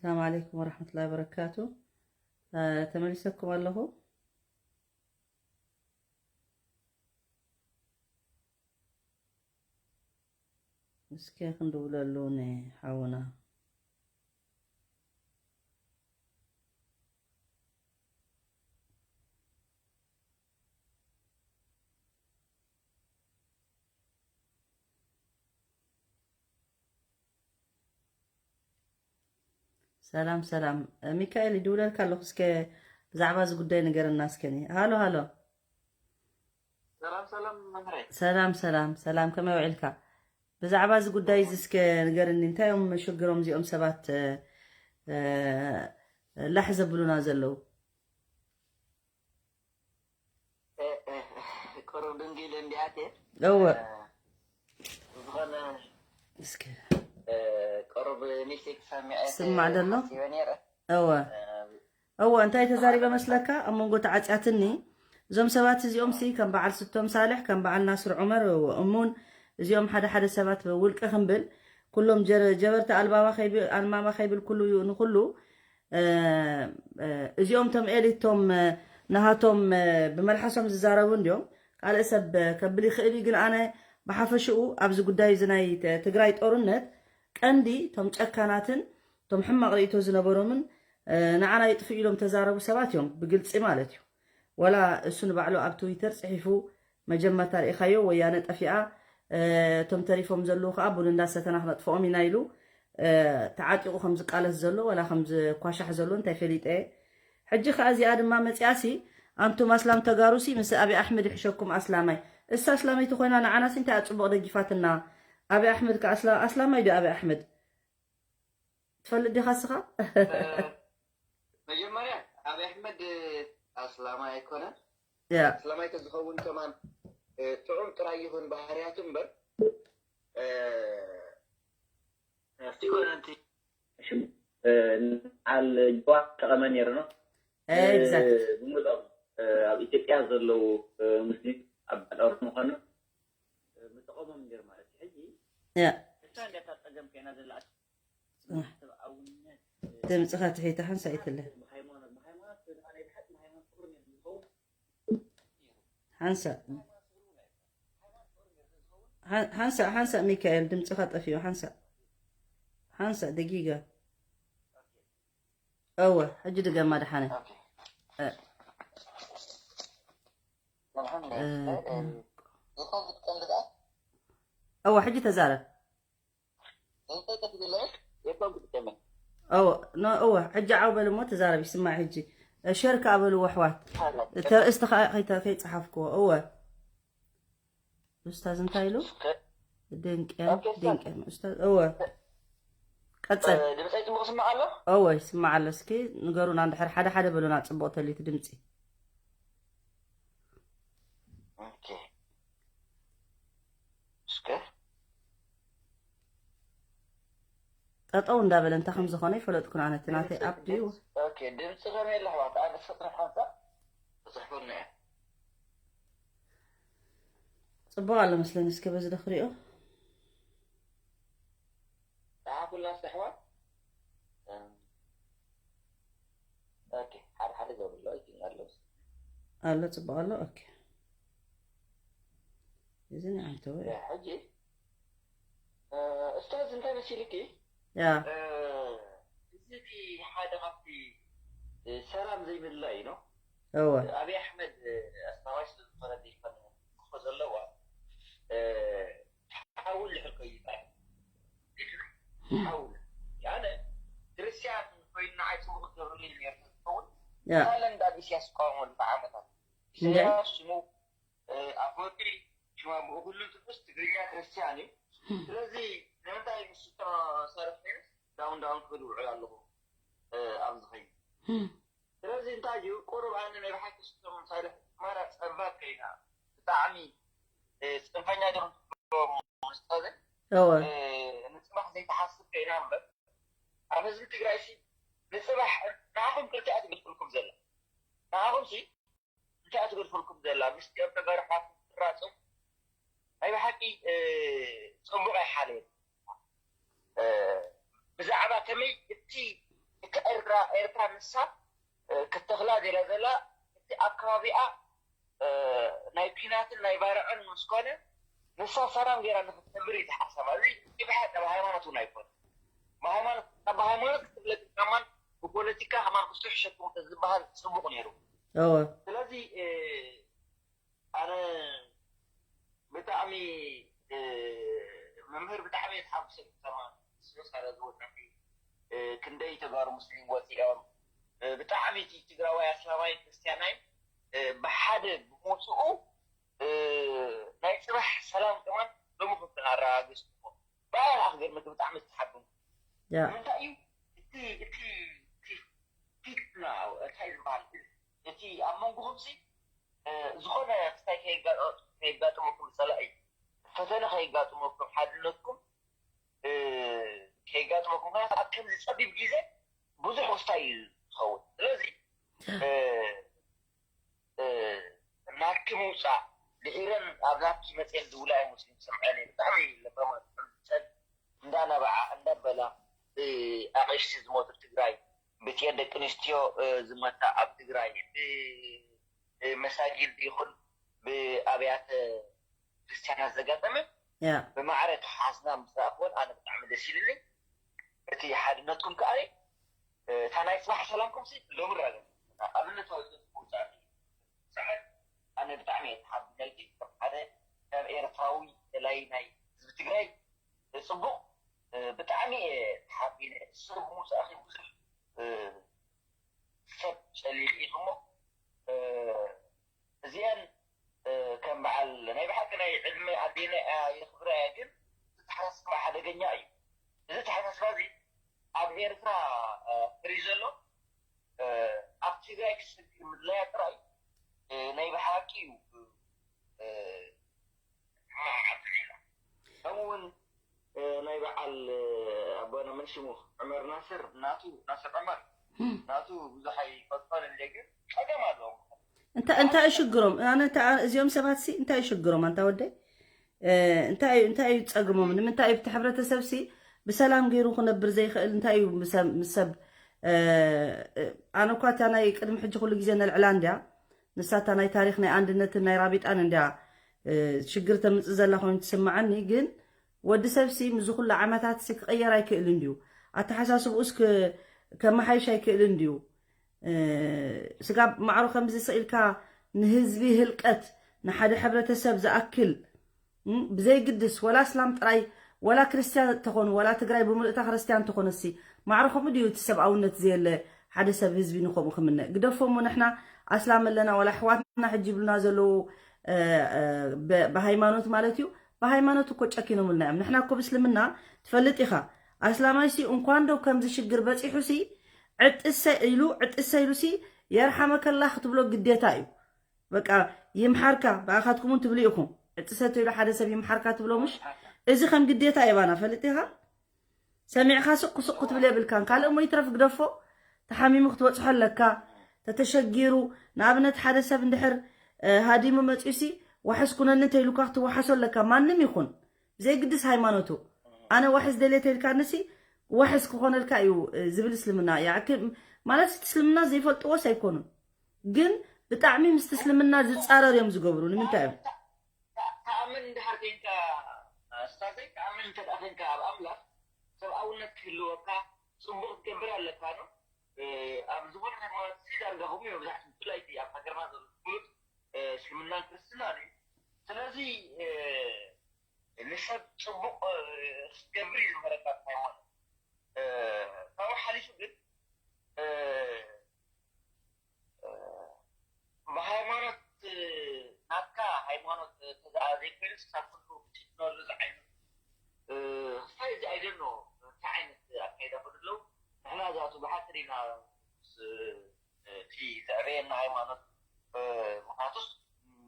ሰላም ዓለይኩም ወራህመቱላሂ ወበረካቱ። እ፣ ተመሊሰኩም ኣለኹ። እስኪ ክንድውለሉ ንሓውና። ሰላም ሰላም። እ፣ ሚካኤል ይድውለልካ ኣለኹ። እስከ ብዛዕባ እዚ ጉዳይ ንገረና እስከ። ሃሎ ሃሎ። ሰላም ሰላም መምህረይ። ሰላም ሰላም ሰላም፣ ከመይ ውዒልካ? ብዛዕባ እዚ ጉዳይ እዚ እስከ ንገርኒ፣ እንታይ እዮም ሽግሮም እዚኦም ሰባት፣ እ፣ እ፣ ላሕ ዘብሉና ዘለዉ? እ፣ እ፣ ቁሩብ ድንጊለ እንዲኣት እየ። እወ። እ፣ ዝኾነ እስከ እ፣ ቁሩብ ኔትወርክ ሰሚዐ ስማዕ ደሎ? ሓሲበ ነይረ። እወ። እ፣ እወ፣ እንታይ ተዛሪበ መስለካ? ኣብ መንጎ ተዓጽያትኒ፣ እዞም ሰባት እዚኦም ሲ ከም በዓል ስቶም ሳልሕ፣ ከም በዓል ናስር ዑመር፣ እወ፣ እሙን፣ እዚኦም ሓደ ሓደ ሰባት ውልቂ ክንብል፣ ኩሎም ጀረ-፣ ጀበርቲ ኣልባባ ከይብ-፣ ኣልማማ ከይብል ኩሉ ዩ-፣ ንኩሉ፣ እ፣ እ፣ እዚኦም ቶም ኤሊት ቶም፣ እ፣ ናሃቶም፣ እ፣ ብመልሓሶም ዝዛረቡ እንዲዮም። ካልእ ሰብ፣ እ፣ ከብል ይኽእል እዩ፣ ግን ኣነ ብሓፈሽኡ ኣብዚ ጉዳይ እዚ ናይ ተ-፣ ትግራይ ጦርነት ቀንዲ ቶም ጨካናትን ቶም ሕማቕ ርእይቶ ዝነበሮምን፣ እ፣ ንዓና ይጥፍኡ ኢሎም ተዛረቡ ሰባት እዮም፣ ብግልጺ ማለት እዩ። ወላ እሱ ንባዕሉ ኣብ ትዊተር ጽሒፉ፣ መጀመርታ ርኢኻዮ፣ ወያነ ጠፊኣ፣ እ፣ እቶም ተሪፎም ዘለዉ ከኣ ቡን እንዳሰተና ክነጥፍኦም ኢና ኢሉ፣ እ፣ ተዓጢቑ ከም ዝቃለስ ዘሎ፣ ወላ ከም ዝኳሻሕ ዘሎ እንታይ ፈሊጠ እየ። ሕጂ ከኣ እዚኣ ድማ መጺኣሲ፣ ኣንቱም ኣስላም ተጋሩሲ ምስ ኣብይ ኣሕመድ ይሕሸኩም ኣስላማይ። እሳ ኣስላመይቲ ኮይና ንዓናሲ እንታይ እያ ጽቡቕ ደጊፋትና? ኣብይ ኣሕመድ ከ ኣስላ-፣ ኣስላማይ ድዩ ኣብይ ኣሕመድ? ትፈልጥ ዲኻ እስኻ? እ፣ መጀመርያ ኣብይ ኣሕመድ ኣስላማይ ኣይኮነን። ያ። ኣስላማይ ተዝኸውን ከማን፣ እ፣ ጥዑም ጥራይ ይኹን ባህርያቱ እምበር፣ እ፣ ኣብቲ ኮነ እቲ ሽም፣ እ፣ ንዓል ጀዋር ተቐመ ነይሩ ነው። ኤግዛክት። እ፣ ብምልኦም፣ እ፣ ኣብ ኢትዮጵያ ዘለዉ፣ እ፣ ሙስሊም ኣብ ባዕድ ኦሮሞ ኮነ፣ እ፣ ምጠቐሞም ነይሩ ማለት እዩ። ሕጂ ያ። እሳ እንዲያ እታ ጸገም ኮይና ዘላ፣ እ። ሰብኣውነት፣ እ፣ ድምፅኻ ትሒታ ሓንሳእ ይትለ። ብሃይማኖት፣ ብሃይማኖት፣ ብድኻ ናይ ብሓቂ ብሃይማኖት ፍቕሪ ነይሩ ዝኸውን ሓንሳእ። ሓ-፣ ሓንሳእ፣ ሓንሳእ ሚካኤል፣ ድምፅኻ ጠፊኡ፣ ሓንሳእ። ሓንሳእ፣ ደጊጋ። እወ፣ ሕጂ ድገማ ደሓነ። ኦኬ። እ። ኣልሓምዱሊላህ። እ፣ እ፣ እ። ዝኾን ክትቀልድ ከኣ? እወ፣ ሕጂ ተዛረብ። እንታይ ከትብል ኣለሽ? የኮን ክትቀመጥ። እወ፣ ኖ፣ እወ፣ ሕጂ ዓው በል እሞ ተዛረብ፣ ይስማዕ ሕጂ። እ፣ ሸር ከኣ በልዎ ኣሕዋት። ሓላ። እቲ ኣርእስቲ ከኣ ከይተ-፣ ከይጸሓፍክዎ። እወ። ኡስታዝ እንታይ ኢሉ? ከ-፣ ድንቅያ፣ ኦኬ፣ ኡስታዝ። ድንቅያ ኡስታዝ። እወ። ቀጽል። እ፣ ድምፀይ ጽቡቕ ይስማዕ ኣሎ? እወ፣ ይስማዕ ኣሎ። እስኪ ንገሩና እንድሕር ሓደ ሓደ በሉና፣ ጽቡቕ ተልዩ እቲ ድምፂ። ኦኬ። እስከ። ጠጠው እንዳበለ እንታይ ከም ዝኾነ ይፈለጥኩን ኣነ፣ እቲ ናተይ ኣፕ ድዩ? ኦኬ፣ ድምፂ ከመይ ኣሎ ኣሕዋት? ኣነ ስቕ ሓንሳእ ክፅሕፈልና እየ። ጽቡቕ ኣሎ መስለኒ፣ እስከ በዚ ዶ ክሪኦ? ንዓኹላ እስከ ኣሕዋት። እም፣ ኦኬ፣ ሓደ ሓደ ገብርሎ ይገኛለሁ። ኣሎ፣ ጽቡቕ ኣሎ። ኦኬ። እዚ ንዓንተወ። ያ፣ ሕጂ፣ እ፣ ኡስታዝ እንታይ መሲልኪ? ያ። እ፣ እዚ እቲ ሓደ ካብቲ፣ እ፣ ሰላም ዘይምድላይ ነው። እወ። ኣብይ ኣሕመድ፣ እ፣ ኣስላማይ ስለ ዝኾነ ዘይኮነ ክኾ ዘለዋ፣ እ፣ ሓውል ልሕልኮ ይባል። ሓውል። ኣነ ክርስቲያን ኮይኑ ንዓይ ጽቡቕ ዝገብርልኝ ነይሩ ዝኸውን፣ ያ። ሳለን ዳብ ኢሳያስ ዝቃወመሉ ዓመታት። እንደ? ኢሳያስ ሽሙ፣ እ፣ ኣፈወርቂ ሽማ ብኡ ኩሉ ትኩስ ትግርኛ ክርስቲያን እዩ። ስለዚ ንምንታይ ምስ ሽቶ ሳርፍ ኮይነስ ዳውን ዳውን ክብል ውዕል ኣለኹ፣ እ፣ ኣብዚ ኸይድ። ስለዚ እንታይ እዩ፣ ቁሩብ ኣነ ናይ ብሓቂ ስቶም ሳልሕ ማራ ጸልማት ከይና ብጣዕሚ፣ እ፣ ጽንፈኛ ዲኹም ትብሎም ኡስታዘይ? እወ። እ፣ ንጽባሕ ዘይትሓስብ ከይና እምበር፣ ኣብ ህዝቢ ትግራይ ሲ ንጽባሕ ንዓኹም ክልቲኣ ትገድፈልኩም ዘላ። ንዓኹም ሲ እንታይ እያ ትገድፈልኩም ዘላ? ምስጢር ተጋሩ ሓፍ ትራጹ ናይ ብሓቂ፣ እ፣ ጽቡቕ ኣይሓለየን። እ፣ ብዛዕባ ከመይ እቲ እዛ ኤርትራ ንሳ እ፣ ክተኽላ ጌራ ዘላ እቲ ኣብ ከባቢኣ እ፣ ናይ ኲናትን ናይ ባርዕን ምስ ኮነ ንሳ ሰላም ጌራ ንክትነብር እዩ ዝሓሰባ። እዚ ብሓቂ ብሃይማኖት እውን ኣይኮነ። ብሃይማኖት ብሃይማኖት ክትብለጥ ከማን ብፖለቲካ ከማን ብዙሕ ሸክሙ ተዝበሃል ጽቡቕ ነይሩ። እወ ስለዚ እ፣ ኣነ ብጣዕሚ እ፣ መምህር ብጣዕሚ እየ ተሓጉሰ። ከማን ስለ ዝወፀኺ እ፣ ክንደይ ተጋሩ ሙስሊም ወፂኦም እ፣ ብጣዕሚ እቲ ትግራዋይ ኣስላማይ ክርስቲያናይ እ፣ ብሓደ ብምውፅኡ እ፣ ናይ ፅባሕ ሰላም ከማን ሎሚ ከምቲ ኣረጋገፅኩሞ ብኣይ ከዓ ክገርመኪ ብጣዕሚ ዝተሓበንኩ ያ ንምንታይ እዩ እቲ እቲ እቲ ፊትና እንታይ ዝበሃል እቲ ኣብ መንጎኹም ሲ እ፣ ዝኾነ ክስታይ ከይጋ- ከይጋጥመኩም ፀላኢ ፈተነ ከይጋጥመኩም ሓድነትኩም እ፣ ከይጋጥመኩም ምክንያቱ ኣብ ከምዚ ፀቢብ ግዜ ብዙሕ ክስታይ እዩ ዝኸውን። ስለዚ እ፣ እ፣ ናትኪ ምውፃእ ድሒረን ኣብ ናትኪ መፅኤን ዝብላ እየ መስሉ ዝሰምዐን እየ። ብጣዕሚ ለባማት ፀል እንዳነባዓ እንዳበላ እ፣ ኣቕሽቲ ዝሞቱ ኣብ ትግራይ ብጥየት ደቂ ኣንስትዮ እ፣ ዝመታ ኣብ ትግራይ ብ- እ፣ መሳጊድ ይኹን ብኣብያተ ክርስቲያናት ዘጋጠመ ያ ብማዕረ ተሓዝና ምስ ረኣኽወን ኣነ ብጣዕሚ ደስ ኢልኒ። እቲ ሓድነትኩም ከዓ እ፣ እታ ናይ ፅባሕ ሰላምኩም ሲ ሎሚ ረጋገጽ ኣብነታዊ ውፃእ ሰዓት ኣነ ብጣዕሚ እየ ተሓቢነልኪ ከም ሓደ ከም ኤርትራዊ ደላይ ናይ ህዝቢ ትግራይ እ፣ ፅቡቕ እ፣ ብጣዕሚ እየ ተሓቢነ ሰብ ምውፃእኺ ብዙሕ እ፣ ሰብ ጨሊልኪ ኢኹሞ እ፣ እዚአን እ፣ ከም በዓል ናይ ብሓቂ ናይ ዕድመ ኣዴና እያ የኽብራ እያ ግን እዚ ተሓሳስባ ሓደገኛ እዩ እዚ ተሓሳስባ እዚ ኣብ ኤርትራ እ፣ ፍሪ ዘሎ እ፣ ኣብ ትግራይ ክስግር ምድላያ ጥራይ እ፣ ናይ ብሓቂ እዩ እ፣ ሕማቕ ዓዲ ዒላ ከምኡ እውን እ፣ ናይ በዓል እ፣ ኣቦና መን ሽሙ ዕመር ናስር ናቱ ናስር ዕመር ናቱ ብዙሕ ኣይፈልጦን እንደ ግን ጸገም ኣለዎም እንታይ እንታይ እዩ ሽግሮም ኣነ እንታይ እዚኦም ሰባት ሲ እንታይ እዩ ሽግሮም ኣንታ ወደይ እ፣ እንታይ እዩ እንታይ እዩ ጸግሞም ንምንታይ እዩ እቲ ሕብረተሰብ ሲ ብሰላም ገይሩ ክነብር ዘይኽእል እንታይ እዩ ምስ ሰብ- ምስ ሰብ እ፣ እ፣ ኣነ እኳ እታ ናይ ቅድሚ ሕጂ ኩሉ ግዜ ነልዕላ እንድያ ንሳ እታ ናይ ታሪክ ናይ ኣንድነትን ናይ ራቢጣን እንድያ እ፣ ሽግር ተምፅእ ዘላ ኮይኑ ትስምዓኒ ግን ወዲ ሰብ ሲ ምዚ ኩሉ ዓመታት ሲ ክቕየር ኣይክእልን ድዩ ኣተሓሳስብኡ ስ ከመሓይሽ ኣይክእልን ድዩ ስጋብ ማዕሮ ከምዚ ስቕ ኢልካ ንህዝቢ ህልቀት ንሓደ ሕብረተሰብ ዝኣክል ብዘይግድስ ወላ እስላም ጥራይ ወላ ክርስትያን ተኾኑ ወላ ትግራይ ብምልእታ ክርስትያን ተኾነሲ ማዕሮ ከምኡ ድዩ እቲ ሰብኣውነት ዘየለ ሓደ ሰብ ህዝቢ ንከምኡ ክምነ ግደፎሞ ንሕና ኣስላም ኣለና ወላ ኣሕዋትና ሕጂ ይብሉና ዘለዉ ብሃይማኖት ማለት እዩ ብሃይማኖት እኮ ጨኪኖምልና እዮም ንሕና እኮ ብእስልምና ትፈልጥ ኢኻ ኣስላማይሲ እንኳን ዶ ከምዚ ሽግር በፂሑሲ ዕጥሰ ኢሉ ዕጥሰ ኢሉሲ የርሓመከላ ክትብሎ ግዴታ እዩ በቃ ይምሓርካ ብኣኻትኩም እውን ትብሉ ኢኹም ዕጥሰ ተይሉ ሓደ ሰብ ይምሓርካ ትብሎ ምሽ እዚ ከም ግዴታ የባና ፈልጥ ኢኻ ሰሚዕኻ ስቕ ስቕ ክትብል የብልካን ካልእ እሞ ይትረፍ ግደፎ ተሓሚሙ ክትበፅሖ ኣለካ ተተሸጊሩ ንኣብነት ሓደ ሰብ እንድሕር ሃዲሙ መፂኡሲ ዋሕስ ኩነኒ እንተይሉካ ክትወሓሶ ኣለካ ማንም ይኹን ብዘይግድስ ሃይማኖቱ ኣነ ዋሕስ ደልየ ተይልካንሲ ዋሕስ ክኾነልካ እዩ ዝብል እስልምና ማለት እቲ እስልምና ዘይፈልጥዎስ ኣይኮኑን ግን ብጣዕሚ ምስቲ እስልምና ዝፃረር እዮም ዝገብሩ ንምንታይ እዮም ተኣምን እንድሕር ኮንካ ስታዘይ ተኣምን እንተ ደኣ ኮንካ ኣብ ኣምላኽ ሰብኣውነት ክህልወካ ፅቡቕ ትገብር ኣለካ ነው ኣብ ዝኾነ ሃይማኖት ሲ ዳርጋ ከምኡ እዮም ብዛዕቲ ብፍላይ እቲ ኣብ ሃገርና ዘሎ ፍሉጥ እስልምናን ክርስትናን እዩ ስለዚ ንሰብ ፅቡቕ ክትገብር እዩ ዝምህረካ ሃይማኖት ካብኡ ሓሊፉ ግን ብሃይማኖት ናትካ ሃይማኖት ተዘኣ ዘይኮይኑስ ካብ ኩሉ ክትነሉ ዝዓይኑ ክስታይ እዚ ኣይደኖ እንታይ ዓይነት ኣካይዳ ከዱ ኣለዉ ንሕና እዛቱ ብሓቂ ዲና እቲ ዘዕበየና ሃይማኖት ምክንያቱስ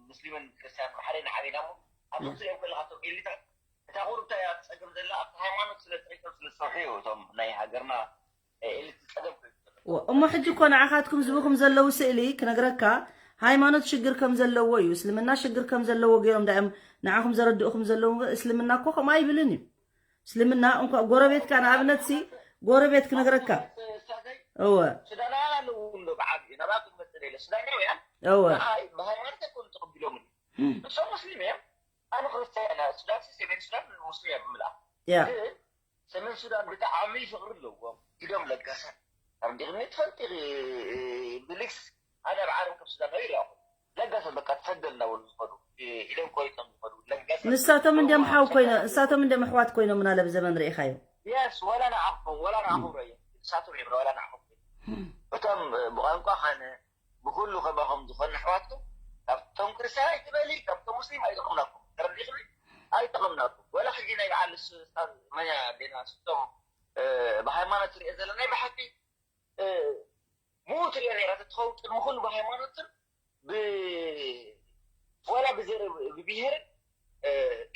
ሙስሊምን ክርስትያን ብሓደ ንዓበና ሞ ኣብ ከምዚ ሪኦም ከለካ ቶም ኤሊታት እታ ቁሩብታ እያ ትፀገም ዘላ ኣብቲ ሃይማኖት ስለ ፀቂጦም ስለ ዝሰርሑ እዩ እቶም ናይ ሃገርና ኤሊት ዝፀገም ኮይኑ ዘሎ እሞ ሕጂ እኮ ንዓኻትኩም ዝብኹም ዘለዉ ስእሊ ክነግረካ ሃይማኖት ሽግር ከም ዘለዎ እዩ እስልምና ሽግር ከም ዘለዎ ገይሮም ዳእም ንዓኹም ዘረድእኹም ዘለዉ እስልምና እኮ ከምኡ ኣይብልን እዩ እስልምና እንኳ ጎረቤትካ ንኣብነት ሲ ጎረቤት ክነግረካ ሳዘይ እወ ሱዳናውያን ኣለዉ እንዶ ብዓብዩ ናባኩም መፅእ ኢለ ሱዳናውያን እወ ንዓይ ብሃይማኖት ኣይኮኑ ተቐቢሎምኒ። እሶም ሙስሊም እዮም። ኣነ ክርስትያን እያ። ሱዳን ሲ ሰሜን ሱዳን ሙስሊም እዮም ብምልኣ ያ ግን ሰሜን ሱዳን ብጣዕሚ ፍቕሪ ኣለዎም። ኢዶም ለጋሳት ኣርዲቕኒ ትፈልጢ ብልክስ ኣነ ኣብ ዓለም ከም ሱዳናዊ ይረኣኹ። ለጋሳት በቃ ተሰደልና እውን ዝኸዱ ኢዶም ቆሪጦም ዝኸዱ ለጋሳት ንሳቶም እንዲም ሓው ኮይኖ ንሳቶም እንዲም ኣሕዋት ኮይኖምና ለብ ዘመን ርኢኻዮ የስ ወላ ንዓኹም ወላ ንዓኹም ረየ ንሳቶም እዮም ወላ ንዓኹም እቶም ብቋንቋ ኻነ ብኩሉ ከማኹም ዝኾነ ኣሕዋትኩም ካብቶም ክርስትያን ኣይትበሊ ካብቶም ሙስሊም ኣይጠቕምናኩም ተረዲኽኒ ኣይጠቕምናኩም ወላ ሕጂ ናይ በዓል ኡስታዝ መን እያ ኣዴና ስቶም ብሃይማኖት ትሪኦ ዘለና ናይ ብሓቂ ምእንቲ ሪኦ ነይራ ተትኸውን ቅድሚ ኩሉ ብሃይማኖትን ወላ ብዘር ብብሄርን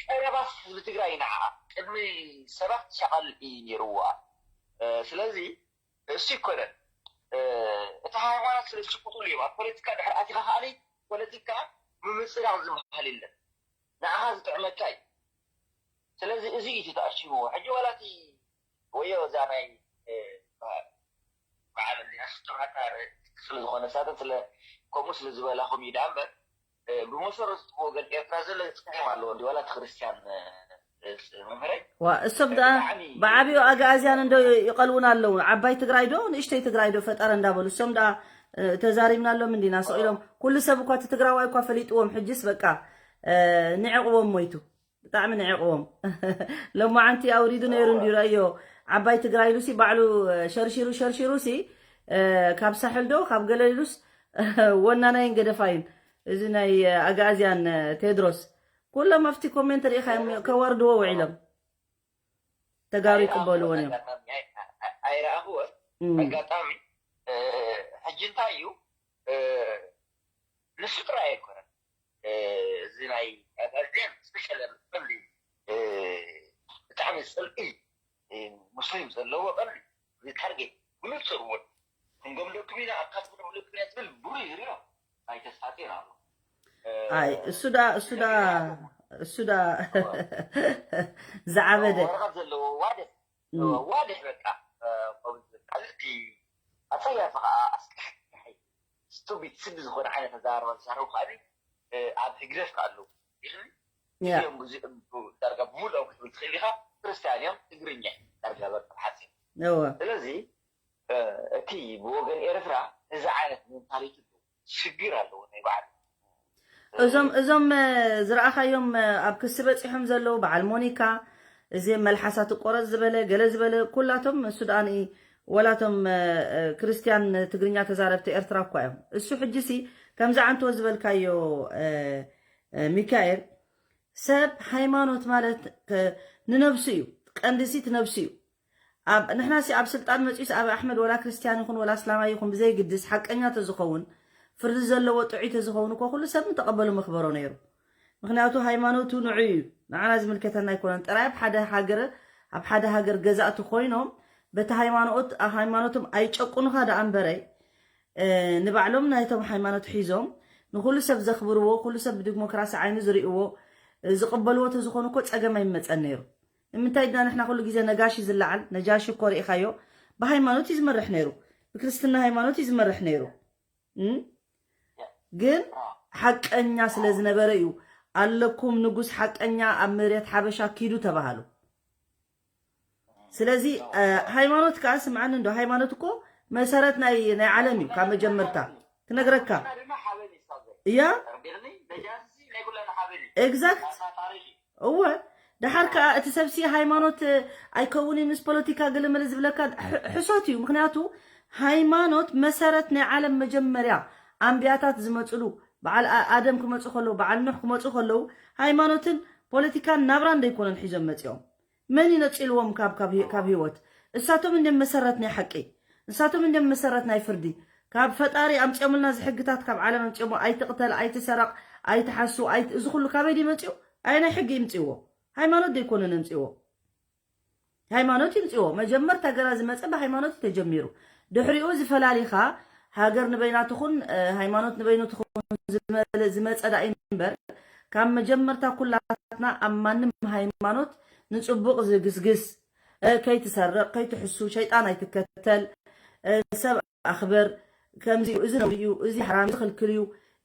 ቀረባስ ህዝቢ ትግራይ ንዓ ቅድሚ ሰባት ሸቐል እዩ ነይርዋ ስለዚ እሱ ይኮነን እቲ ሃይማኖት ስለ ዝጭቁጡሉ እዮም ኣብ ፖለቲካ ድሕር ኣቲኻ ከኣኒ ፖለቲካ ምምፅዳቕ ዝበሃል የለን ንዓኻ ዝጥዕመካ እዩ ስለዚ እዚ እዩ ተኣሽምዎ ሕጂ ዋላ እቲ ወዮ እዛ ናይ በዓል ዲያስፖራታ ስለ ዝኾነ ሳተን ስለ ከምኡ ስለ ዝበላኹም እዩ ደኣ እምበር ብመሰረቱ ወገን ኤርትራ ዘሎ ፀገም ኣለዎ እንዲ ዋላ እቲ ክርስትያን መምህረይ ዋ እሶም ደኣ ብዓብዩ ኣግኣዝያን እንዶ ይቐልውና ኣለዉ ዓባይ ትግራይ ዶ ንእሽተይ ትግራይ ዶ ፈጠረ እንዳበሉ እሶም ደኣ ተዛሪብናሎም እንዲና ስቕ ኢሎም ኩሉ ሰብ እኳ እቲ ትግራዋይ እኳ ፈሊጥዎም ሕጅስ በቃ ንዕቕዎም ሞይቱ ብጣዕሚ ንዕቕዎም ሎማዓንቲ ኣውሪዱ ነይሩ እንዲ ረእዮ ዓባይ ትግራይ ኢሉሲ ባዕሉ ሸርሺሩ ሸርሺሩሲ ካብ ሳሕል ዶ ካብ ገለ ኢሉስ ወናናይን ገደፋይን እዚ ናይ ኣግኣዝያን ቴድሮስ ኩሎም ኣብቲ ኮሜንት ርኢኻዮም ከዋርድዎ ውዒሎም ተጋሩ ይቅበልዎን እዮም ኣይረኣኽወ ኣጋጣሚ ሕጂ እንታይ እዩ ንሱ ጥራይ ኣይኮነን እዚ ናይ ኣዝያን ስፔሻል ቀንዲ ብጣዕሚ ፅልኢ ሙስሊም ዘለዎ ቀንዲ እዚ ታርጌት ብንፁር እውን ክንገምደኩም ኢና ኣካትብለኩም ኢና ዝብል ብሩይ ይሪኦ ኣይተስታጤር ኣሎ ኣይ እሱ ዳ እሱ ዳ እሱ ዳ ዝዓበደ ወረቐት ዘለዎ ዋድሕ ዋድሕ በቃ ከምዚ ካልእቲ ኣፀያፊ ከዓ ኣስካሕካሒ ስቱቢድ ስዲ ዝኾነ ዓይነት ኣዘራርባ ዝዛረቡ ከዓ ኣብ ህግደፍ ከዓ ኣለዉ ይኽእል እዮም ብዙ ዳርጋ ብምሉኦም ክትብል ትኽእል ኢኻ ክርስትያን እዮም ትግርኛ ዳርጋ በቃ ብሓፂር እወ ስለዚ እቲ ብወገን ኤርትራ እዚ ዓይነት ሜንታሊቲ ሽግር ኣለዎ ናይ ባዕሉ እዞም እዞም ዝረኣኻዮም ኣብ ክሲ በፂሖም ዘለዉ በዓል ሞኒካ እዚ መልሓሳ ትቆረፅ ዝበለ ገለ ዝበለ ኩላቶም ሱዳን ወላቶም ክርስትያን ትግርኛ ተዛረብቲ ኤርትራ እኳ እዮም እሱ ሕጂ ሲ ከምዚ ዓንቶ ዝበልካዮ ሚካኤል ሰብ ሃይማኖት ማለት ንነብሱ እዩ ቀንዲሲ ትነብሱ እዩ ኣብ ንሕና ሲ ኣብ ስልጣን መጺኡስ ኣብ ኣሕመድ ወላ ክርስትያን ይኹን ወላ እስላማይ ይኹን ብዘይግድስ ሓቀኛ ተዝኸውን ፍርዲ ዘለዎ ጥዑይ ተዝኸውን እኮ ኩሉ ሰብ ምተቐበሉ መኽበሮ ነይሩ። ምኽንያቱ ሃይማኖቱ ንዑ እዩ፣ ንዓና ዝምልከተና ኣይኮነን። ጥራይ ኣብ ሓደ ሃገር ኣብ ሓደ ሃገር ገዛእቲ ኮይኖም በቲ ሃይማኖት ሃይማኖቶም ኣይጨቁኑኻ ደኣ እምበረይ ንባዕሎም ናይቶም ሃይማኖት ሒዞም ንኩሉ ሰብ ዘኽብርዎ ኩሉ ሰብ ብዲሞክራሲ ዓይኑ ዝርእዎ ዝቕበልዎ ተዝኾኑ እኮ ጸገም ኣይመጸን ነይሩ። ንምንታይ ድና ንሕና ኩሉ ግዜ ነጋሺ ዝለዓል ነጃሺ እኮ ርኢኻዮ ብሃይማኖት እዩ ዝመርሕ ነይሩ ብክርስትና ሃይማኖት እዩ ዝመርሕ ነይሩ ግን ሓቀኛ ስለ ዝነበረ እዩ ኣለኩም ንጉስ ሓቀኛ ኣብ መሬት ሓበሻ ኪዱ ተባሃሉ ስለዚ ሃይማኖት ከዓ ስምዓኒ እንዶ ሃይማኖት እኮ መሰረት ናይ ናይ ዓለም እዩ ካብ መጀመርታ ክነግረካ እያ exact እወ ደሓር ከዓ እቲ ሰብሲ ሃይማኖት ኣይከውን እዩ ምስ ፖለቲካ ገለመለ ዝብለካ ሕሶት እዩ ምክንያቱ ሃይማኖት መሰረት ናይ ዓለም መጀመርያ ኣንቢያታት ዝመፅሉ በዓል ኣደም ክመፁ ከለዉ በዓል ኑሕ ክመፁ ከለዉ ሃይማኖትን ፖለቲካን ናብራ እንደይኮነን ሒዞም መፂኦም መን ይነፂልዎም ካብ ካብ ህይወት እሳቶም እንድም መሰረት ናይ ሓቂ እሳቶም እንድም መሰረት ናይ ፍርዲ ካብ ፈጣሪ ኣምፅኦምልና ዝሕግታት ካብ ዓለም ኣምፅኦሞ ኣይትቕተል ኣይትሰረቕ ኣይትሓሱ እዚ ኩሉ ካበይ ድመፅኡ ኣየናይ ሕጊ ይምፅእዎ ሃይማኖት ደይኮነን ኣምፅእዎ ሃይማኖት ይምፅእዎ መጀመርታ ገና ዝመፀ ብሃይማኖት ተጀሚሩ ድሕሪኡ ዝፈላሊኻ ሃገር ንበይና ትኹን ሃይማኖት ንበይኑ ትኹን ዝበለ ዝመፀ ዳኢ እምበር ካብ መጀመርታ ኩላትና ኣብ ማንም ሃይማኖት ንፅቡቕ ዝግስግስ ከይትሰርቕ ከይትሕሱ ሸይጣን ኣይትከተል እ፣ ሰብ ኣኽብር፣ ከምዚ እዩ፣ እዚ ነውሪ እዩ፣ እዚ ሓራም፣ እዚ ክልክል እዩ፣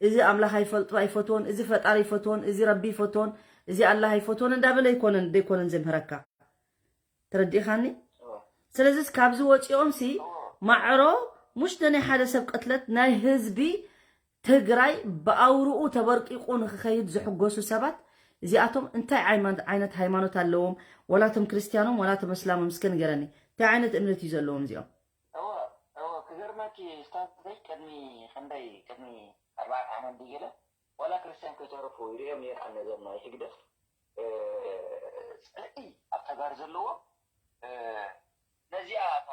እዚ ኣምላኽ ኣይፈልጦ ኣይፈትዎን፣ እዚ ፈጣሪ ኣይፈትዎን፣ እዚ ረቢ ኣይፈትዎን፣ እዚ ኣላህ ኣይፈትዎን እንዳበለ ኣይኮነን፣ ደይኮነን ዘምህረካ። ተረዲእኻኒ? ስለዚስ ካብዚ ወፂኦምሲ ማዕሮ፣ ሙሽ ደናይ ሓደ ሰብ ቅትለት፣ ናይ ህዝቢ ትግራይ ብኣውርኡ ተበርቂቑ ንክኸይድ ዝሕጎሱ ሰባት፣ እዚኣቶም እንታይ ዓይማን-፣ ዓይነት ሃይማኖት ኣለዎም? ወላቶም ክርስትያኖም ወላቶም እስላሞም? እስከ ንገረኒ። እንታይ ዓይነት እምነት እዩ ዘለዎም እዚኦም? እወ፣ እወ፣ ክገርመኪ ስታዘይ ቅድሚ ክንደይ፣ ቅድሚ ኣርባዕተ ዓመት ድዩ ገለ፣ ዋላ ክርስትያን ከይተረፉ ይርእዮም ነይረ ነዞም ናይ ህግደፍ፣ እ፣ ጽልኢ ኣብ ተጋሩ ዘለዎ፣ እ፣ ነዚኣ እታ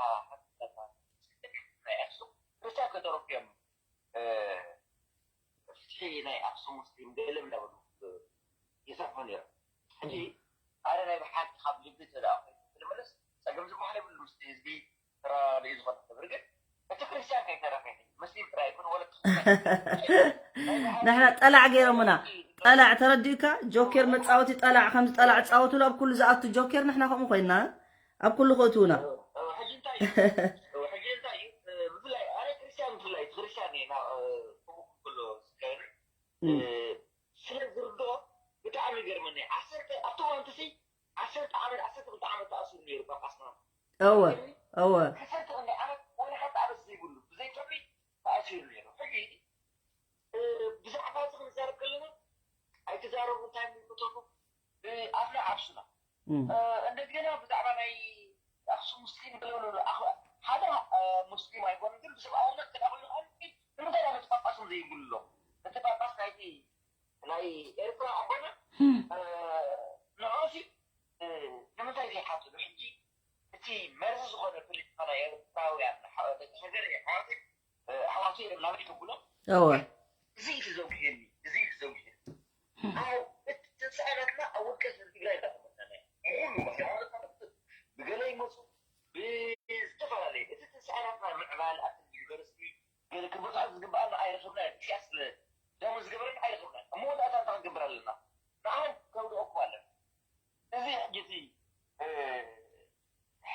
ናይ ኣክሱም ክርስትያን ከይተረፉ እዮም፣ እ፣ ፍትሒ ናይ ኣክሱም ሙስሊም ገለ እንዳበሉ ይሰርሑ ነይሮም። ሕጂ ኣነ ናይ ብሓቂ ካብ ልቢ እንተ ደኣ ኮይኑ ክምልስ ጸገም ዝበሃል የብሉ ምስቲ ህዝቢ ተራዳድኢ ዝኾነ ክብሪ ግን እቲ ክርስትያን ከይተረፈ ይሕጂ ሙስሊም ጥራይ ይኩን ወለ ናይ ብሓቂ ንሕና ጠላዕ ገይሮምና። ጠላዕ ተረዲእካ? ጆኬር መጻወቲ ጠላዕ፣ ከምዚ ጠላዕ ጻወትሉ ኣብ ኩሉ ዝኣቱ ጆኬር ንሕና ከምኡ ኮይና ኣብ ኩሉ ክእትውና። ሕጂ እንታይ እዩ? ሕጂ እንታይ እዩ? ብፍላይ ኣነ ክርስትያን ብፍላይ እቲ ክርስትያን እየ ናብ ክቡር ከሎ ዝካየዱ ስለ ዝርድኦ ብጣዕሚ ይገርመኒ። ዓሰርተ ኣብቲ እዋንቲ ሲ ዓሰርተ ዓመት ዓሰርተ ክልተ ዓመት ተኣሲሩ ነይሩ ጳጳስና። እወ እወ ዓሰርተ ክንደይ ዓመት ዋላ ሓንቲ ኣርእስቲ ዘይብሉ ብዘይ ፍርዲ ተኣሲሩ ነይሩ። ሕጂ እ፣ ብዛዕባ እዚ ክንዛረብ ከለና ኣይትዛረቡ እንታይ ምልክተቱ ኣፍና ዓብሱና። እም። እ፣ እንደገና ብዛዕባ ናይ ኣክሱም ሙስሊም ብለው ሓደ እ፣ ሙስሊም ኣይኮኑን ግን ብሰብኣውነት ክዳ ኮይኑ ከ ንምንታይ ዳ ነቲ ጳጳሶም ዘይብሉሎም ነቲ ጳጳስ ናይቲ ናይ ኤርትራ ኣቦና እ፣ ንዕኡሲ እ፣ ንምንታይ ዘይሓትሉ ሕጂ እቲ መርዚ ዝኾነ ፖለቲካ ናይ ኤርትራውያን ደቂ ሃገር ኣሕዋተይ ኣሕዋተይ እዮም ናበይ ተብሎ እወ እዚ እዩ ዘውግየኒ እዚ እዩ ዘውግየኒ ኣብ እቲ ትንሳኤ ናትና ኣብ ውድቀት ህዝቢ ትግራይ እንዳተመናና ብኩሉ ሃይማኖት ብገለ ይመፁ ብዝተፈላለየ እቲ ትንሳኤ ናትና ምዕባል ኣብቲ ዩኒቨርሲቲ ገለ ክብፅሖ ዝግበኣና ኣይረኽብና ኢሳያስ ስለ ደሞ ዝገበረና ኣይረኽብና እሞ መወዳእታ እንታይ ክንገብር ኣለና ንዓም ከውድቀኩም ኣለና እዚ ሕጂ እቲ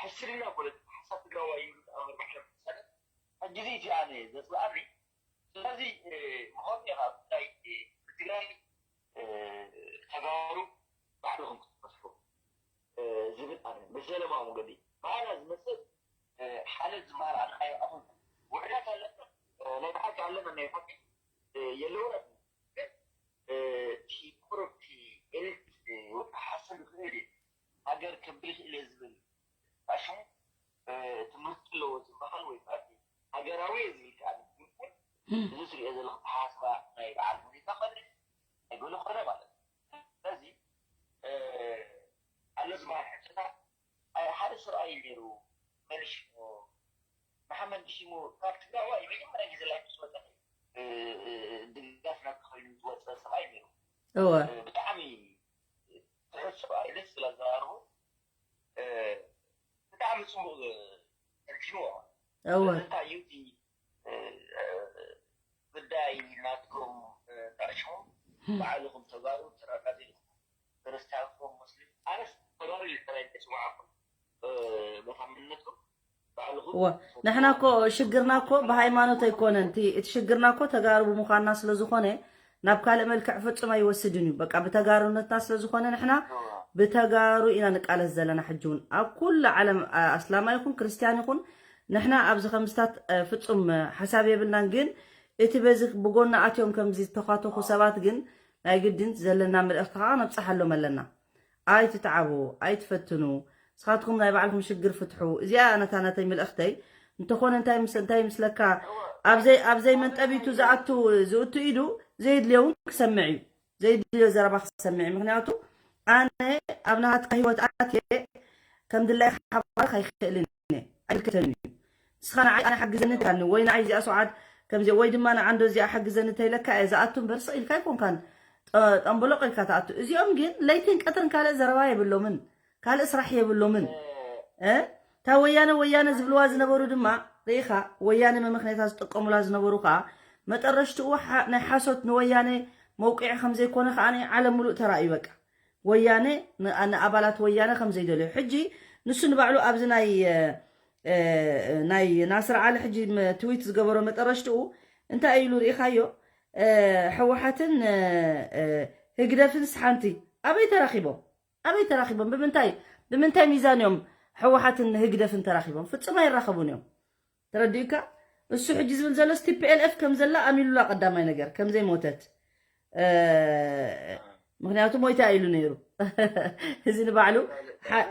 ሕስድና ፖለቲካ ሓሳብ ትግራዋይ ይብሉ ተኣምር ባዕሎም ሰነት ሕጂ እዚ እቲ ኣነ ዘፅልኣኒ ስለዚ ምኾኑ ኢኻ ጉዳይ ትግራይ ተጋሩ ባዕልኹም ክትፈትሑ ዝብል ኣነ ብዘለማዊ መገዲ ብኣና ዝመፅእ ሓደ ዝመሃር ኣድኻዮ ኣኹም ውዕላት ኣለና ናይ ብሓቂ ኣለና ናይ ብሓቂ የለውና ግን እቲ ቁሩብ እቲ ኤሊት ሓስብ ይኽእል እዩ ሃገር ከብል ይኽእል እየ ዝብል ኣሽሙ ትምህርቲ ኣለዎ ዝበሃል ወይ ከዓ ሃገራዊ እየ ዝብል ከዓ ትምህርቲ እዚ ትሪኦ ዘለኹ ተሓስባ ናይ በዓል ሙዚቃ ኮነ ናይ ገሎ ኮነ ማለት እዩ ስለዚ ኣሎ ዝበሃል ሕቶታት ሓደ ሰብኣይ ነይሩ መኒሽሞ መሓመድ ንሽሙ ካብ ትግራዋይ መጀመርያ ግዜ ላይ ምስ ወፀ ድጋፍ ናብ ተኸይኑ ዝወፀ ሰብኣይ ነይሩ እወ ብጣዕሚ ትሑት ሰብኣይ ደስ ዝብል ኣዘራርቡ ብጣዕሚ ፅቡቅ ተርኪቡ እወ እንታይ እዩ እቲ ጉዳይ ናትኩም ንዕሽኹም ባዕልኹም ተጋሩ ተረዳዲእኩም ክርስቲያን ኮም ሙስሊም ኣነስ ተጋሩ ኢለ ጥራይ እየ ዝፅውዓኩም በታ መንነትኩም ባዕልኹም እወ ንሕና እኮ ሽግርና እኮ ብሃይማኖት ኣይኮነን እቲ እቲ ሽግርና እኮ ተጋሩ ብምዃንና ስለ ዝኾነ ናብ ካልእ መልክዕ ፍጹም ኣይወስድን እዩ በቃ ብተጋሩነትና ስለ ዝኾነ ንሕና ብተጋሩ ኢና ንቃለስ ዘለና ሕጂ እውን ኣብ ኩሉ ዓለም ኣስላማ ይኹን ክርስትያን ይኹን ንሕና ኣብዚ ከምዝታት ፍጹም ሓሳብ የብልናን ግን እቲ በዚ ብጎና ኣትዮም ከምዚ ዝተኳተኹ ሰባት ግን ናይ ግድን ዘለና መልእኽቲ ከዓ ነብፅሓሎም ኣለና ኣይትትዓቡ ኣይትፈትኑ ስኻትኩም ናይ ባዕልኩም ሽግር ፍትሑ እዚኣ ነታ ናተይ መልእኽተይ እንተኾነ እንታይ ምስ እንታይ ምስለካ ኣብዘይ ኣብዘይ መንጠቢቱ ዝኣቱ ዝእቱ ኢዱ ዘየድልዮ እውን ክሰምዕ እዩ ዘየድልዮ ዘረባ ክሰምዕ እዩ ምክንያቱ ኣነ ኣብ ናትካ ህይወት ኣትየ ከም ድላይ ሓባርካ ኣይክእልን እየ ኣይልከተን እዩ ንስኻ ንዓይ ኣነ ሓግዘኒ ትካኒ ወይ ንዓይ እዚኣ ሰዓት ከምዚ ወይ ድማ ንዓንዶ እዚኣ ሓግዘኒ ተይለካ እየ ዝኣቱ እምበር ስቕ ኢልካ ኣይኮንካን ጠንበሎቕ ኢልካ ትኣቱ እዚኦም ግን ለይትን ቀትርን ካልእ ዘረባ የብሎምን ካልእ ስራሕ የብሎምን እታ ወያነ ወያነ ዝብልዋ ዝነበሩ ድማ ርኢኻ ወያነ መመኽነታ ዝጥቀሙላ ዝነበሩ ከዓ መጠረሽትኡ ናይ ሓሶት ንወያነ መውቅዒ ከምዘይኮነ ከዓ ዓለም ሙሉእ ተራእዩ በቃ ወያነ ንኣባላት ወያነ ከምዘይደልዮ ሕጂ ንሱ ንባዕሉ ኣብዚ ናይ እ፣ ናይ ናስር ዓሊ ሕጂ ም-፣ ትዊት ዝገበሮ መጠረሽትኡ እንታይ ኢሉ ርኢኻዮ? እ፣ ህወሓትን፣ እ፣ እ፣ ህግደፍንስ ሓንቲ ኣበይ ተራኺቦም? ኣበይ ተራኺቦም? ብምንታይ፣ ብምንታይ ሚዛን እዮም ህወሓትን ህግደፍን ተራኺቦም? ፍጹም ኣይራኸቡን እዮም። ተረዲኡካ? እሱ ሕጂ ዝብል ዘሎስ ቲ ፒ ኤል ኤፍ ከም ዘላ ኣሚኑላ ቀዳማይ ነገር፣ ከም ዘይሞተት። እ፣ ምኽንያቱ ሞይታ ኢሉ ነይሩ። እዚ ንባዕሉ ሓ-፣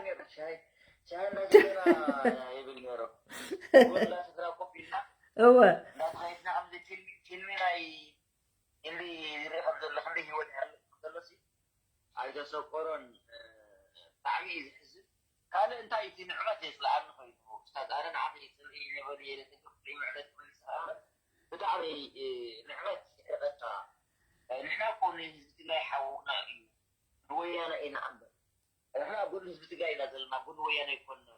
እወ። ኣይተሰቆሮን። እ፣ ብጣዕሚ እዩ ዘሕዝን። ካልእ እንታይ እቲ ንዕመት የጽልኣኒ ኮይኑ፣ ኡስታዝ፣ ኣነ ንዓኺ ጽልኢ ይበል እየ፣ ነቲ ክፍሊ ምዕለት ክመልስ እምበር፣ ብጣዕሚ፣ እ፣ ንዕመት ይሕርቐካ። እ፣ ንሕና እኮ ንህዝቢ ትግራይ ሓውና እዩ፣ ንወያነ ኢና እምበር። ንሕና ኣብ ጎኒ ህዝቢ ትግራይ ኢና ዘለና፣ ኣብ ጎኒ ወያነ ኣይኮንና።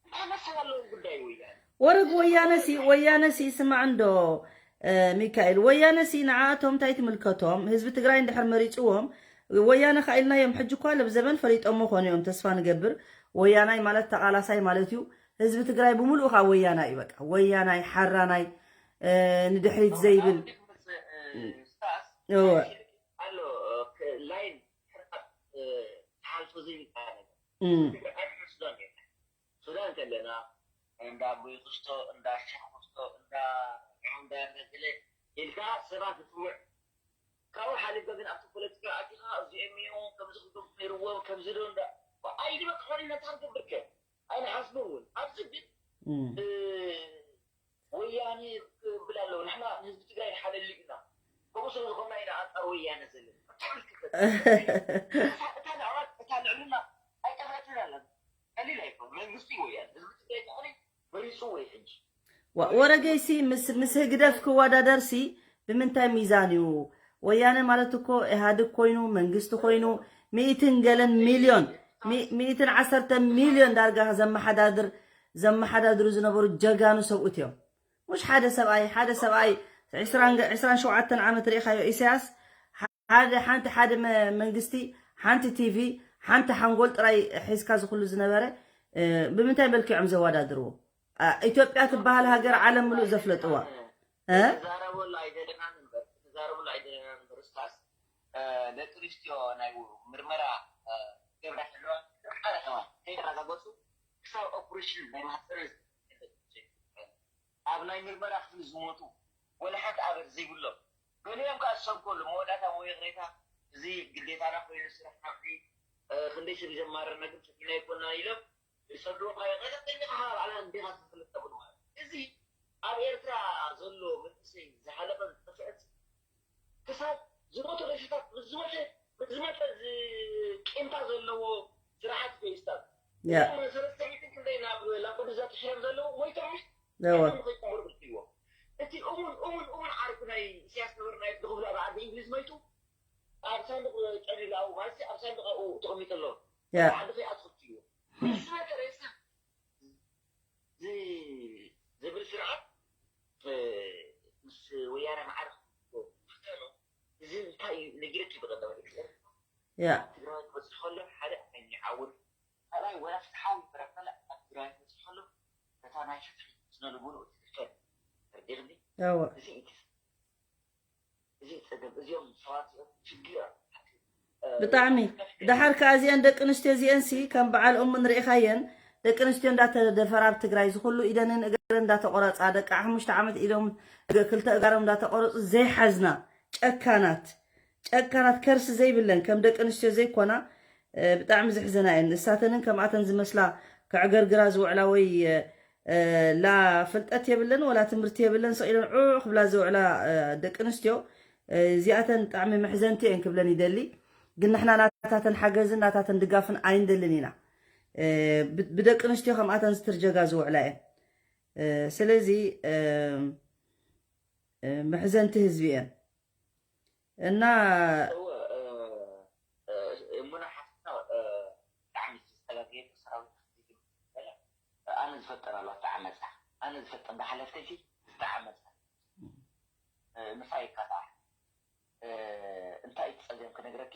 እንታይ መሰል ኣለዎ ጉዳይ ወያነ? ወረግ ወያነሲ፣ ወያነሲ ስማዕ እንዶ፣ እ፣ ሚካኤል፣ ወያነሲ ንዓኣቶም እንታይ ትምልከቶም? ህዝቢ ትግራይ እንድሕር መሪፅዎም፣ ወያነ ኸኣ ኢልናዮም፣ ሕጂ እኳ ለብዘበን ፈሊጦሞ ኾኑ እዮም፣ ተስፋ ንገብር። ወያናይ ማለት ተቓላሳይ ማለት እዩ። ህዝቢ ትግራይ ብምሉኡ ኸኣ ወያናይ እዩ፣ በቃ። ወያናይ፣ ሓራናይ፣ እ፣ ንድሕሪት ዘይብል። እወ። ኣሎ፣ እ፣ ክ-፣ ላይን፣ እ፣ ትሓልፎ ዘይብልካ ነገር። እም። ሱዳን የለን። ሱዳን ከለና እንዳ ኣቦይ ክስቶ፣ እንዳ ሸኽ ክስቶ፣ እንዳ ዑንዳ፣ እንዳ ገለ ኢልካ ሰባት ትጽውዕ። ካብኡ ሓሊፍካ ግን ኣብቲ ፖለቲካ ኣቲኻ እዚኦም እዮም ከምዚ ክገብሩ ነይርዎም፣ ከምዚ ዶ እንዳ ኣይድበቅዖን ኢና እንታይ ክንገብርከ? ኣይንሓስቦ እውን። ኣብዚ ግን እም። እ፣ ወያኔ ክብል ኣለዎ። ንሕና ንህዝቢ ትግራይ ንሓለሉ ኢና። ከምኡ ስለ ዝኾንና ኢና ኣንጻር ወያነ ዘለና። ተመልክተ። እታ፣ እታ ልዕልና፣ እታ ልዕልና ኣይጠፍኣትናን ኣላ። ቀሊል ኣይኮን። መንግስቲ ወያነ፣ ህዝቢ ትግራይ ከኣ መሪጽዎ እዩ ሕጂ። ዋ-፣ ወረገይሲ ምስ፣ ምስ ህግደፍ ክወዳደርሲ ብምንታይ ሚዛን እዩ? ወያነ ማለት እኮ ኢህኣድግ ኮይኑ፣ መንግስቲ ኮይኑ፣ ሚእትን ገለን ሚልዮን፣ ሚ-፣ ሚእትን ዓሰርተ ሚልዮን ዳርጋ ዘመሓዳድር፣ ዘመሓዳድሩ ዝነበሩ ጀጋኑ ሰብኡት እዮም። ሙሽ ሓደ ሰብኣይ፣ ሓደ ሰብኣይ ዕስራን ገ-፣ ዕስራን ሸውዓተን ዓመት ርኢኻዮ ኢሳያስ፣ ሓደ፣ ሓንቲ፣ ሓደ መ-፣ መንግስቲ፣ ሓንቲ ቲ ቪ፣ ሓንቲ ሓንጎል ጥራይ ሒዝካ ዝኹሉ ዝነበረ፣ እ፣ ብምንታይ መልክዕ እዮም ዘወዳድርዎ? አ፣ ኢትዮጵያ ትበሃል ሃገር ዓለም ምሉእ ዘፍለጥዋ። እ? ንዛረበሉ ኣይደለናን እምበር፣ ንዛረበሉ ኣይደለናን እምበር፣ ኡስታዝ፣ እ፣ ደቂ ኣንስትዮ ናይ ምርመራ፣ እ፣ ገብራ ኣለዋ፣ ከይተረጋገጹ ክሳብ ኦፕሬሽን ናይ ማህፀን ኣብ ናይ ምርመራ ክፍሊ ዝሞቱ ወላ ሓንቲ ኣበር ዘይብሎም፣ ገሊኦም ከኣ ዝሰብከሉ መወዳእታ ወይ ይቕሬታ፣ እዚ ግዴታና ኮይኑ ስራሕና፣ እዚ፣ እ፣ ክንደይ ሰብ እዩ ዘማርረና ግን ፈቲና ኣይኮናን ኢሎም ዝሰድዎ፣ ቀጥቂጥካ ባዕላ እንዴኻ ትፈልጥ ተብሉ ማለት እዩ። እዚ ኣብ ኤርትራ ዘሎ መንእሰይ ዝሓለፈ ዝጠፍአት ክሳብ ዝሞተ ሬሳታት ምስ ዝመተ፣ ምስ ዝመተ ዝ-፣ ቂምታ ዘለዎ ስርዓት እዩ ስታፍ። ያ። እቶም ሰለስተ ሚእትን ክንደይ ናብ ላምፐዱዛ ተሽረም ዘለዉ ሞይቶም እዋ። ቀደም ከይቀበሩ ብልክዎ። እቲ እሙን፣ እሙን፣ እሙን ዓርኩ ናይ ኢሳያስ ነበረ ናይ ድኹብላ ኣብ ዓዲ እንግሊዝ መይቱ ኣብ ሳንዱቕ ጨሊሉ ኣብኡ ማለት ኣብ ሳንዱቕ ኣብኡ ተቐሚጡ ኣሎ። ያ። ኣብ ዓዲ ከይኣትኹ እዩ። ምስ ዝመተ ሬሳ ዝ-፣ ዝብል ስርዓት፣ እ፣ ምስ ወያነ ማዕረ ክፍተኖ፣ እዚ እንታይ እዩ ነጊረኪ ብቐዳማይ? ያ። ትግራይ ክበጽሕ ከሎ ሓደ ኣይንዓውር፣ ካልኣይ ወላ ፍትሓዊ ይበረከለ ኣብ ትግራይ ክበጽሕ ከሎ ነታ ናይ ፍትሒ ስነ ልቦንኡ ትትከል። ተረዲእኒ? እወ። እዚ እዩ። እዚ ጸገም፣ እዚኦም ሰባት እዚኦም ችግር እዮም። ብጣዕሚ። ደሓር ከኣ እዚአን ደቂ ኣንስትዮ እዚአን ሲ ከም በዓል እሙን ርኢኻየን፣ ደቂ ኣንስትዮ እንዳተደፈራ ኣብ ትግራይ ዝኹሉ ኢደንን እግረን እንዳተቆረጻ፣ ደቂ ሓሙሽተ ዓመት ኢዶም እግ-፣ ክልተ እጋሮም እንዳተቆረጹ ዘይሓዝና ጨካናት፣ ጨካናት ከርሲ ዘይብለን ከም ደቂ ኣንስትዮ ዘይኮና፣ እ፣ ብጣዕሚ ዘሕዝና እየን። ንሳተንን ከምኣተን ዝመስላ ከዕገርግራ ዝውዕላ ወይ፣ እ፣ እ፣ ላ ፍልጠት የብለን ወላ ትምህርቲ የብለን፣ ስቕ ኢለን ዑዕ ክብላ ዝውዕላ፣ እ፣ ደቂ ኣንስትዮ፣ እ፣ እዚኣተን ብጣዕሚ መሕዘንቲ እየን ክብለን ይደሊ። ግን ንሕና ናታተን ሓገዝን ናታተን ድጋፍን ኣይንደልን ኢና። እ፣ ብ-፣ ብደቂ ኣንስትዮ ከምኣተን ዝትርጀጋ ዝውዕላ እየን። እ፣ ስለዚ፣ እ፣ እ፣ መሕዘንቲ ህዝቢ እየን። እና እወ፣ እ፣ እ፣ እሙና ሓፍትና፣ እ፣ ብጣዕሚ ዝተጋገየት ሰራዊት ክትብል በለ። ኣነ ዝፈልጠን ኣሎ፣ ዝተዓመጻ። ኣነ ዝፈልጠን፣ ብሓለፍተይ ዝተዓመጻ። እ፣ ምሳይ ይካታዕ። እ፣ እንታይ እቲ ጸገም ክነግረኪ?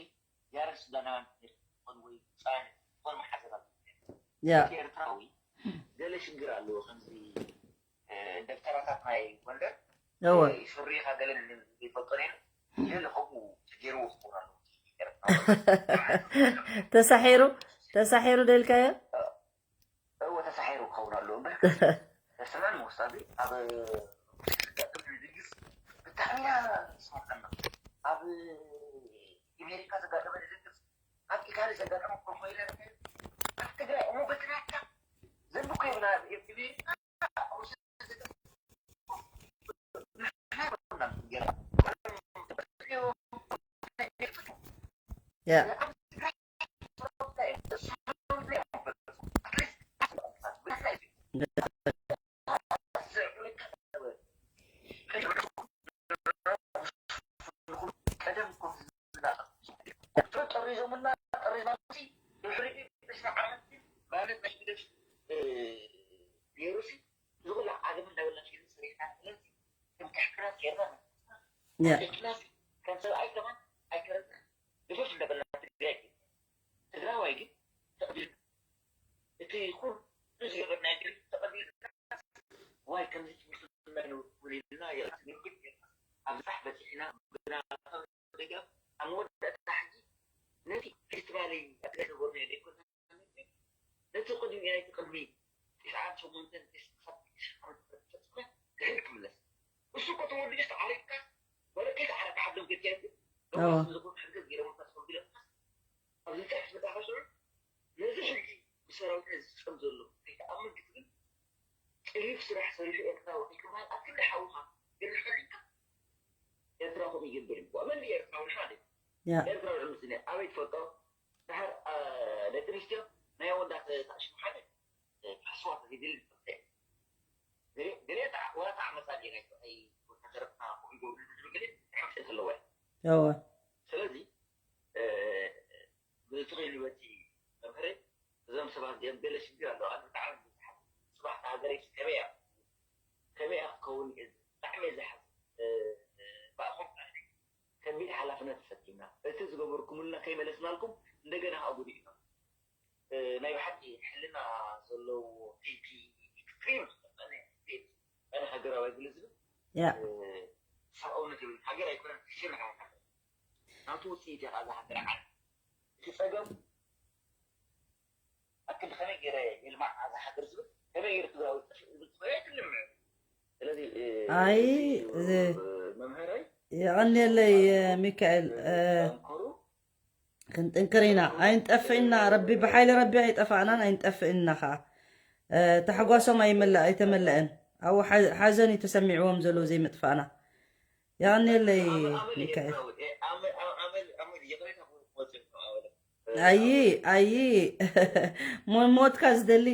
ያረድ ሱዳናውያን ትኾን ወይ ግብጻውያን ትኾን መሓዘን ኣለዎ። ያ። እቲ ኤርትራዊ ገለ ሽግር ኣለዎ። እወ። ሱሪኻ ገለ ዘይፈልጦ ነይሩ። ገለ ከምኡ ተገይርዎ ክኸውን ኣለዎ። ተሳሒሩ ተሳሒሩ ደልካዮ? እወ ተሳሒሩ ክኸውን ኣለዎ እምበር ሰላም ውሳቢ ኣብ ዘጋጥም ድግስ ብጣዕሚ ኢና ዝስማዕና። ኣብ ኣሜሪካ ዘጋጠመ ድግስ ኣብ ኢታሊ ዘጋጠመ ኮርኮይላ ኣብ ትግራይ እሞ በትናታ ዘንብኮ ይብላ ኣብ ኤርትራ Yeah. Yeah. ልጆች እንደበላ ትግራይ ግን ትግራዋይ ግን ተቐቢልና እቲ ኩሉ ዝገበርና ግን ተቐቢልና ዋይ ከምዚ ትምህርቲ ወሊድና የቕትግግድ ኣብዛሕ በፂሕና ብና ደጋ ኣብ መወዳእታ ሕጂ ነቲ ፌስቲቫል ኣትገበርና ዘይኮና ነቲ ቅድሚ ናይቲ ቅድሚ ትሽዓን ሸሞንተን ክሕል ክምለስ እሱ እኮ ተወልዶ ተዓሪፍካ ወለቀይ ተዓረቅ ሓብሎም ገዲያ ግን ኣዎ። ዝኹን ሕገዝ ገይረሞካ ተኸቢለካ ኣብዚ ትሕት መጣኸሱ ነዚ ሕጂ ብሰራዊት ዝስጠም ዘሎ ከይተኣምን ክትብል ጥሪፍ ስራሕ ሰሪሑ ኤርትራ ወዲቅማል ኣብ ክንዲ ሓውኻ ግን ሓሊካ ኤርትራ ኹም ይገብር እዩ መን ኤርትራ ውሻ Yeah. ኤርትራ ውዕል ምስለ ኣበይ ትፈልጦ ድሓር ደቂ ኣንስትዮ ናይ ኣወዳት ተኣሽሙ ሓደ ክሕስዋ ተዘይድል ድሌት ወላ ተዓመፃ ወታደረትና ይገብሩ ዝብል ግሌት ሓምሸት ኣለዋ እወ ስለዚ ብትኽእል በቲ መምህረይ እዞም ሰባት እዚኦም ገለ ሽግር ኣለዋ ኣነ ብጣዕሚ ብዙሓት ጽባሕ ሃገረይ ከመይ እያ ከመይ እያ ክትከውን ብጣዕሚ እየ ዝሓዝ ብኣኹም ከቢድ ሓላፍነት ተሰኪምና እቲ ዝገበርኩምልና ከይመለስናልኩም እንደገና ከዓ ጉድኢና ናይ ብሓቂ ሕልና ዘለዎ ፒፒ ኤክስትሪም ዝኾነ ኣነ ሃገራዊ ግለ ዝብል Yeah. ሰብኣውነት ይብል ሃገር ኣይኮነን ሽርካ ናቱ ውፅኢት እያ እዛ ሃገር ዓድ እቲ ፀገም ኣክል ከመይ ገይረ የልማዕ እዛ ሃገር ዝብል ከመይ ገይረ ትግራዊ ዝብል ትኽእል ኣይትልም ስለዚ ኣይ መምህራይ የቐንየለይ ሚካኤል ጠንከሩ ክንጥንክር ኢና ኣይንጠፍእና ረቢ ብሓይሊ ረቢ ኣይጠፋእናን ኣይንጠፍእና ከዓ ተሓጓሶም ኣይመለእ ኣይተመለአን ኣብኡ ሓዘን እዩ ተሰሚዕዎም ዘሎ ዘይምጥፋእና የቐንየለይ ሚካኤል ኣይ ኣይ ሞትካ ዝደሊ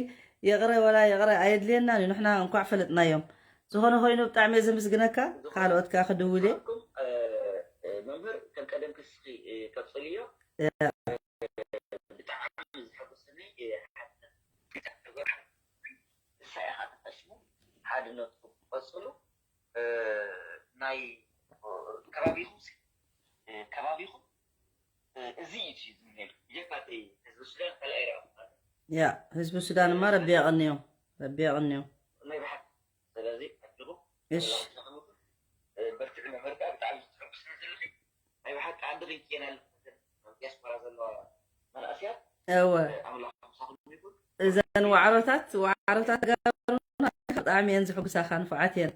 ይቕረ ወላ ይቕረ ኣየድልየናን እዩ ንሕና እንኳዕ ፈለጥናዮም ዝኾነ ኮይኑ ብጣዕሚ እየ ዘመስግነካ ካልኦት ከዓ ክድውል እየ መምህር ከም ቀደም ክስኺ ቀፅልዮ ብጣዕሚ ዝሐጎሰኒ ንሳ ኢኻ ተጠሽሙ ሓድነትኩም ቀፅሉ ናይ ከባቢኹም ከባቢኹም እዚ እዩ ዝብል ነይሩ ብጀካ ህዝቢ ሱዳን ካልኣይ ረኣ ያ ህዝቢ ሱዳን እማ ረቢ ያቐንዮም ረቢ ያቐንዮም ናይ ብሓቂ ስለዚ ኣድኹም እሺ በርትዕ መምህር ከዓ ብጣዕሚ ዝትሕጉስ ስለ ዘለኺ ናይ ብሓቂ ዓዲ ሪክየና ኣለኹ ዲያስፖራ ዘለዋ መናእስያት እወ ኣምላኽ ምሳኹም ይኹን እዘን ዋዕሮታት ዋዕሮታት ጋሩና ብጣዕሚ እየን ዝሕጉሳኻ ንፉዓት እየን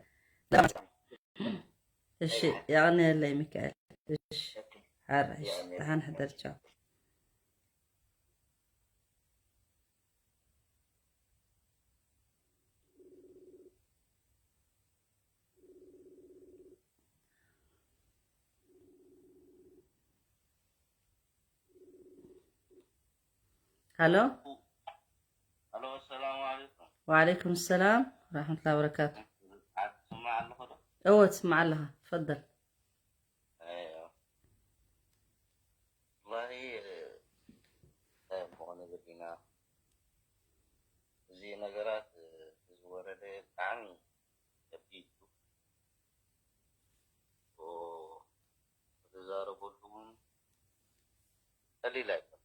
እሺ የቐንየለይ ሚካኤል እሺ ሓራሽ ደሓን ሕደር ቻው هلو الو السلام عليكم وعليكم السلام ورحمة الله وبركاته تسمع على الخطر اوه تسمع لها تفضل ايوه والله طيب بغنا بدينا زي نقرات زي ورد عمي كبير وتزارب الأمم قليل أيضا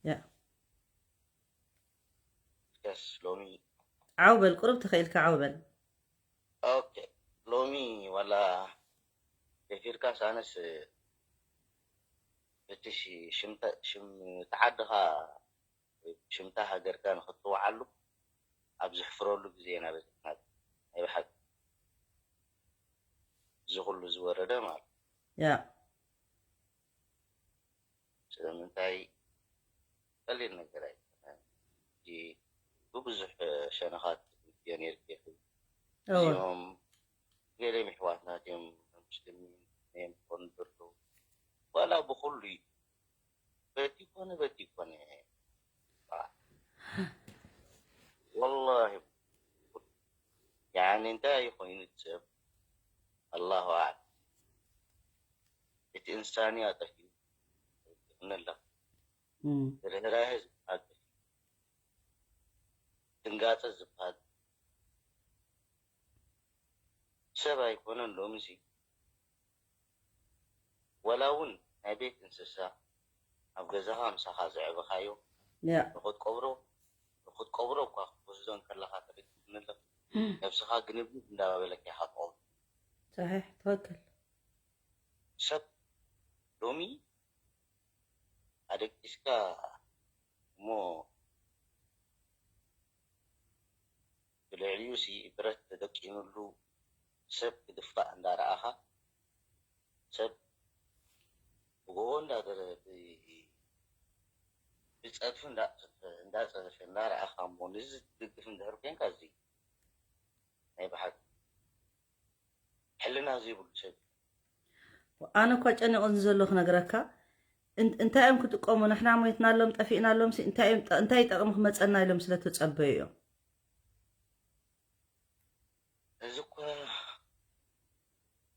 يا يس لومي عوبل قرب تخيل كعوبل أوكي لومي ዋላ ደፊርካስ ኣነስ እቲ ሽ- ሽምታ- ሽም ተዓድኻ ሽምታ ሃገርካ ንኽትወዓሉ ኣብ ዝሕፍረሉ ግዜ ኢና በዚሕና ናይ ብሓቂ እዚ ኩሉ ዝወረደ ማለት ያ ስለምንታይ ቀሊል ነገር ኣይኮነን። ብብዙሕ ሸነኻት ዮኔር ጌቱ እወ እዚኦም ገለ ምሕዋትና እዮም። ሙስሊም እዮም ኮኑ ዘለዉ ዋላ ብኩሉ እዩ በቲ ኮነ በቲ ኮነ ወላሂ ያኒ እንታይ ኮይኑ ሰብ ኣላሁ ኣዕለም። እቲ እንሳንያ ጠፊኡ ነላ እም። ርህራሄ ዝበሃል ድንጋፀ ዝበሃል ሰብ ኣይኮነን። ሎምሲ ወላ እውን ናይ ቤት እንስሳ ኣብ ገዛኻ ምሳኻ ዘዕበኻዮ ያ ንኽትቀብሮ ንኽትቀብሮ እኳ ክትወስዶ እንከለኻ ተረዲእኒ ኣለኻ። ነብስኻ ግንብንብ እንዳበለካ ኢኻ ትቐብሮ። صحيح ትኽክል ሰብ ሎሚ ኣደቂስካ እሞ ብልዕሊኡ ሲ ብረት ተደቂኑሉ ሰብ ክድፋእ እንዳረኣኻ ሰብ ብጎቦ እንዳደረ ብፀድፊ እንዳፀደፈ እንዳረኣኻ እሞ ንዚ ትድግፍ እንድሕር ኮንካ እዚ ናይ ብሓቂ ሕልና ዘይብሉ ሰብ ኣነ እኳ ጨኒቑኒ ዘሎ ክነግረካ እን- እንታይ እዮም ክጥቀሙ ንሕና ሞይትናሎም ጠፊእናሎም ሲ እንታይ እዮም ጠ- እንታይ ጠቕሚ ክመፀና ኢሎም ስለተፀበዩ እዮም እዚ እኮ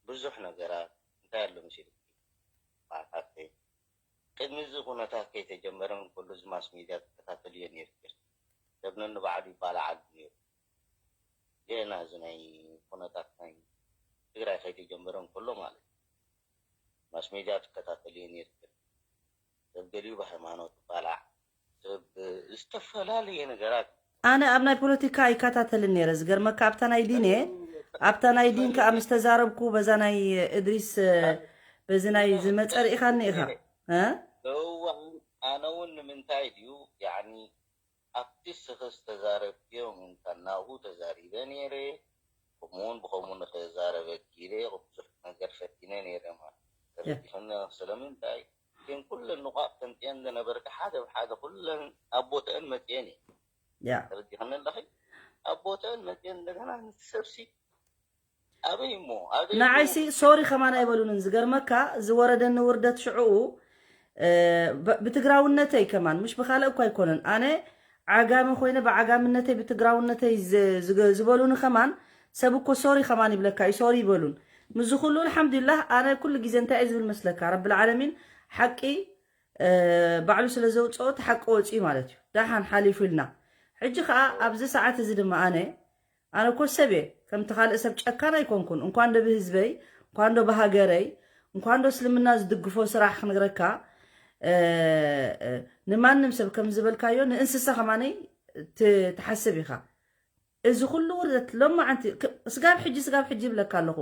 ብዙሕ ነገራት እንታይ ኣሎ መሲሉ ማእታተይ ቅድሚ እዚ ኩነታት ከይተጀመረ እንከሎ እዚ ማስ ሚድያ ትከታተልዮ ነይርክን ሰብ ነንባዕሉ ይባላዓሉ ነይሩ ገና እዚ ናይ ኩነታት ናይ ትግራይ ከይተጀመረ እንከሎ ማለት እዩ ማስ ሚድያ ትከታተልዮ ነይርክን ሰብ ገሊኡ ብሃይማኖት ይባላዕ ሰብ ዝተፈላለየ ነገራት ኣነ ኣብ ናይ ፖለቲካ ኣይከታተልን ነይረ ዝገርመካ ኣብታ ናይ ዲን እየ ኣብታ ናይ ዲን ከዓ ምስ ተዛረብኩ በዛ ናይ እድሪስ በዚ ናይ ዝመፀ ርኢኻኒ ኢኻ እ? እዋ ኣነ እውን ንምንታይ ድዩ ያኒ ኣብቲ ስኽስ ተዛረብክዮ ምንታ ናብኡ ተዛሪበ ነይረ ከምኡውን ብኸምኡ ንኽዛረበ ኪለ ብዙሕ ነገር ፈቲነ ነይረ ማለት ተረዲኽኒ ስለምንታይ ግን ኩለን ንቋት ተምፅኤን ዝነበርካ ሓደ ብሓደ ኩለን ኣብ ቦትአን መፅኤን እየ ያ ተረዲኽኒ ኣለኺ ኣብ ቦትአን መፅኤን እንደገና ንትሰብሲ ኣበይ እሞ ኣበይ እሞ? ንዓይሲ ሶሪ ከማን ኣይበሉንን ዝገርመካ ዝወረደኒ ውርደት ሽዕኡ እ፣ ብ- ብትግራውነተይ ከማን ምሽ ብካልእ እኳ ኣይኮነን ኣነ ዓጋመ ኮይነ ብዓጋምነተይ ብትግራውነተይ ዝ- ዝገ- ዝበሉኒ ከማን ሰብ እኮ ሶሪ ከማን ይብለካ እዩ ሶሪ ይበሉን ምዚ ኩሉ ኣልሓምዱሊላህ ኣነ ኩሉ ግዜ እንታይ እየ ዝብል መስለካ ረቢ ልዓለሚን ሓቂ እ፣ ባዕሉ ስለ ዘውፅኦ እቲ ሓቂ ወፂኡ ማለት እዩ ዳሓን ሓሊፉ ኢልና ሕጂ ከዓ ኣብዚ ሰዓት እዚ ድማ ኣነ ኣነ እኮ ሰብ እየ ከምቲ ካልእ ሰብ ጨካን ኣይኮንኩን እንኳን ዶ ብህዝበይ እንኳን ዶ ብሃገረይ እንኳን ዶ እስልምና ዝድግፎ ስራሕ ክነግረካ እ፣ እ፣ ንማንም ሰብ ከም ዝበልካዮ ንእንስሳ ከማነይ ት- ትሓስብ ኢኻ እዚ ኩሉ ውርደት ሎማዓንቲ ክ- ስጋብ ሕጂ ስጋብ ሕጂ ይብለካ ኣለኹ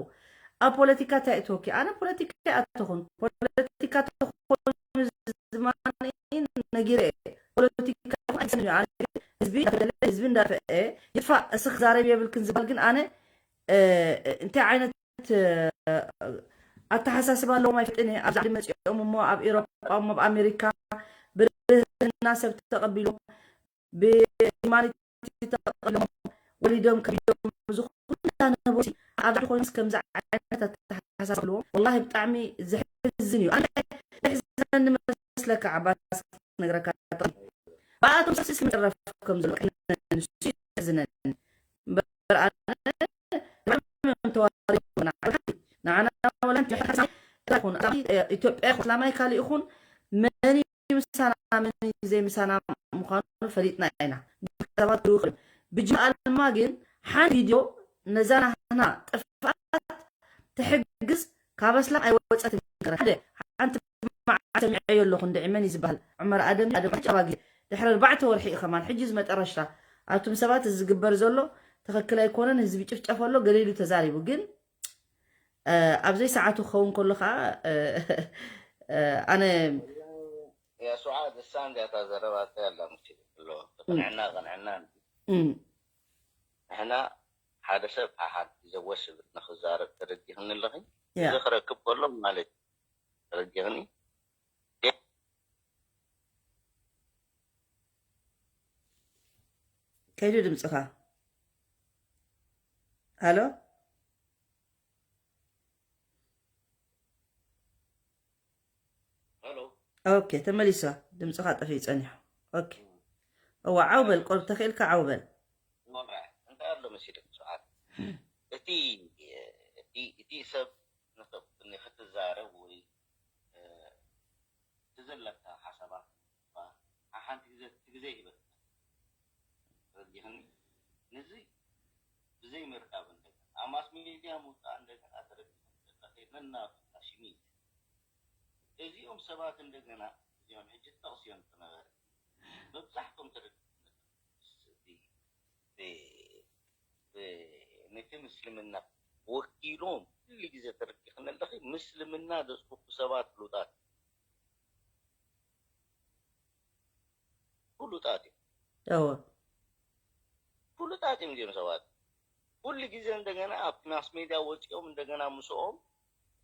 ኣብ ፖለቲካ እንታይ እትወኪ ኣነ ፖለቲካ ኣይኣተኹን ፖለቲካ ተኾኑ ዝማኒ ነጊረ እየ ፖለቲካ ኣይሰምዕ ኣነ ህዝቢ እንዳተበደለ ህዝቢ እንዳፈአ ይፋ እስኽ ዛረብ የብልክን ዝበሃል ግን ኣነ እ፣ እንታይ ዓይነት እ፣ ኣተሓሳስባ ኣለዎም ኣይፈልጥን እየ ኣብዚ ዓዲ መፂኦም እሞ ኣብ ኤሮጳ እሞ ኣብ ኣሜሪካ ብርህና ሰብ ተቐቢሎም ብሂማኒቲ ተቐቢሎም ወሊዶም ከቢዶም እዚ ኩላ ነበሩ ኣብዚ ዓዲ ኮይኖም ከምዚ ዓይነት ኣተሓሳስባ ኣለዎም ወላሂ ብጣዕሚ ዘሕዝን እዩ ኣነ ዘሕዝነኒ መስለካ ዓባስ ክነግረካ ብኣቶም ሰብሲ ስምረፍ ከም ዘሎ ቀነኒ ንሱ እዩ ዘሕዝነኒ እምበር ኣነ ብጣዕሚ እዮም ተዋሪዶም ንዓና ንዓና ወላ ሓንቲ ሓንቲ ይኹን ኣብ ኢትዮጵያ ይኹን እስላማይ ካልእ ይኹን መን እዩ ምሳና መን እዩ ዘይምሳና ምዃኑ ፈሊጥና ኢና ሰባት ክልውኽል ብጅምኣ ድማ ግን ሓንቲ ቪድዮ ነዛ ናህና ጥፍኣት ትሕግዝ ካብ ኣስላም ኣይወፀትን ገረ ሓደ ሓንቲ መዓት ሰሚዐዮ ኣለኹ እንድዒ መን እዩ ዝበሃል ዑመር ኣደም ኣደም ጫባ ግዜ ድሕሪ ኣርባዕተ ወርሒ እዩ ከማን ሕጂ እዚ መጠረሽታ ኣቱም ሰባት እዚ ዝግበር ዘሎ ትኽክል ኣይኮነን ህዝቢ ጭፍጨፍ ኣሎ ገለ ኢሉ ተዛሪቡ ግን እ፣ ኣብ ዘይሰዓቱ ክኸውን ከሎ ከዓ፣ እ፣ እ፣ ኣነ ያ ሱዓድ እሳ እንዲያታ ዘረባታ ያላ ምችል ኣሎ ቅንዕና ቅንዕና እም፣ ንሕና ሓደ ሰብ ሓሓንቲ ዘወስብ ንክዛረብ ተረዲኽኒ ኣለኺ ያ እዚ ክረክብ ከሎ ማለት እዩ ተረዲኽኒ ከይዱ ድምፅኻ። ሃሎ። ሄሎ ኦኬ፣ ተመሊሳ። ድምፅኻ ጠፊኡ ፀኒሑ። ኦኬ። እዋ፣ ዓው በል፣ ቆርብ ተኽኢልካ ዓው በል። ሞራ እንታይ ኣሎ መሲልክ ሰዓት እቲ እቲ እቲ ሰብ ንኽትዛረብ ወይ እቲ ዘለካ ሓሳባት ሓንቲ ግዜ እቲ ግዜ ይበል ረዲኽኒ ነዚ ብዘይ ምርዳብ እንደገና ኣብ ማስ ሚድያ ምውፃእ እንደገና ተረዲኽኒ ነናቱ ሽሚት እዚኦም ሰባት እንደገና እዚኦም ሕጂ ጠቕስዮም ዝነበረ መብዛሕቶም ተረዲኽኒ ነቲ ምስልምና ወኪሎም ኩሉ ግዜ ተረዲኽኒ ኣለኺ ምስልምና ዘስብኩ ሰባት ፍሉጣት ፍሉጣት እዮም እወ ፍሉጣት እዮም እዚኦም ሰባት ኩሉ ግዜ እንደገና ኣብቲ ማስ ሜድያ ወፂኦም እንደገና ምስኦም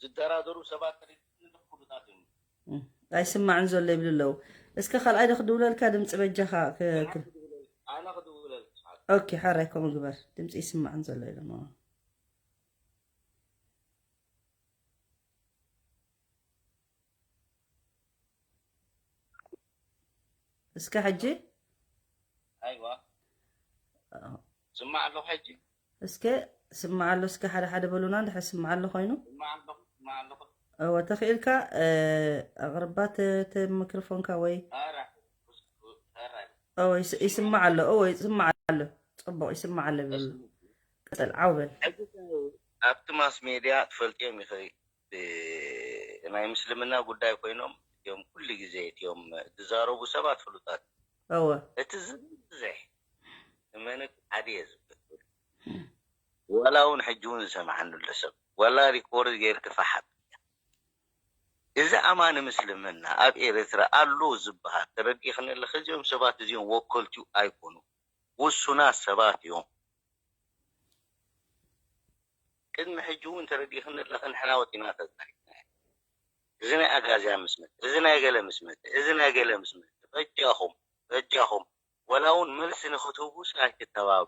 ዝደራደሩ ሰባት ተረዲኽኒ ኣለኺ ፍሉጣት እዮም እም፣ ኣይስማዕን ዘሎ ይብሉ ኣለዉ። እስከ ካልኣይ ዶ ክድውለልካ ድምፂ በጃኻ ክ- ክ- ኣነ ክድውለልካ ኦኬ፣ ሓራይ ከምኡ ግበር። ድምፂ ይስማዕን ዘሎ ኢሎም። እስከ ሕጂ ኣይዋ ስማዕ ኣለኹ ሕጂ እስከ ስማዕ ኣሎ፣ እስከ ሓደ ሓደ በሉና፣ እንድሕር ስማዕ ኣሎ ኮይኑ። ስማዕ ኣለኹ ስማዕ ኣለኹ እወ፣ ተኽኢልካ፣ እ፣ ኣቕርባ ተ-፣ ተ-፣ ሚክሮፎንካ ወይ ኧረ ኧረ እወ፣ ይስ-፣ ይስማዕ ኣሎ። እወ፣ ይስማዕ ኣሎ። ጽቡቕ ይስማዕ ኣሎ ይብል። ቀጽል፣ ዓው በል። ሕጂ ኣብቲ ማስ ሜድያ ትፈልጥዮም ኢኺ ብ-፣ ናይ ምስልምና ጉዳይ ኮይኖም እቲኦም ኩሉ ግዜ እቲኦም ዝዛረቡ ሰባት ፍሉጣት እወ፣ እቲ ዝበዝሕ እመኒ ሓደ እየ ዝብል ዋላ እውን ሕጂ እውን ዝሰምዓኒ ኣሎ ሰብ ዋላ ሪኮርድ ጌርኪ ፋሓት እዚ ኣማኒ ምስልምና ኣብ ኤርትራ ኣሎ ዝበሃል ተረዲእኽኒ ኣለኺ እዚኦም ሰባት እዚኦም ወከልትኡ ኣይኮኑ ውሱናት ሰባት እዮም ቅድሚ ሕጂ እውን ተረዲእኽኒ ኣለኺ ንሕና ወፂና ተዛሪብና እዚ ናይ ኣጋዝያ ምስ መፀ እዚ ናይ ገለ ምስ መፀ እዚ ናይ ገለ ምስ መፀ በጃኹም በጃኹም ወላ እውን መልሲ ንኽትህቡስ ኣይትተባብዑ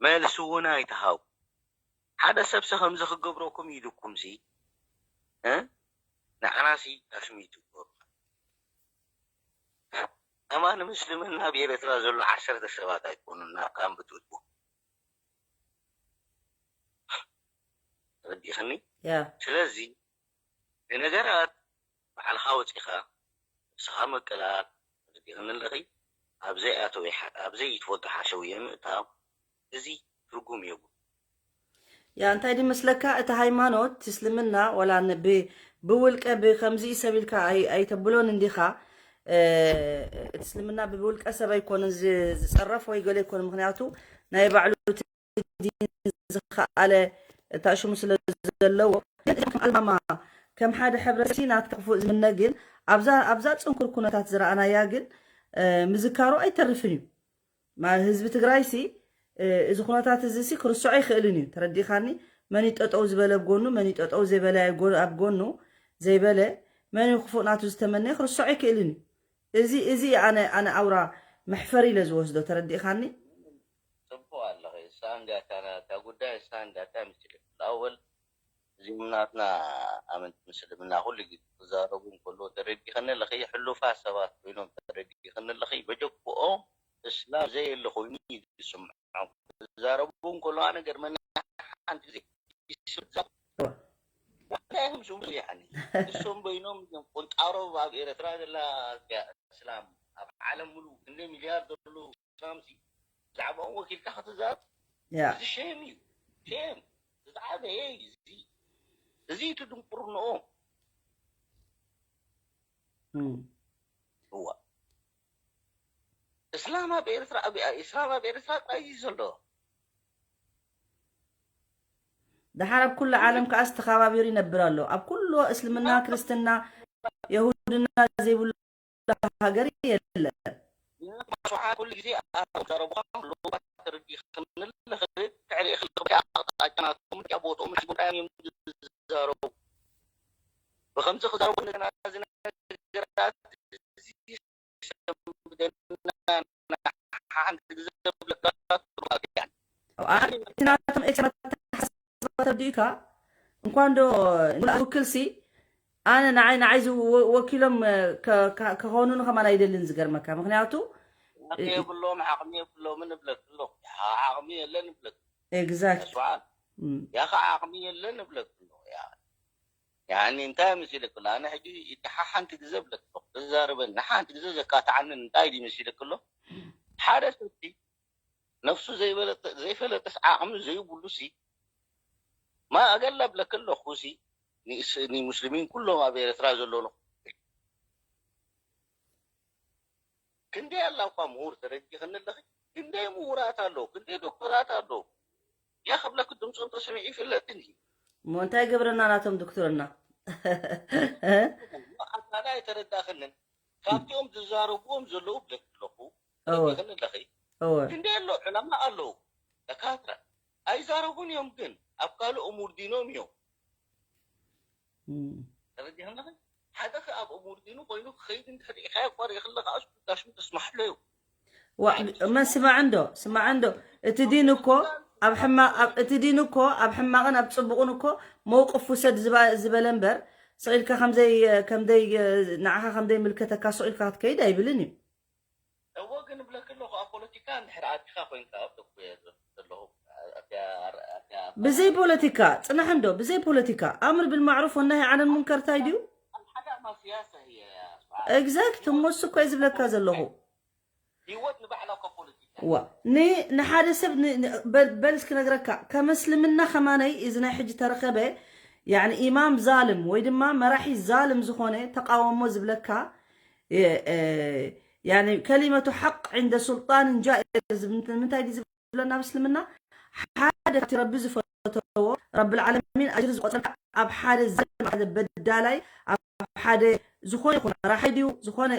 መልሲ እውን ኣይትሃቡ ሓደ ሰብሲ ከምዚ ክገብረኩም ኢሉኩምሲ እ ንዓናሲ ኣስሚቱ ይገብሩ ኣማኒ ምስልምና ኣብ ኤርትራ ዘሎ ዓሰርተ ሰባት ኣይኮኑን ናብ ካምፕ ትእትዎ ተረዲእኽኒ ያ ስለዚ ንነገራት ባዕልኻ ወፂኻ ንስኻ ምቅላል ተረዲእኽኒ ኣለኺ ኣብ ዘይኣተወ ይሓ- ኣብ ዘይትፈልጦ ሓሸውየ ምእታው እዚ ትርጉም የብሉ ያ እንታይ ድመስለካ እቲ ሃይማኖት እቲ እስልምና ወላ ን- ብ- ብውልቀ ብከምዚ ሰብ ኢልካ ኣይ- ኣይተብሎን እንዲኻ እ፣ እቲ እስልምና ብውልቀ ሰብ ኣይኮነን ዝ- ዝፀረፍ ወይ ገለ ኣይኮነ ምክንያቱ ናይ ባዕሉ እቲ ዲን ዝኸኣለ እታ ሽሙ ስለ ዘለዎ ግን እዚኦም ከም ኣልማማ ከም ሓደ ሕብረተሰብ ናትካ ክፉእ ዝምነ ግን ኣብዛ ኣብዛ ፅንኩር ኩነታት ዝረኣናያ ግን እ፣ ምዝካሩ ኣይተርፍን እዩ ማ- ህዝቢ ትግራይ ሲ እ፣ እዚ ኩነታት እዚ ሲ ክርስዖ ኣይኽእልን እዩ ተረዲኻኒ መን እዩ ጠጠው ዝበለ ኣብ ጎኑ መን እዩ ጠጠው ዘይበለ ኣብ ጎ- ኣብ ጎኑ ዘይበለ መን እዩ ክፉእ ናቱ ዝተመነየ ክርስዖ ኣይክእልን እዩ እዚ እዚ ኣነ ኣነ ኣውራ መሕፈሪ ኢለ ዝወስዶ ተረዲኻኒ ጽቡቕ ኣለኺ እሳ እንዲያታ ናታ ጉዳይ እሳ እንዲያታ ምችልት ኣወል እዚኦም ናትና ኣመንቲ ምስልምና ኩሉ ግዜ ክዛረቡ እንከሎ ተረዲኸኒ ኣለኺ ሕሉፋት ሰባት ኮይኖም ተረዲኸኒ ኣለኺ በጀክኦም እስላም ዘየለ ኮይኑ እዩ ዝስምዖም ክዛረቡ እንከሎ ኣነ ገርመኒ ሓንቲ ግዜ ዋላይም ዝምሉ ያኒ እሶም በይኖም እዮም ቁንጣሮ ኣብ ኤረትራ ዘላ እስላም ኣብ ዓለም ሙሉ ክንደይ ሚልያርድ ዘሎ እስላም ሲ ብዛዕባኦም ወኪልካ ክትዛረብ ያ እዚ ሸም እዩ ሸም ዝዓበየ እዩ እዚ እዚ እቲ ድንቁርንኦም እም። እዋ እስላም ኣብ ኤርትራ ኣብ- እስላም ኣብ ኤርትራ ጥራይ እዩ ዘሎ ደሓር ኣብ ኩሉ ዓለም ከኣስ ተኸባቢሩ ይነብር ኣሎ። ኣብ ኩሉ እስልምና፣ ክርስትና፣ የሁድና ዘይብሉ ሃገር የለን። ሸውዓን ኩሉ ግዜ ኣብ ዘረብኦም ኣለዉ ተረዲእክንለ ትዕሪእክለ ኣቅጣጫ ናቶም ቦትኦም ሒቦም እዮም ዝዛረቡ። ብከምዚ ክዛረቡ ነዚ ነገራት እዚ ሰምደና ሓንቲ ግዜ ብለካ ትሩፋት እያ። እቲ ናቶም ኤክስ ኣተሓሳስባ ተረዲኡካ እንኳን ዶ ንላእ ውክልሲ ኣነ ንዓይ ንዓይ ዝወ- ወኪሎም እ፣ ከ- ከ- ከኾኑኒ ከማን ኣይደልን ዝገርመካ ምክንያቱ ዓቕሚ የብሎም ዓቕሚ የብሎምን እብለክ ኣለኹ። ዓቕሚ የለን እብለክ ኤግዛክት ስብሓን ያኸ ዓቕሚ የለን እብለክ ኣለኹ። ያኒ እንታይ መሲለክ ኣሎ ኣነ ሕጂ እቲ ሓሓንቲ ግዜ እብለክ ኣለኹ ተዛርበኒ ሓንቲ ግዜ ዘካትዓንን እንታይ ድዩ መሲለክ ኣሎ ሓደ ሰብቲ ነፍሱ ዘይበለጠ- ዘይፈለጠስ ዓቕሚ ዘይብሉ ሲ ማእገላ እብለክ ኣለኹ ሲ ንእስ- ንሙስሊሚን ኩሎም ኣብ ኤርትራ ዘለዉ ክንደይ ኣላ እኳ ምሁር ተረዲኽኒ ኣለኺ ክንደይ ምሁራት ኣለዉ ክንደይ ዶክተራት ኣለዉ ያ ክብለክ ድምፆም ተሰሚዑ ይፍለጥን እዩ እሞ እንታይ ገብረና ናቶም ዶክተርና ኣካላ ኣይተረዳኽንን ካብቲኦም ዝዛረብዎም ዘለዉ ብለክ ኣለኹ እወ ተረዲኽኒ ኣለኺ እወ ክንደይ ኣሎ ዕለማ ኣለዉ ደካትራ ኣይዛረቡን እዮም ግን ኣብ ካልእ እሙር ዲኖም እዮም እም። ተረዲኽኒ ኣለኺ ሓደ ከ ኣብ እሙር ዲኑ ኮይኑ ክኸይድ እንድሕር ኢኻ ቆሪእክለ ከዓ ዳሽም ተስማሕሎ እዩ ዋ መን ስማዕ እንዶ ስማዕ እንዶ እቲ ዲን እኮ ኣብ ሕማቕ ኣብ- እቲ ዲን እኮ ኣብ ሕማቕን ኣብ ፅቡቕን እኮ መውቅፍ ውሰድ ዝባ- ዝበለ እምበር ስቕ ኢልካ ከምዘይ ከምዘይ ንዓኻ ከምዘይ ምልከተካ ስቕ ኢልካ ክትከይድ ኣይብልን እዩ እዎ ግን ብለክ ኣለኹ ኣብ ፖለቲካ እንድሕር ኣቲኻ ኮይንካ ኣብ ደኩ ዘለኹ ኣብያ ኣብያ ብዘይ ፖለቲካ ፅናሕ እንዶ ብዘይ ፖለቲካ ኣምር ብልማዕሩፍ ወናሂ ዓነን ሙንከር እንታይ ድዩ الحاجة ما سياسة هي يا سعاد ኤግዛክት እሞ እሱ እኮ እዩ ዝብለካ ዘለኹ ህይወት ንባዕላ እኮ ፖለቲካ ዋ ን- ንሓደ ሰብ ን- ን- በል- በል እስኪ ነግረካ ከም እስልምና ከማነይ እዚ ናይ ሕጂ ተረኸበ يعني ኢማም ዛልም ወይ ድማ መራሒ ዛልም ዝኾነ ተቃወሞ ዝብለካ እ- እ- يعني كلمة حق عند سلطان جائر ዝብ- ምንታይ ድዩ ዝብለና ኣብ እስልምና ሓደ ካብቲ ረቢ ዝፈተዎ ረቢ ዓለሚን ኣጅሪ ዝቆፀልካ ኣብ ሓደ ዛልም ሓደ በዳላይ ኣብ ሓደ ዝኾነ ይኹን ራሓይ ድዩ ዝኾነ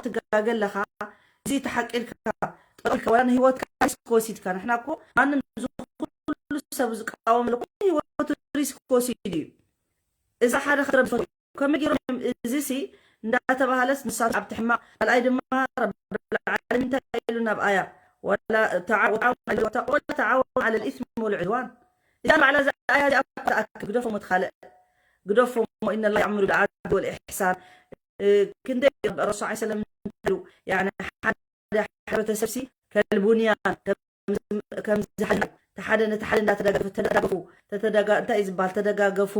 ትጋገ ኣለኻ እዚ ተሓቂልካ ጠቂልካ ወላ ንህይወትካ ሪስክ ወሲድካ ንሕና እኮ ማንም እዚ ኩሉ ሰብ ዝቃወም ዘሎ ኩሉ ህይወቱ ሪስክ ወሲዱ እዩ እዛ ሓደ ክትረብ ዝፈትዎ ከመይ ገይሮም እዮም እዚ ሲ እንዳተባሃለስ ንሳት ኣብቲ ሕማቕ ካልኣይ ድማ ረብል ዓለሚን እንታይ ኢሉ ናብ ኣያ ወላ ተዓወኑ ዓለ ልኢስሚ ወልዕድዋን እዛ ባዕላ እዛ ኣያ እዚኣ ተኣክብ ግደፎም እቲ ካልእ ግደፎም ኢነ ላ ኣምሩ ብዓድ ወልኢሕሳን ክንደይ ረሱል ዓ ሰለም ሓደ ሕብረተሰብ ሲ ከልቡንያን ከምዚ ሓደ ነቲ ሓደ እንዳተደጋገፈ ተደጋገፉ ተተደጋ እንታይ እዩ ዝበሃል ተደጋገፉ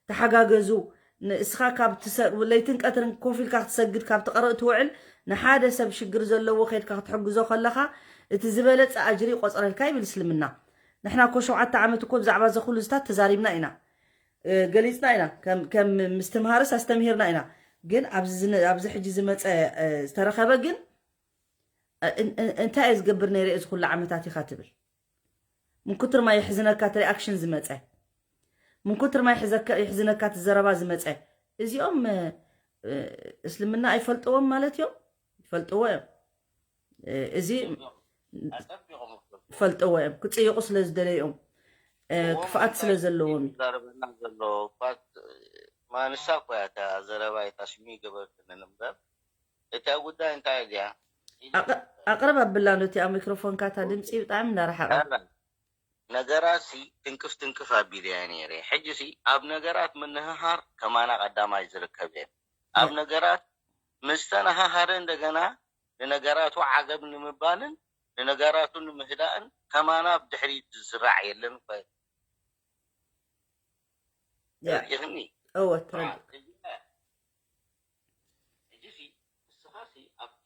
ተሓጋገዙ ንእስኻ ካብ ለይትን ቀትርን ኮፍ ኢልካ ክትሰግድ ካብ ትቐርእ ትውዕል ንሓደ ሰብ ሽግር ዘለዎ ከድካ ክትሕግዞ ከለኻ እቲ ዝበለፀ ኣጅሪ ይቆፅረልካ ይብል እስልምና ንሕና እኮ ሸውዓተ ዓመት እኮ ብዛዕባ ዘኹሉ ዝታት ተዛሪብና ኢና ገሊፅና ኢና ከም ምስትምሃርስ ኣስተምሂርና ኢና ግን ኣብዚ ሕጂ ዝመፀ ዝተረኸበ ግን እንታይ እየ ዝገብር ነይረ እዚ ኩሉ ዓመታት ኢኻ ትብል ምን ኩትር ማይ ይሕዝነካ እቲ ሪኣክሽን ዝመፀ ምን ኩትር ማይ ይሕዝነካ እቲ ዘረባ ዝመፀ እዚኦም እስልምና ኣይፈልጥዎም ማለት እዮም ይፈልጥዎ እዮም እዚ ይፈልጥዎ እዮም ክፅይቁ ስለ ዝደለዮም ክፍኣት ስለ ዘለዎም እዩ ዘረበና ዘሎ ማንሳ እኮ እያ እታ ዘረባ እታ ሽሚ ገበርትንን እምበር እታ ጉዳይ እንታይ እያ ኣቕርብ ኣብላ ዶ እቲኣ ሚክሮፎንካ እታ ድምፂ ብጣዕሚ እንዳረሓቐ ነገራት ሲ ትንክፍ ትንክፍ ኣቢለያ ነይረ ሕጂ ሲ ኣብ ነገራት ምንህሃር ከማና ቀዳማይ ዝርከብ እየ ኣብ ነገራት ምስተነሃሃረ እንደገና ንነገራቱ ዓገብ ንምባልን ንነገራቱ ንምህዳእን ከማና ብድሕሪት ዝስራዕ የለን እኮ ተረዲእኽኒ እወ ተረዲእ ሕጂ ሲ ንስኻ ሲ ኣብቲ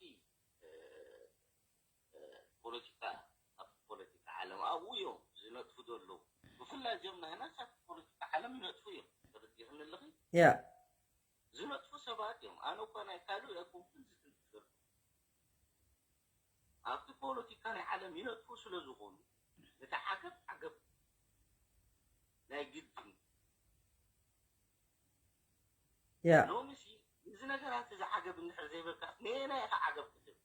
ፖለቲካ ኣብቲ ፖለቲካ ዓለም ኣብኡ እዮም ዝነጥፉ ዘለዉ ብፍላይ እዚኦም ናይ ናሳት ፖለቲካ ዓለም ይነጥፉ እዮም ተረዲእኽኒ ኣለኺ ያ ዝነጥፉ ሰባት እዮም ኣነ እኳ ናይ ካልእ ኣይኮንኩን ዝትንክፍ ዘለኹ ኣብቲ ፖለቲካ ናይ ዓለም ይነጥፉ ስለ ዝኾኑ ነቲ ዓገብ ዓገብ ናይ ያ። ሎሚ ሲ እዚ ነገራት እዚ ዓገብ እንድሕር ዘይበልካ ነየናይ ኢኻ ዓገብ ክትብል?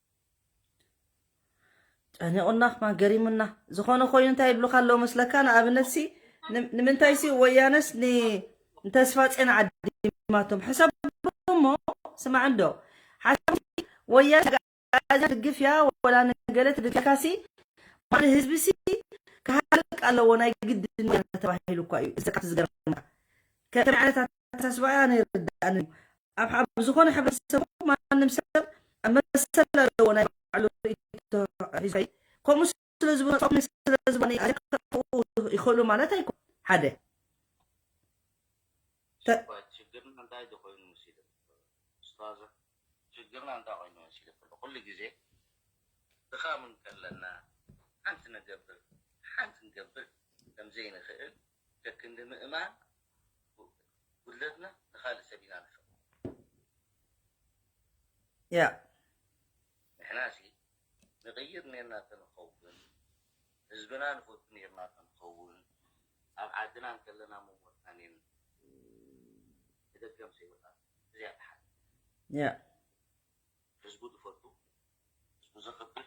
ጨኒቑና፣ ማ ገሪሙና። ዝኾነ ኮይኑ እንታይ ይብሉካ ኣለዉ መስለካ? ንኣብነት ሲ ን-፣ ንምንታይ ሲ ወያነስ ን-፣ ንተስፋ ጼና ዓዲማቶም? ሕሰብ እሞ ስማዕ እንዶ። ሓሳብ ወያነ ኣዝያ ትድግፍ እያ ወላ ንገለ ትድግፍ ኢልካ ሲ፣ ማለት ህዝቢ ሲ ክሃልቅ ኣለዎ ናይ ግድን ተባሂሉ እኳ እዩ። እዚ ካብቲ ዝገርመካ። ከምዚ ዓይነት ኣተሓሳስባ ኣነ ይርድኣኒ እዩ። ኣብ ሓ-፣ ኣብ ዝኾነ ሕብረተሰብ ማንም ሰብ ኣብ መሰል ኣለዎ ናይ ባዕሉ ርእይቶ ሒዙ። ከምኡ ስለ ዝበ-፣ ከምኡ ስለ ዝበነ ይኽእሉ ማለት ኣይኮ-፣ ሓደ። ተ-፣ ሽግርና እንታይ ዝኾይኑ መሲሉ? ኡስታዝ፣ ሽግርና እንታይ ኮይኑ መሲሉ? ኩሉ ግዜ ድኻም እንከለና ሓንቲ ንገብር፣ ሓንቲ ንገብር ከም ዘይንኽእል ከክንዲ ምእማን ጉድለትና ንኻልእ ሰብ ኢና ንሕብሮ። ያ። ንሕናሲ ንቕይር ኔርና ተንኸውን፣ ህዝብና ንፈቱ ኔርና ተንኸውን፣ ኣብ ዓድና እንከለና ምሞትና ኔርና። ንደገም ዘይወጣ። እዚኣ ትሓት። ያ። ህዝቡ ዝፈቱ፣ ህዝቡ ዘኽብር፣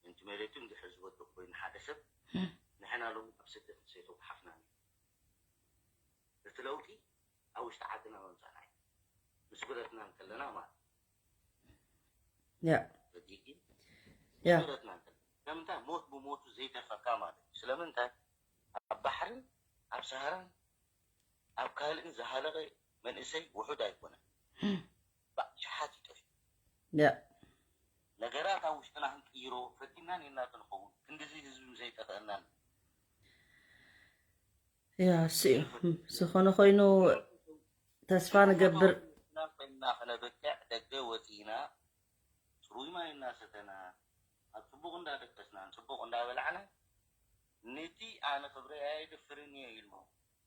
ምእንቲ መሬቱ እንድሕር ዝወድቕ ኮይኑ ሓደ ሰብ፣ ንሕና ሎሚ ኣብ ስደት ዘይተጓሓፍና ኔርና። እቲ ለውጢ ኣብ ውሽጢ ዓድና መምጻእና እዩ። ምስ ብረትና እንከለና ማለት። ያ። ረዲእኪ? ያ። ምስ ብረትና እንከለና። ስለምንታይ? ሞት ብሞቱ ዘይተርፈካ ማለት እዩ። ስለምንታይ? ኣብ ባሕርን ኣብ ሰሃራን ኣብ ካልእን ዝሃለቐ መንእሰይ ውሑድ ኣይኮነን። ባዕ ሽሓት እዩ ጠፊኡ። ያ። ነገራት ኣብ ውሽጥና ክንቅይሮ ፈቲና ኔርና ተንኸውን። ክንድዚ ህዝቢ ምስ ዘይጠፍአናን። ያ፣ እሱ እዩ። ዝኾነ ኮይኑ ተስፋ ንገብር። ኮይና ከነብቅዕ ደገ ወፂና፣ ፅሩይ ማይ እናሰተና፣ ኣብ ፅቡቕ እንዳደቀስናን ፅቡቕ እንዳበላዕናን፣ ነቲ ኣነ ክብረይ ኣየድፍርን እየ ኢሉ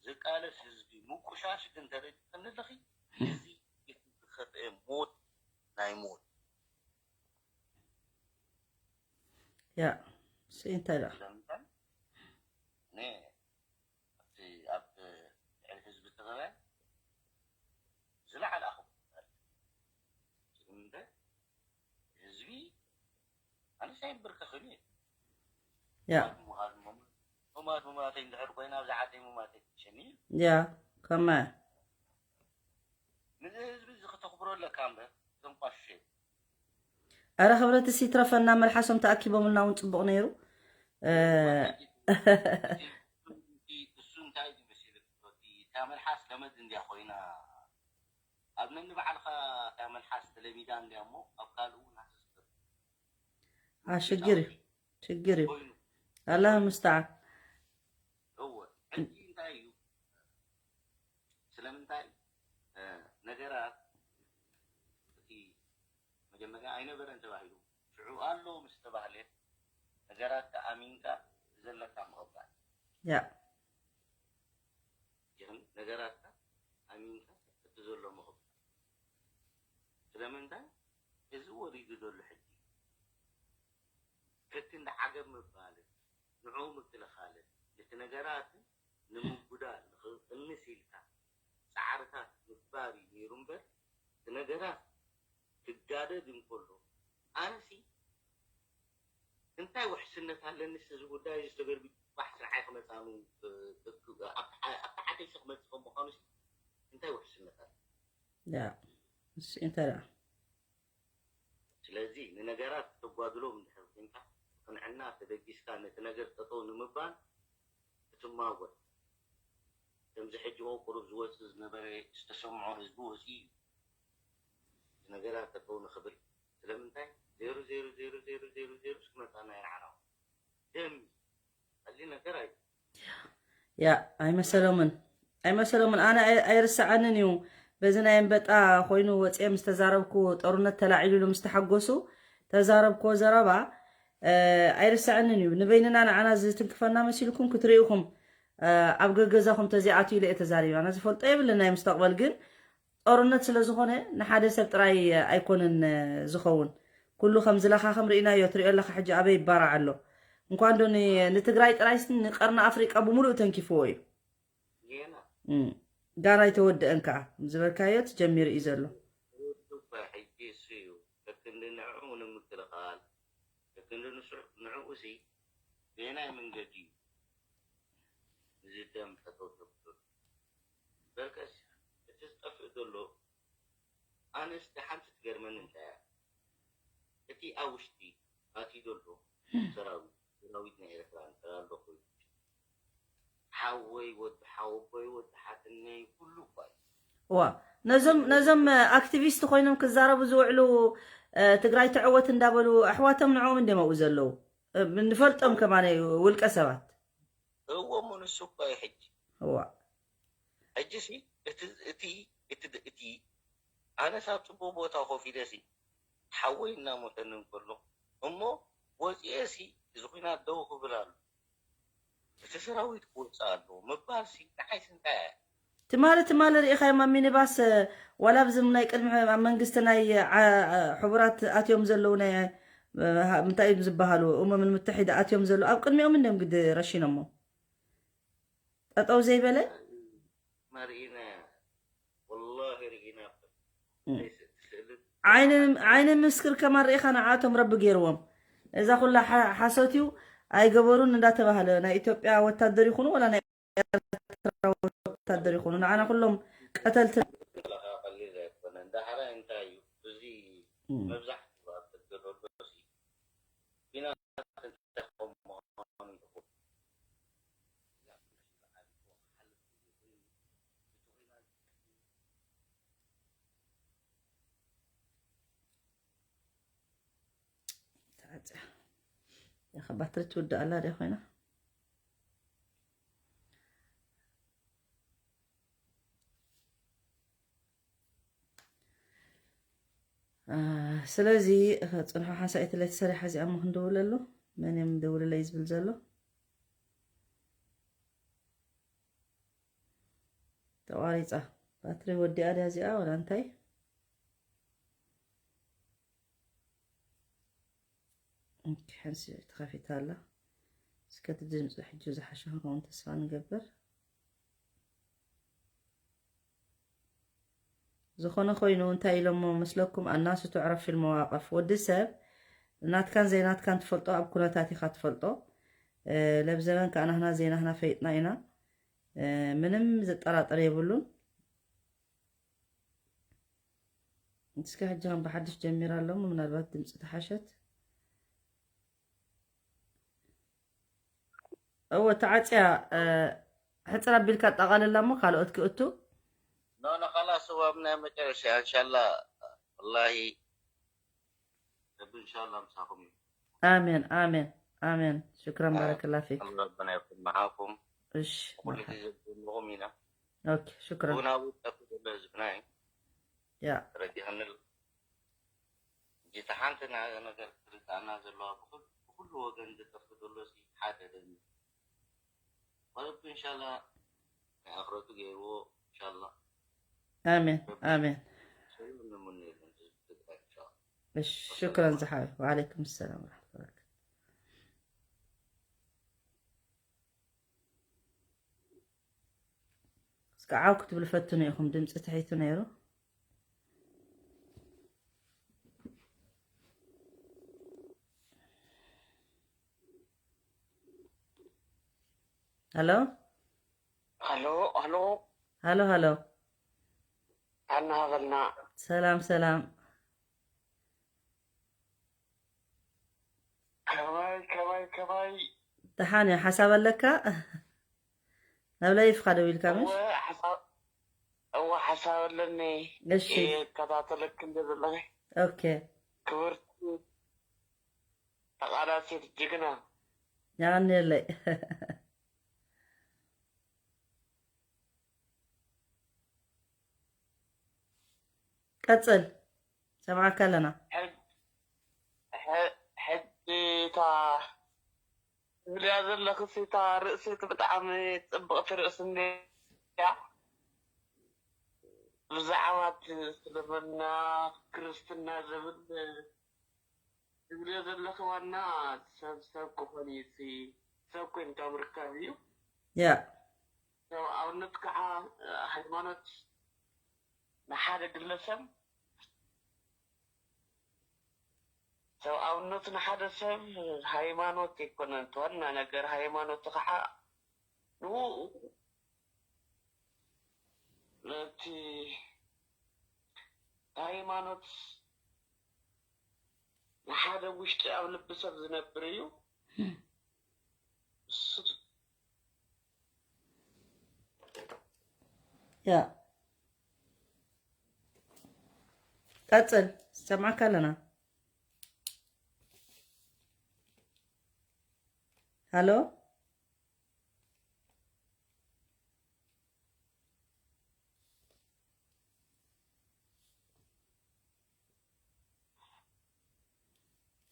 ዝቃለስ ህዝቢ ምቁሻሽ ግን ተረዲእክኒ ኣለኺ? እዚ እቲ ዝኸፍአ ሞት ናይ ሞት። ያ፣ እሱ እንታይ ደኣ? ስለምንታይ? ነ-፣ ኣብቲ፣ ኣብ ልዕሊ ህዝቢ ትግራይ ዝለዓለ ኣኽብሮት ኣለኒ። ስለምንታይ? ህዝቢ ኣነስ ኣይምብርከኽን እየ። ያ። ሙማት፣ ሙማተይ እንድሕር ኮይና፣ ኣብዛ ዓደይ ሙማተይ ትሸኒ እዩ። ያ፣ ከማይ። ነዚ ህዝቢ እዚ ከተኽብሮ ኣለካ እምበር፣ ዘንቋሽሽ የብሉን። ኣረ ክብረትስ ይትረፈና፣ መልሓሶም ተኣኪቦምልና እውን ጽቡቕ ነይሩ። እ፣ እቲ፣ እቲ፣ እሱ እንታይ እዩ መሲሉ? እቲ፣ እታ መልሓስ ገመድ እንድያ ኮይና፣ ኣብ ነንባዕልኻ እታ መልሓስ ተለሚዳ እንድያ እሞ፣ ኣብ ካልእ እውን ሃሰስ ትብል። አ፣ ሽግር እዩ፣ ሽግር እዩ። ኮይኑ። ኣላህ ሙስተዓን። እወ፣ ሕጂ እንታይ እዩ? ስለምንታይ፣ እ፣ ነገራት እቲ መጀመርያ ኣይነበረን ተባሂሉ፣ ሽዑ ኣሎ ምስ ተባህለ፣ ነገራት ኣሚንካ ዘለካ ምቕባል። ያ። ግን ነገራትካ ኣሚንካ እቲ ዘሎ ምቕባል። ስለምንታይ? እዚ ወሪዱ ዘሎ ሕጂ ከክንዲ ዓገብ ምባልን ንዕኡ ምክልኻልን ነቲ ነገራት ንምጉዳል ንኽቕንስ ኢልካ ጻዕርታት ምግባር እዩ ነይሩ እምበር፣ እቲ ነገራት ክጋደድ እንከሎ፣ ኣነሲ እንታይ ውሕስነት ኣለኒ? እዚ ጉዳይ እዚ ተገልቢጡ ጽባሕ ስርዓይ ክመጻኑ፣ እ፣ እ፣ ኣብቲ ሓ-፣ ኣብቲ ሓደሽ ክመጽእ ከም ምዃኑ ሲ እንታይ ውሕስነት ኣለኒ? ያ፣ እሱ እንታይ ደኣ? ስለዚ ንነገራት ከተጓድሎም እንድሕር ኮይንካ፣ ቅንዕና ተበጊስካ ነቲ ነገር ጠጠው ንምባል ክትማጎት። ከምዚ ሕጂ እኮ ቁሩብ ዝወጽእ ዝነበረ ዝተሰምዖ ህዝቢ ወጺኡ እዩ። እቲ ነገራት ጠጠው ንኽብል። ስለምንታይ? ዜሮ፣ ዜሮ፣ ዜሮ፣ ዜሮ፣ ዜሮ፣ ዜሮ እስክመጻና ኢና ዓላማ። ደም ቀሊል ነገር ኣይ-፣ ያ፣ ኣይመሰሎምን። ኣይመሰሎምን። ኣነ ኣይ-፣ ኣይርስዓንን እዩ። በዚ ናይ ኣንበጣ ኮይኑ ወፅየ ምስ ተዛረብኩ፣ ጦርነት ተላዒሉ ኢሉ ምስ ተሓጎሱ ተዛረብኩዎ ዘረባ፣ እ፣ ኣይርስዓንን እዩ። ንበይንና ንዓና ዝትንክፈና መሲልኩም ክትሪኢኹም፣ እ፣ ኣብ ገገዛኹም ተዘይኣትዩ ኢለ እየ ተዛሪበ። ኣነ ዝፈልጦ የብልን ናይ ሙስተቕበል፣ ግን ጦርነት ስለ ዝኾነ ንሓደ ሰብ ጥራይ ኣይኮነን ዝኸውን። ኩሉ ከም ዝለኻኸም ርኢናዮ፣ ትሪኦ ኣለኻ ሕጂ ኣበይ ይባራዕ ኣሎ። እንኳን ዶ ን-፣ ንትግራይ ጥራይስ ንቀርኒ ኣፍሪቃ ብምሉእ ተንኪፍዎ እዩ። ጌና። እም። ጋና ኣይተወደአን ከዓ ዝበልካዮ ጀሚሩ እዩ ዘሎ። ሕጂ እሱ እዩ ከክንዲ ንዕኡ ንምክልኻል ከክንዲ ንስዕ ንዕኡ ሲ በየናይ መንገዲ እዩ እዚ ደም ጠጠው ተብሎ በልቀስ እቲ ዝጠፍእ ዘሎ ኣነስ ሓንቲ ትገርመኒ እንታይ እያ እቲ ኣብ ውሽጢ ኣትዩ ዘሎ ሰራዊት ሰራዊት ናይ ኤርትራ እንተ ኣሎ ኮይኑ ሓወይ ወዲ ሓወቦይ ወዲ ሓትነይ ኩሉ እኳ እዩ ዋ ነዞም ነዞም ኣክቲቪስት ኮይኖም ክዛረቡ ዝውዕሉ ትግራይ ትዕወት እንዳበሉ ኣሕዋቶም ንዕኦም እንዲም ኣብኡ ዘለዉ ንፈልጦም ከማነ ውልቀ ሰባት እዎ ምንሱ እኳ እዩ ሕጂ ዋ ሕጂ ሲ እቲ እቲ እቲ እቲ ኣነስ ኣብ ፅቡቅ ቦታ ኮፍ ኢለ ሲ ሓወይ እናሞተኒ እንከሎ እሞ ወፂኤ ሲ እዚ ኩናት ደው ክብል ኣሎ እቲ ሰራዊት ክወፅእ ኣለዎ ምባል ሲ ንዓይስ እንታይ እያ ትማሊ ትማሊ ርኢኻዮም ኣብ ሚኒባስ ዋላ ብዝም ናይ ቅድሚ ኣብ መንግስቲ ናይ ዓ- ሕቡራት ኣትዮም ዘለዉ ናይ እ፣ እንታይ እዮም ዝበሃሉ እሞምን ምትሒድ ኣትዮም ዘለዉ ኣብ ቅድሚኦም እንዲም ግዲ ረሺኖሞ ጠጠው ዘይበለ መርኢና ወላሂ ርኢና ስእልን ዓይኒ ምስክር ከማን ርኢኻ ንዓቶም ረቢ ገይርዎም እዛ ኩላ ሓ- ሓሶት እዩ ኣይገበሩን እንዳተባህለ ናይ ኢትዮጵያ ወታደር ይኹኑ ወላ ናይ ኤርትራ ወታደር ይኹኑ ንዓና ኩሎም ቀተልቲ ቀሊል ኣይኮነን ዳሕራይ እንታይ እዩ እዚ መብዛሕትኡ ኣብ ደገ ዘሎ ሲ ፊናት እንታይ ከም ምዃኑ ይኹን ተዓፅያ ያኸ ባትሪ ትውድእ ኣላ ድያ ኮይና ስለዚ ፅንሖ ሓንሳኢት ለይቲ ሰሪሓ እዚኣ እሞ ክንደውለሉ መን እዮም ደውልለይ ዝብል ዘሎ ተቋሪፃ ባትሪ ወዲኣ ድያ እዚኣ ወላ እንታይ ሓንሲ ተኸፊታ ኣላ እስከ እቲ ድምፂ ሕጂ ዝሓሸ ክኸውን ተስፋ ንገብር ዝኾነ ኮይኑ እንታይ ኢሎሞ መስለኩም ኣናሱ ትዕረፍ ፊል መዋቀፍ ወዲ ሰብ ናትካን ዘይናትካን ትፈልጦ ኣብ ኩነታት ኢኻ ትፈልጦ ለብዘበን ከዓ ናህና ዘይናህና ፈይጥና ኢና ምንም ዘጠራጠር የብሉን እስከ ሕጂ ከም ብሓድሽ ጀሚራ ኣለሞ ምናልባት ድምፂ ተሓሸት እወ ተዓፅያ ሕፅር ኣቢልካ ኣጠቓልላ እሞ ካልኦት ክእቱ ኖ ኖ خلاص እዋ ናይ መጨረሻ እንሻላ ወላሂ ረቢ እንሻላ ምሳኹም እዩ ኣሜን ኣሜን ኣሜን ሽክረን ባረክላ ፊክ ረብና ይኩን መዓኩም እሺ ኩሉ ግዜ ዝብልኹም ኢና ኦኬ ሽክረን ቡና ውጠፍ ዘሎ ህዝብና እዩ ያ ተረዲእኒ ኣሎ ጌታ ሓንቲ ነገር ትርዳእና ዘለዋ ብኩሉ ወገን ዝጠፍ ዘሎ ሓደ ደሚ ወረቢ እንሻላ ናይ ኣኽረቱ ገይርዎ እንሻላ ኣሜን ኣሜን ሰላም ንምነየሎም ህዝቢ ትግራይ እንሻላ እሺ ሽክረን ዝሓቢ ወዓለይኩም ሰላም ወረሕመቱላ እስከ ዓው ክትብሉ ፈትኑ ኢኹም ድምፂ ትሒቱ ነይሩ ሄሎ ሄሎ ሄሎ ሄሎ ሄሎ ኣናሃበልና ሰላም ሰላም ከማይ ከማይ ከማይ ደሓን እዩ ሓሳብ ኣለካ ናብ ላይፍካ ደው ኢልካ ምሽ እወ ሓሳብ እወ ሓሳብ ኣለኒ እሺ ይከታተለክ እንደ ዘለኺ ኦኬ ክብርቲ ተቓላሲት ጅግና የቐንየለይ ቀፅል ሰምዓካ ኣለና ሕጂ እታ ትብልያ ዘለኽስ እታ ርእሲ እቲ ብጣዕሚ ፅብቕቲ ርእሲ እያ ብዛዕባ እቲ እስልምና ክርስትና ዝብል ትብልዮ ዘለኺ ዋና ሰብ ሰብ ክኾን እዩ ሰብ ኮይንካ ምርካብ እዩ ያ ሰብኣውነት ከዓ ሃይማኖት ንሓደ ግለሰብ፣ ሰብኣውነት ንሓደ ሰብ ሃይማኖት ኣይኮነን። እቲ ዋና ነገር ሃይማኖት ከዓ ንኡ ነቲ ሃይማኖት ንሓደ ውሽጢ ኣብ ልቢ ሰብ ዝነብር እዩ። እሱ ያ ቀጽል፣ ሰማዕካ ኣለና። ሃሎ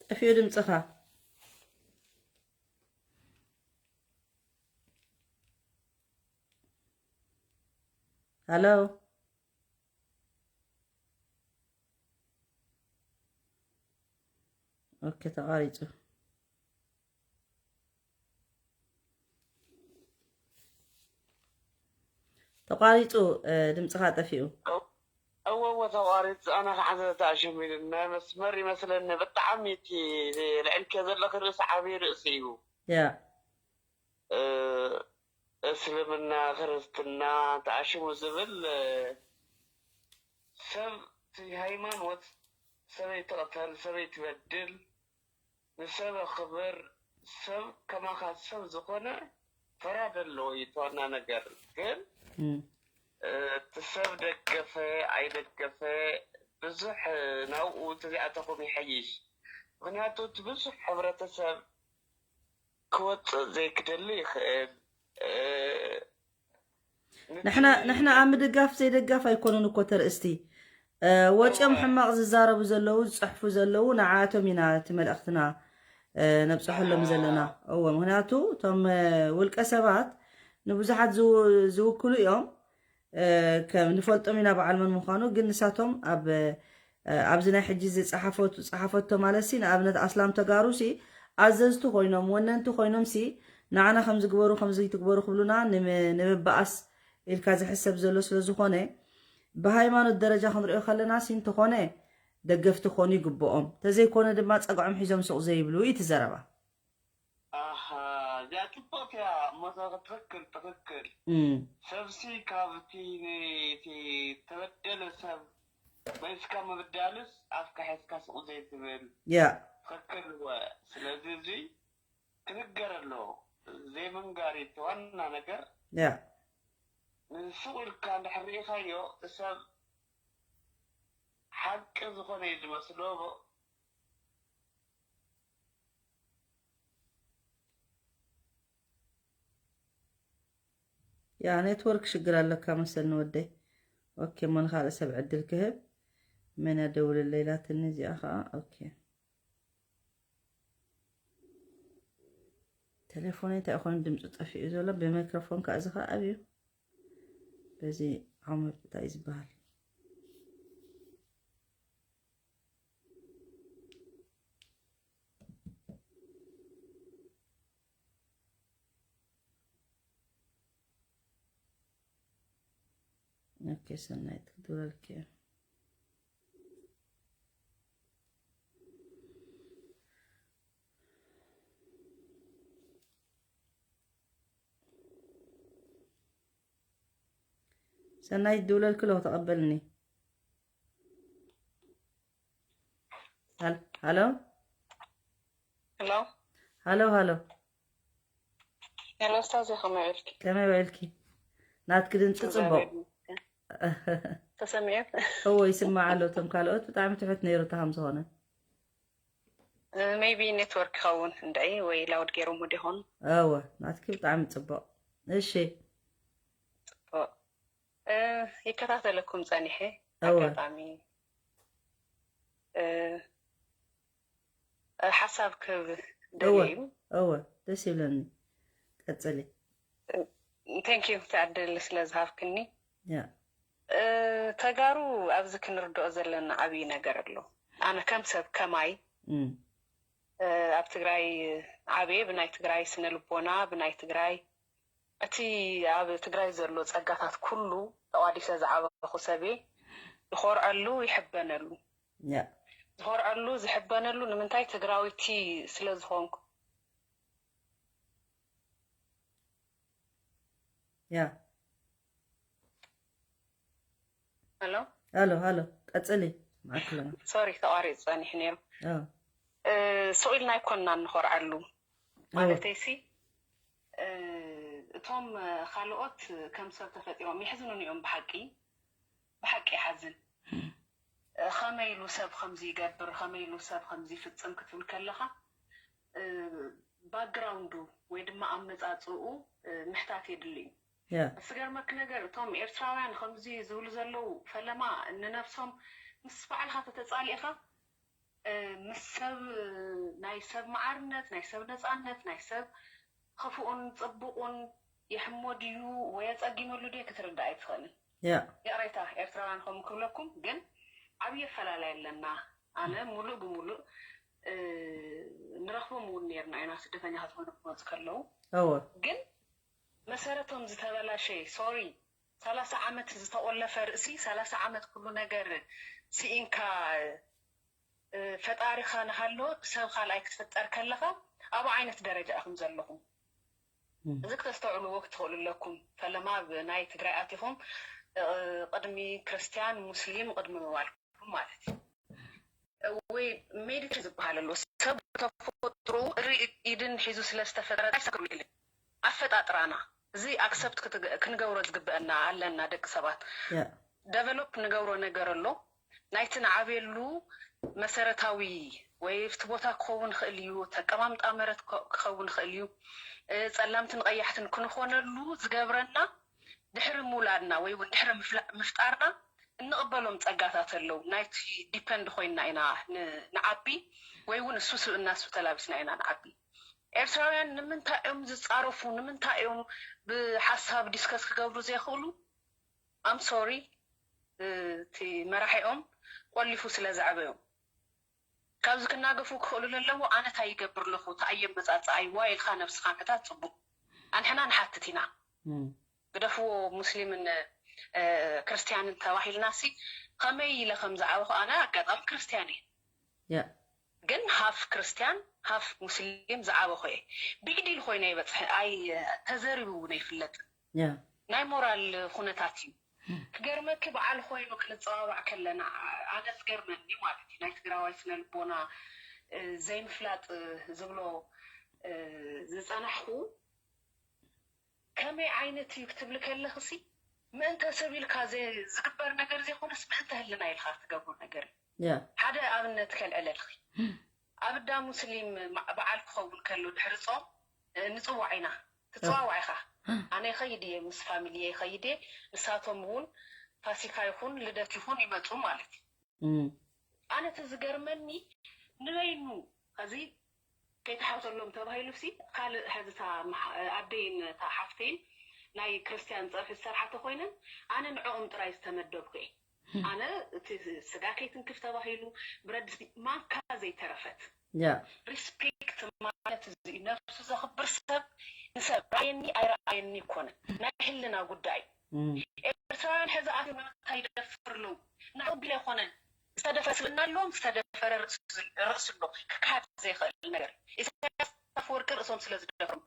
ጠፊኡ ድምፅኻ። ሃሎ ኦኬ፣ ተቋሪፁ። ተቋሪፁ፣ ድምፅኻ ጠፊኡ። እወ እወ፣ ተቋሪፁ። ኣነ ከዓ ተኣሽሙ ናይ መስመር ይመስለኒ። ብጣዕሚ እቲ ልዕልከ ዘለኺ ርእሲ ዓብዪ ርእሲ እዩ። ያ እስልምና ክርስትና ተኣሽሙ ዝብል ሰብ፣ እቲ ሃይማኖት፣ ሰበይ ትቕተል፣ ሰበይ ትበድል፣ ንሰብ ኣኽብር፣ ሰብ ከማኻ ሰብ ዝኾነ ፈራድ ኣለዎ እዩ እቲ ዋና ነገር። ግን እቲ ሰብ ደገፈ ኣይደገፈ ብዙሕ ናብኡ ተዚኣተኹም ይሐይሽ። ምክንያቱ እቲ ብዙሕ ሕብረተሰብ ክወፅእ ዘይክደሊ ይኽእል። ንሕና ኣብ ምድጋፍ ዘይደጋፍ ኣይኮኑን እኮ ተርእስቲ። ወፂኦም ሕማቕ ዝዛረቡ ዘለዉ ዝፅሕፉ ዘለዉ ንዓቶም ኢና እቲ መልእኽትና ነብፅሐሎም ዘለና። እዎ፣ ምክንያቱ እቶም ውልቀ ሰባት ንብዙሓት ዝውክሉ እዮም። ከም ንፈልጦም ኢና በዓል መን ምዃኑ፣ ግን ንሳቶም ኣብ ኣብዚ ናይ ሕጂ ዝፀሓፈቱ ፀሓፈቶ ማለት ሲ ንኣብነት ኣስላም ተጋሩ ሲ ኣዘዝቲ ኮይኖም ወነንቲ ኮይኖም ሲ ንዓና ከምዚ ግበሩ ከምዚ ትግበሩ ክብሉና ንምብኣስ ኢልካ ዝሕሰብ ዘሎ ስለ ዝኾነ ብሃይማኖት ደረጃ ክንሪኦ ከለና ሲ እንተኾነ ደገፍቲ ክኾኑ ይግብኦም፣ ተዘይኮነ ድማ ፀግዖም ሒዞም ሱቕ ዘይብሉ እዩ እቲ ዘረባ። ኣሃ፣ እዚኣ ጽብቕቲ እያ እሞ፣ ትኽክል፣ ትኽክል። ሰብሲ ካብቲ ነቲ ተበደለ ሰብ መሊስካ ምብዳልስ ኣፍካ ሒዝካ ስቕ ዘይትብል። ያ ትኽክል እወ። ስለዚ እዚ ክንገር ኣለዎ። ዘይምንጋር እዩ እቲ ዋና ነገር። ያ ንስቕ ኢልካ እንድሕር ርኢኻዮ እቲ ሰብ ሓቂ ዝኾነ እዩ ዝመስሎ። ያ ኔትወርክ ሽግር ኣለካ መሰልኒ ወደይ። ኦኬ እሞ ንኻልእ ሰብ ዕድል ክህብ። መን እያ ደውለለይ ኢላትኒ እዚኣ ኸዓ። ኦኬ ተሌፎነይ እንታይ ኮይኑ ድምፁ ጠፊኡ ዘሎ? ብማይክሮፎን ከዓ እዚ ከዓ ኣብዩ። በዚ ዓመት እንታይ ዝበሃል? ኦኬ ሰናይት ክድውለልኪ እየ። ሰናይት ድውለልኪ ኣለኹ ተቐበልኒ። ሃል- ሃሎ ሄሎ ሃሎ ሃሎ ሄሎ፣ እስታዝ ከመይ ውዕልኪ? ከመይ ውዕልኪ? ናትኪ ድምፂ ፅቡቕ ተሰሚዑ? እዎ ይስማዕ ኣሎ። እቶም ካልኦት ብጣዕሚ ትሑት ነይሩ እታ ከም ዝኾነ ሜይቢ ኔትወርክ ይኸውን እንድዒ ወይ ላውድ ገይሮሞ ዲኾን? እወ ናትኪ ብጣዕሚ ፅቡቕ። እሺ ፅቡቕ። እ፣ ይከታተለኩም ጸኒሐ። እወ። ኣጋጣሚ እ፣ እ፣ ሓሳብ ክህብ ደልየ እዩ። እወ ደስ ይብለኒ። ቀጽሊ። ቴንክ ዩ እቲ ዕድል ስለ ዝሃብክኒ። ያ እ፣ ተጋሩ ኣብዚ ክንርድኦ ዘለና ዓብዪ ነገር ኣሎ። ኣነ ከም ሰብ ከማይ እም፣ እ፣ ኣብ ትግራይ ዓብየ ብናይ ትግራይ ስነ ልቦና ብናይ ትግራይ እቲ ኣብ ትግራይ ዘሎ ጸጋታት ኩሉ ተቋዲሰ ዝዓበኹ ሰብየ ይኾርዐሉ፣ ይሕበነሉ። ያ ዝኾርዐሉ፣ ዝሕበነሉ ንምንታይ? ትግራዊቲ ስለ ዝኾንኩ። ያ ሄሎ ሃሎ ሃሎ ቀጽሊ ማዕክለና ሶሪ፣ ተቋሪጹ ጸኒሑ ነይሩ። ኦ እ፣ ስቕ ኢልና ኣይኮንና እንኾርዓሉ። ማለተይሲ፣ እ፣ እቶም፣ እ፣ ካልኦት ከም ሰብ ተፈጢሮም የሕዝኑኒ እዮም። ብሓቂ፣ ብሓቂ ይሓዝን። እ፣ ከመይ ኢሉ ሰብ ከምዚ ይገብር፣ ከመይ ኢሉ ሰብ ከምዚ ይፍጽም ክትብል ከለኻ፣ እ፣ ባክግራውንዱ ወይ ድማ ኣመጻጽኡ፣ እ፣ ምሕታት የድሊ እዩ። ያ ዝገርመኪ ነገር፣ እቶም ኤርትራውያን ከምዚ ዝብሉ ዘለዉ ፈለማ ንነብሶም ምስ ባዕልኻ ተተጻሊእኻ፣ እ፣ ምስ ሰብ፣ ናይ ሰብ መዓርነት፣ ናይ ሰብ ነጻነት፣ ናይ ሰብ ክፉኡን ጽቡቑን የሕሞ ድዩ ወይ የጸጊመሉ ድዩ ክትርዳእ ኣይትኽእልን። ያ ይቕሬታ ኤርትራውያን ከም ክብለኩም፣ ግን ዓብዪ ኣፈላላይ ኣለና። ኣነ ሙሉእ ብሙሉእ፣ እ፣ ንረኽቦም እውን ነርና ኢና፣ ስደተኛታት ኮይኖም ክመፁ ከለዉ። እወ ግን መሰረቶም ዝተበላሸየ፣ ሶሪ፣ ሰላሳ ዓመት ዝተቆለፈ ርእሲ፣ ሰላሳ ዓመት ኩሉ ነገር ስኢንካ፣ እ፣ ፈጣሪኻ ንሃሎ ሰብ ካልኣይ ክትፍጠር ከለኻ፣ ኣብ ዓይነት ደረጃ ኢኹም ዘለኹም። እም። እዚ ክተስተውዕልዎ ክትኽእሉ ኣለኩም። ፈለማ ኣብ ናይ ትግራይ ኣቲኹም፣ እ፣ ቅድሚ ክርስትያን ሙስሊም ቅድሚ ምባልኩም ማለት እዩ። ወይ ሜዲቴሽን ዝበሃል ኣሎ። ሰብ ተፈጥሮ ርኢ ኢድን ሒዙ ስለ ዝተፈጠረ ኣይሰግርም ኢሉ። ኣፈጣጥራና እዚ ኣክሰፕት ክትገ-፣ ክንገብሮ ዝግበአና ኣለና ደቂ ሰባት። ያ ደቨሎፕ ንገብሮ ነገር ኣሎ። ናይቲ ንዓብየሉ መሰረታዊ ወይ እቲ ቦታ ክኸውን ይኽእል እዩ፣ እቲ ኣቀማምጣ መረት ክኸ-፣ ክኸውን ይኽእል እዩ። እ፣ ጸላምትን ቀያሕትን ክንኾነሉ ዝገብረና ድሕሪ ምውላድና ወይ እውን ድሕሪ ምፍላ-፣ ምፍጣርና እንቕበሎም ጸጋታት ኣለዉ። ናይቲ ዲፐንድ ኮይንና ኢና ን-፣ ንዓቢ ወይ እውን እሱ ስብእና እሱ ተላቢስና ኢና ንዓቢ። ኤርትራውያን ንምንታይ እዮም ዝጻረፉ? ንምንታይ እዮም ብሓሳብ ዲስከስ ክገብሩ ዘይኽእሉ? ኣም ሶሪ፣ እቲ መራሒኦም ቆሊፉ ስለ ዘዕበዮም። ካብዚ ክናገፉ ክኽእሉ ለለዎ፣ ኣነ እንታይ ይገብር ኣለኹ፣ እንታይ እየ መጻጽኣይ፣ ዋይ ኢልካ ነብስኻ ምሕታት ጽቡቕ። ኣንሕና ንሓትት ኢና። እም። ግደፍዎ ሙስሊምን፣ እ፣ ክርስትያንን ተባሂልና ሲ፣ ከመይ ኢለ ከም ዝዓበኹ፣ ኣነ ኣጋጣሚ ክርስትያን እየ። ያ ግን ሃፍ ክርስትያን ሃፍ ሙስሊም ዝዓበኹ እየ። ቢግ ዲል ኮይኑ ኣይበጽሕ-፣ ኣይ-፣ ተዘሪቡ እውን ኣይፍለጥን። ያ ናይ ሞራል ኩነታት እዩ። ክገርመኪ በዓል ኮይኑ ክንጸዋዋዕ ከለና ኣነ ዝገርመኒ ማለት እዩ ናይ ትግራዋይ ስነ ልቦና፣ እ፣ ዘይምፍላጥ፣ እ፣ ዝብሎ፣ እ፣ ዝጸናሕኩ ከመይ ዓይነት እዩ ክትብሊ ከለኽሲ ምእንተ ሰብ ኢልካ ዘ-፣ ዝግበር ነገር ዘይኮነስ ምእንተ ህልና ኢልካ ትገብሮ ነገር እዩ። ያ ሓደ ኣብነት ከልዕለልኺ። ኣብ እንዳ ሙስሊም ማ-፣ በዓል ክኸውን ከሎ ድሕሪ ጾም፣ እ፣ ንጽዋዕ ኢና። ትጽዋዋዕ ኢኻ። ኣነ ይኸይድ እየ፣ ምስ ፋሚሊ ይኸይድ እየ። ንሳቶም እውን ፋሲካ ይኹን ልደት ይኹን ይመጹ ማለት እዩ። እም። ኣነ እቲ ዝገርመኒ ንበይኑ፣ ኸዚ ከይተሓተሎም ተባሂሉ ሲ፣ ካልእ ሐዚ እታ መሓ-፣ ኣደይን እታ ሓፍተይን ናይ ክርስትያን ጸብሒ ዝሰርሓ ተኾይነን፣ ኣነ ንዕኦም ጥራይ ዝተመደብኩ እየ። ኣነ እቲ ስጋ ከይትንክፍ ተባሂሉ፣ ብረድስቲ ማንካ ዘይተረፈት። ያ ሪስፔክት ማለት እዚ እዩ። ነብሱ ዘኽብር ሰብ ንሰብ ረኣየኒ ኣይረኣየኒ ይኮነ፣ ናይ ህልና ጉዳይ። እም። ኤርትራውያን ሕዚ ኣትዮም ንምንታይ ይደፍር ኣለዉ? ንዕኡ ቢለ ኣይኮነን። ዝተደፈረ ስብእና ኣለዎም፣ ዝተደፈረ ርእሲ፣ ርእሲ ኣሎ። ክካድ ዘይኽእል ነገር። ኢሳያስ ኣፈወርቂ ርእሶም ስለ ዝደፍሮም።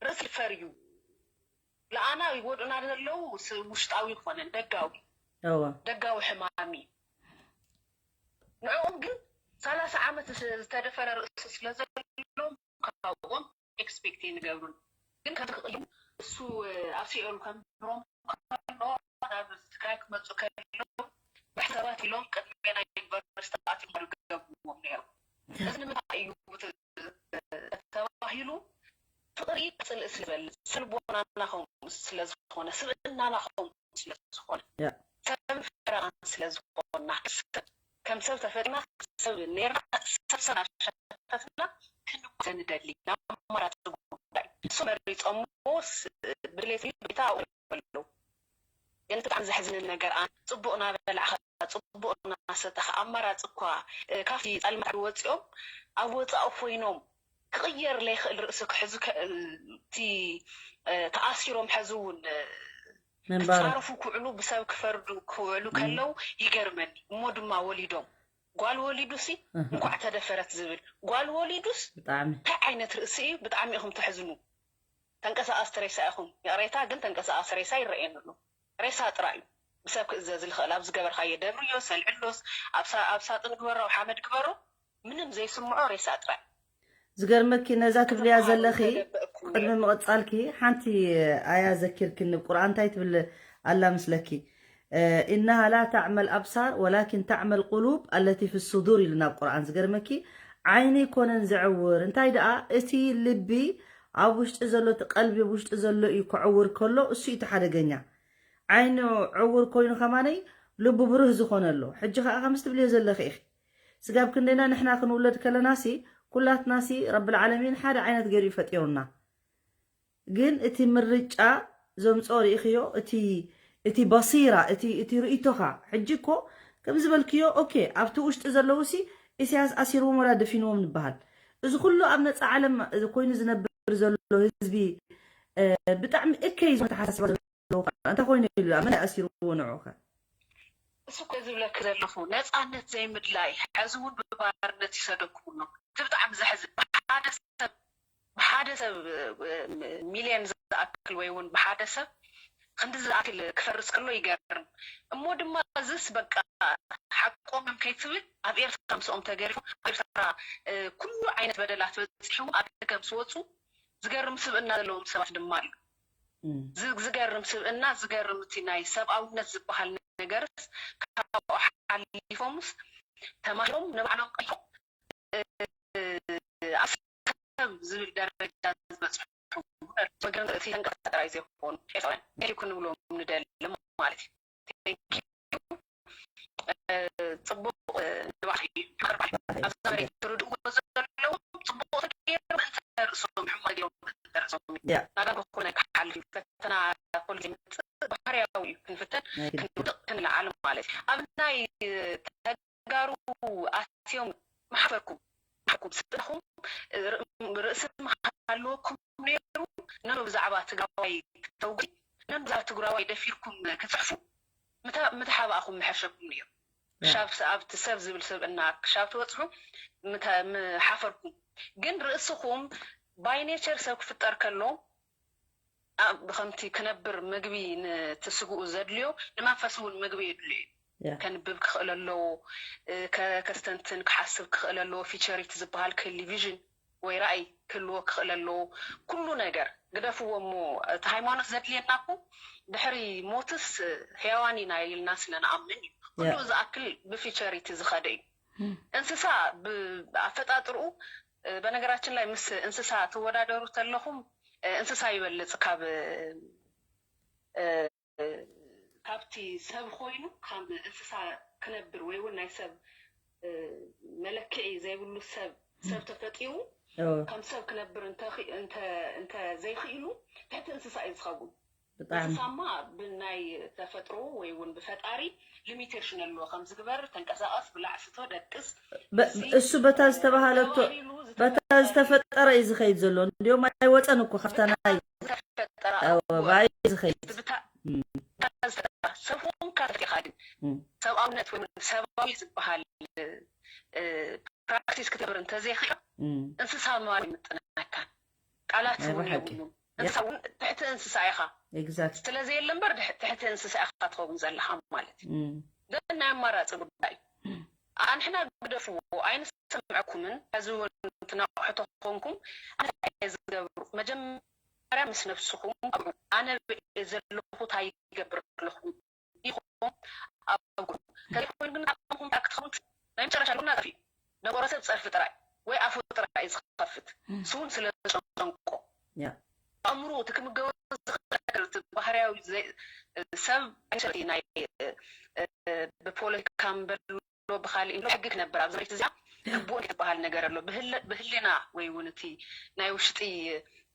ርእሲ ይድፈር እዩ። ለኣና ይጎድኡና ዘለዉ ስ-፣ ውሽጣዊ ይኮነን፣ ደጋዊ። እወ ደጋዊ ሕማም እዩ። ንዕኦም ግን ሰላሳ ዓመት ስ-፣ ዝተደፈረ ርእሲ ስለ ዘለዎም ካብኦም ኤክስፔክት ኣይንገብርን። ግን ከምዚ ክቕይሩ እሱ፣ እ፣ ኣብ ሲኦል ከንብሮም ከሎ ናብ ትግራይ ክመፁ ከሎ ብሕሳባት ኢሎም ቅድሜና ዩኒቨርሲቲ ኣትዮም ክገብርዎም ነይሮም። እዚ ንምንታይ እዩ ት-፣ ተባሂሉ? ፍቕሪ ጽልኢ ስለ ዝበልጽ፣ ስነ ልቦና ናኸም ስለ ዝኾነ፣ ስብእና ናኸም ስለ ዝኾነ፣ ያ። ሰብ ፈረቓን ስለ ዝኾንና፣ ሰብ ከም ሰብ ተፈጢርና፣ ሰብ ነርና፣ ሰብ ሰብ ኣሸፈትና ክንጓዘ ንደሊ። ናብ ኣማራጺ ጉዳይ እሱ መሪጾምዎ ስ-፣ ብድሌት ቤታ ኣለዉ። ግን እቲ ብጣዕሚ ዘሕዝንን ነገር፣ ኣነ ጽቡቕ እናበላዕኻ፣ ጽቡቕ እናሰተኻ፣ ኣማራጺ እኳ፣ እ፣ ካብቲ ጸልማት ወጺኦም ኣብ ወጻኢ ኮይኖም ክቕየር ለይኽእል ርእሲ ክሕዙ ከ- እቲ እ፣ ተኣሲሮም ሕዚ እውን እ፣ ምንባር ክጻረፉ ክውዕሉ ብሰብ ክፈርዱ ክውዕሉ ከለው ይገርመኒ። እሞ ድማ ወሊዶም ጓል ወሊዱሲ እንኳዕ ተደፈረት ዝብል ጓል ወሊዱስ ብጣዕሚ እንታይ ዓይነት ርእሲ እዩ? ብጣዕሚ ኢኹም ተሕዝኑ። ተንቀሳቐስቲ ሬሳ ኢኹም። ይቕሬታ ግን ተንቀሳቐሲ ሬሳ ይረኣየኒ ኣሎ። ሬሳ ጥራይ እዩ ብሰብ ክእዘዝ ዝኽእል። ኣብ ዝገበርካዮ ደብርዮስ፣ ኣልዕሎስ፣ ኣብ ሳ- ኣብ ሳጥን ግበሮ፣ ኣብ ሓመድ ግበሮ፣ ምንም ዘይስምዖ ሬሳ ጥራይ። ዝገርመኪ ነዛ ትብልያ ክተመሃሩ ዘለኺ ምተገበእኩም ቅድሚ ነይሩ። ምቕጻልኪ ሓንቲ ኣያ ዘኪርክኒ ቁርኣን እንታይ ትብል ኣላ ምስለኪ? إنها لا تعمى الأبصار ولكن تعمى القلوب التي في الصدور ኢሉና ቁርኣን። ዝገርመኪ ዓይኒ ኣይኮነን ዘዕውር እንታይ ደኣ እቲ ልቢ ኣብ ውሽጢ ዘሎ እቲ ቀልቢ ኣብ ውሽጢ ዘሎ እዩ ክዕውር ከሎ እሱ እዩ እቲ ሓደገኛ። ዓይኑ ዕውር ኮይኑ ከማነይ ልቡ ብሩህ ዝኾነ ኣሎ። ሕጂ ከዓ ከምዚ ትብልዮ ዘለኺ ኢኺ ስጋብ ክንደይና ንሕና ክንውለድ ከለናሲ ኩላትናሲ ረብል ዓለሚን ሓደ ዓይነት ገይሩ እዩ ፈጢሩና። ግን እቲ ምርጫ ዘምፅኦ ርኢኽዮ እቲ እቲ በሲራ እቲ እቲ ርእይቶኻ ሕጂ እኮ ከም ዝበልክዮ ኦኬ ኣብቲ ውሽጢ ዘለውሲ ኢሳያስ ኣሲርዎም ወላ ደፊንዎም ንበሃል። እዚ ኩሉ ኣብ ነፃ ዓለም ኮይኑ ዝነብር ዘሎ ህዝቢ እ፣ ብጣዕሚ እከይ ዝኾነ ተሓሳስባ ዘለዎ እንታይ ኮይኑ ኢሉ ኣብ መን ኣሲርዎ ንዑኸ? እሱ እኮ ዝብለክ ዘለኹ ነፃነት ዘይምድላይ ሕዚ እውን ብባርነት ይሰደኩም ኣሎ። እቲ ብጣዕሚ ዘሕዝን ብሓደ ሰብ ብሓደ ሰብ እ፣ ሚልዮን ዝኣክል ወይ እውን ብሓደ ሰብ ክንዲ ዝኣክል ክፈርስ ከሎ ይገርም። እሞ ድማ እዝስ በቃ ሓቆም እዮም ከይትብል ኣብ ኤርትራ ምስኦም ተገሪፎም ኣብ ኤርትራ እ፣ ኩሉ ዓይነት በደላት በፂሕዎም ኣብ ደገ ምስ ወፁ ዝገርም ስብእና ዘለዎም ሰባት ድማ ኣሎ። እም፣ ዝ- ዝገርም ስብእና ዝገርም እቲ ናይ ሰብኣውነት ዝበሃል ነገርስ ካብኡ ሓሊፎምስ ተማሂሮም ንባዕሎም ቀይሮም እ፣ ኣብ ሰብ ዝብል ደረጃ ዝበፅሑ መገን እቲ ተንቀሳቀስ ጥራይ ዘይኮኑ ኤርትራውያን ቴንኪዩ ክንብሎም ንደሊ ማለት እዩ። ቴንኪዩ እ፣ ፅቡቅ እ፣ ንባዕሉ እዩ። ኣብዚ መሬት ዝርድእዎ ዘለዎም ፅቡቅ ተገይሩ ምእንተ ርእሶም ሕማቅ ገይሮም ምእንተ ርእሶም እዩ። ያ ናዳ ዝኾነ ክሓልፍ እዩ። ፈተና ኮሌጅ ይመፅእ ባህርያዊ እዩ። ክንፍተን ናይ ግድን ክንውድቅ ክንለዓል ማለት እዩ። ኣብ ናይ ተጋሩ ኣትዮም መሓፈርኩም መሓፈርኩም ስጥኹም ርእሲ መሃልወኩም ነይሩ። ነኖ ብዛዕባ ትግራዋይ ክተውጉ ነኖ ብዛዕባ ትግራዋይ ደፊርኩም ክፅሕፉ ምታ- ምተሓባእኹም ምሐሸኩም ነይሩ። ያ ክሻብ ስ- ኣብቲ ሰብ ዝብል ስብእና ክሻብ ትበፅሑ ምተ- ምሓፈርኩም። ግን ርእስኹም ባይ ኔቸር ሰብ ክፍጠር ከሎ ኣብ- ከምቲ ክነብር ምግቢ ንትስግኡ ዘድልዮ ንመንፈስ እውን ምግቢ የድልዮ እዩ። ያ ከንብብ ክኽእል ኣለዎ፣ እ፣ ከ- ከስተንትን ክሓስብ ክኽእል ኣለዎ። ፊቸሪቲ ዝበሃል ክህሊ ቪዥን ወይ ራእይ ክህልዎ ክኽእል ኣለዎ። ኩሉ ነገር ግደፍዎ እሞ እቲ ሃይማኖት ዘድልየና እኮ ድሕሪ ሞትስ እ፣ ሕያዋን ኢና ኢልና ስለ ንኣምን እዩ። ኩሉ ያ ዝኣክል ብፊቸሪቲ ዝኸደ እዩ። እም፣ እንስሳ ብ- ኣፈጣጥርኡ እ፣ በነገራችን ላይ ምስ እንስሳ ትወዳደሩ ተለኹም እ፣ እንስሳ ይበልፅ ካብ እ፣ ካብቲ ሰብ ኮይኑ ከም እንስሳ ክነብር ወይ እውን ናይ ሰብ እ፣ መለክዒ ዘይብሉ ሰብ ሰብ ተፈጢሩ እወ ከም ሰብ ክነብር እንተ- እንተ- እንተ ዘይኽኢሉ ትሕቲ እንስሳ እዩ ዝኸውን። ብጣዕሚ እንስሳማ ብናይ ተፈጥሮ ወይ እውን ብፈጣሪ ሊሚቴሽን ኣለዎ። ከም ዝግበር ተንቀሳቐስ፣ ብላዕ፣ ስቶ፣ ደቅስ፣ በ- እዚ እሱ በታ ዝተባሃለቶ ተባሂሉ በታ ዝተፈጠረ ዝተፈጠረ እዩ ዝኸይድ ዘሎ እንዲሁም ኣይወፀን እኮ ካብታ ናይ ዝተፈጠረ ኣዎ ኣዎ ብኣይ ዝኸይድ ብታ እም፣ ዝተፈጠረ ሰብ ኾንካ ተፈጢኻ ግን እም፣ ሰብኣውነት ወይ እውን ሰብኣዊ ዝበሃል እ፣ ፕራክቲስ ክትገብር እንተዘይኽእል እም፣ እንስሳ ምባል ይምጥነካን። ቃላት ናይ እውን ብሓቂ የብሉን። ያ እንስሳ እውን ትሕቲ እንስሳ ኢኻ ኤግዛክት ስለዘየለ እምበር ድሕ- ትሕቲ እንስሳ ኢኻ ትኸውን ዘለኻ ማለት እዩ። እም፣ ግን ናይ ኣማራፂ ጉዳይ እዩ። ኣንሕና ግደፍዎ ኣይንሰምዐኩምን። ሕዚ እውን ትናቑሑ ተኾንኩም ኣነ እንታይ እየ ዝገብሩ? መጀመርያ ምስ ነብስኹም ኣውሩ። ኣነ ብየ ዘለኹ እንታይ ይገብር ኣለኹ ኢኹም ኣብቁ። ከይኮይኑ ግን ኣቕምኹም እንታይ ክትኸውን ናይ መጨረሻ ልቦና ጠፊኡ። ደንቆሮ ሰብ ፀርፊ ጥራይ ወይ ኣፉ ጥራይ እዩ ዝኸፍት። እም፣ ስውን ስለ ዝጨንቆ ያ ኣእምሮ እቲ ክምገቦ ዝኽእል ነገር እቲ ባህርያዊ ዘይ- ሰብ ኣይሸቲ ናይ እ፣ ብፖለቲካ እንበሎ ብካሊእ እንበሎ ሕጊ ክነብር ኣብዚ መሬት እዚኣ ግቡእን ክትበሃል ነገር ኣሎ። ብህለ- ብህሌና ወይ እውን እቲ ናይ ውሽጢ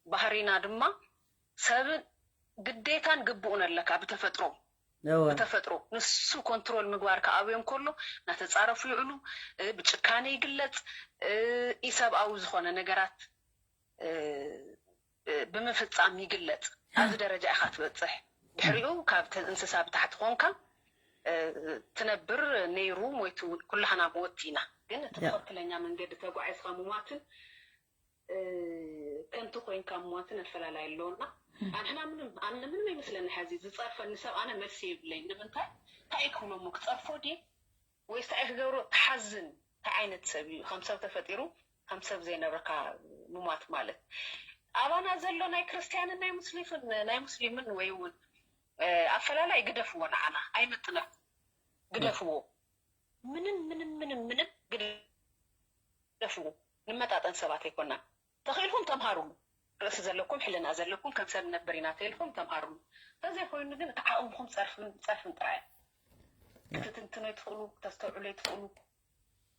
ባህሪና ድማ ሰብን ግዴታን ግቡእን ኣለካ ብተፈጥሮ እወ ብተፈጥሮ ንሱ ኮንትሮል ምግባር ክኣብዮም ከሎ እናተፃረፉ ይውዕሉ። እ፣ ብጭካኔ ይግለፅ። እ፣ ኢሰብኣዊ ዝኾነ ነገራት እ፣ እ፣ ብምፍጻም ይግለጽ። ኣብዚ ደረጃ ኢኻ ትበጽሕ። ድሕሪኡ ካብ ተ-፣ እንስሳ ብታሕቲ ኮንካ፣ እ፣ ትነብር፣ ነይሩ፣ ሞይቱ፣ ኩላህና ሞት ኢና። ግን እቲ ያ። ትኽክለኛ መንገዲ ተጓዒዝካ ምሟትን፣ እ፣ ከንቱ ኮይንካ ምሟትን ኣፈላላይ ኣለዎና። ኣንሕና ምንም፣ ኣነ ምንም ኣይመስለኒ ሕዚ ዝጸርፈኒ ሰብ ኣነ መልሲ የብለይ። ንምንታይ? እንታይ እየ ክብሎ እሞ ክጸርፎ ድየ? ወይስ እንታይ ክገብሮ? ትሓዝን። እንታይ ዓይነት ሰብ እዩ? ከም ሰብ ተፈጢሩ ከም ሰብ ዘይነብርካ ምሟት ማለት። ኣባና ዘሎ ናይ ክርስትያንን ናይ ሙስሊምን፣ ናይ ሙስሊምን ወይ እውን፣ እ፣ ኣፈላላይ ግደፍዎ፣ ንዓና ኣይምጥነኩም። ግደፍዎ። ምንም፣ ምንም፣ ምንም፣ ምንም ግደፍዎ። ንመጣጠን ሰባት ኣይኮናን። ተኽኢልኩም ተምሃሩሉ። ርእሲ ዘለኩም፣ ሕልና ዘለኩም፣ ከም ሰብ ንነብር ኢና ተኢልኩም ተምሃሩሉ። እንተዘይኮይኑ ግን እቲ ዓቕምኹም ጸርፍን፣ ጸርፍን ጥራይ። ክትትንትኖ ይትኽእሉ፣ ክተስተውዕሎ ይትኽእሉ።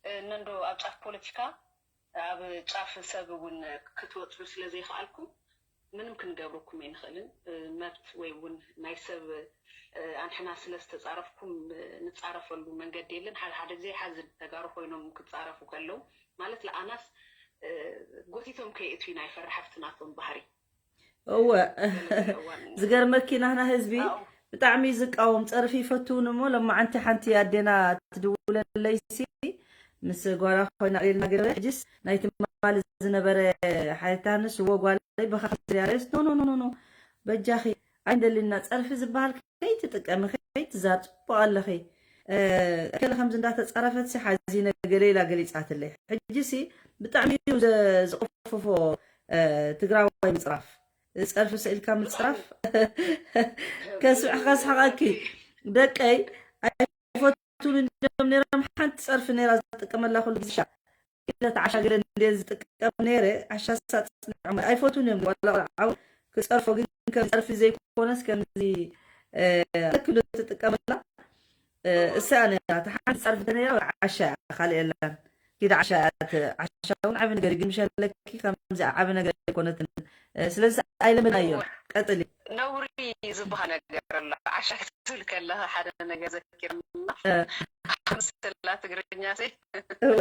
እ፣ ነንዶ ኣብ ጫፍ ፖለቲካ፣ ኣብ ጫፍ ሰብ እውን ክትበጽሑ ስለ ዘይከኣልኩም፣ ምንም ክንገብረኩም ኣይንኽእልን። እ፣ መብት ወይ እውን ናይ ሰብ፣ እ፣ ኣንሕና ስለ ዝተጻረፍኩም፣ እ፣ ንጻረፈሉ መንገዲ የለን። ሓደ ሓደ ግዜ ይሓዝን፣ ተጋሩ ኮይኖም ክጻረፉ ከለዉ፣ ማለት ለኣናስ፣ እ፣ ጎቲቶም ከየእትዩና ይፈርሕ፣ ኣብቲ ናቶም ባህሪ። እወ። ገለ ገለ እዋን ዝገርመኪ ናህና ህዝቢ ኣው። ብጣዕሚ ዝቃወም ጸርፊ ይፈትውን እሞ፣ ለማዓንቲ ሓንቲ ኣዴና ትድውለለይሲ ምስ ጓላ ኮይና ኢልና ገለ ሕጅስ ናይ ትማሊ ዝነበረ ሓይታንስ እዎ ጓለይ በኻ ከምዝሪያ ሬስ፣ ኖ፣ ኖ፣ ኖ፣ ኖ፣ ኖ። በጃኺ ኣይንደልና ጸርፊ ዝበሃል ከይትጥቀሚ፣ ከይትዛር ጽቡቕ ኣለኺ። እ፣ እከለ ከምዚ እንዳተጻረፈትሲ ሓዚነ ገለ ኢላ ገሊጻትለይ። ሕጂሲ ብጣዕሚ እዩ ዘ-፣ ዝቕፍፎ፣ እ፣ ትግራዋይ ምጽራፍ። ጸርፊ ስኢልካ ምጽራፍ። ከስምዕኻ ስሓቐኪ። ደቀይ ኣይፈቱን እንዲዮም ነይሮም። ሓንቲ ጸርፊ ነይራ ዝጥቀመላ ኩሉ ግዜ። ኢለ ተዓሻ ገለ እንደ ዝጥቀም ነይረ፣ ዓሻ ሳጽንዖም ኣይፈቱን እዮም። ዋላ ቆልዓ እውን ክጸርፎ ግን ከም ጸርፊ ዘይኮነስ ከምዚ፣ እ፣ ክሉ ትጥቀመላ፣ እ፣ እሳ ነይራ። እታ ሓንቲ ጸርፊ ነይራ፣ ዓሻ እያ፣ ካልእ የላን። ኪድ ዓሻ እያ፣ እቲ ዓሻ እውን ዓቢ ነገር እዩ፣ ግን ምሸለኪ ከምዚ ዓቢ ነገር ኣይኮነትን። እ፣ ስለዚ ኣይለመድናዮን። እወ። ቀጽሊ። ነውሪ ዝበሃል ነገር ኣሎ። ዓሻ ክትብል ከለኻ ሓደ ነገር ዘኪርና። እ። ምስላ ትግርኛ ሲ። እወ።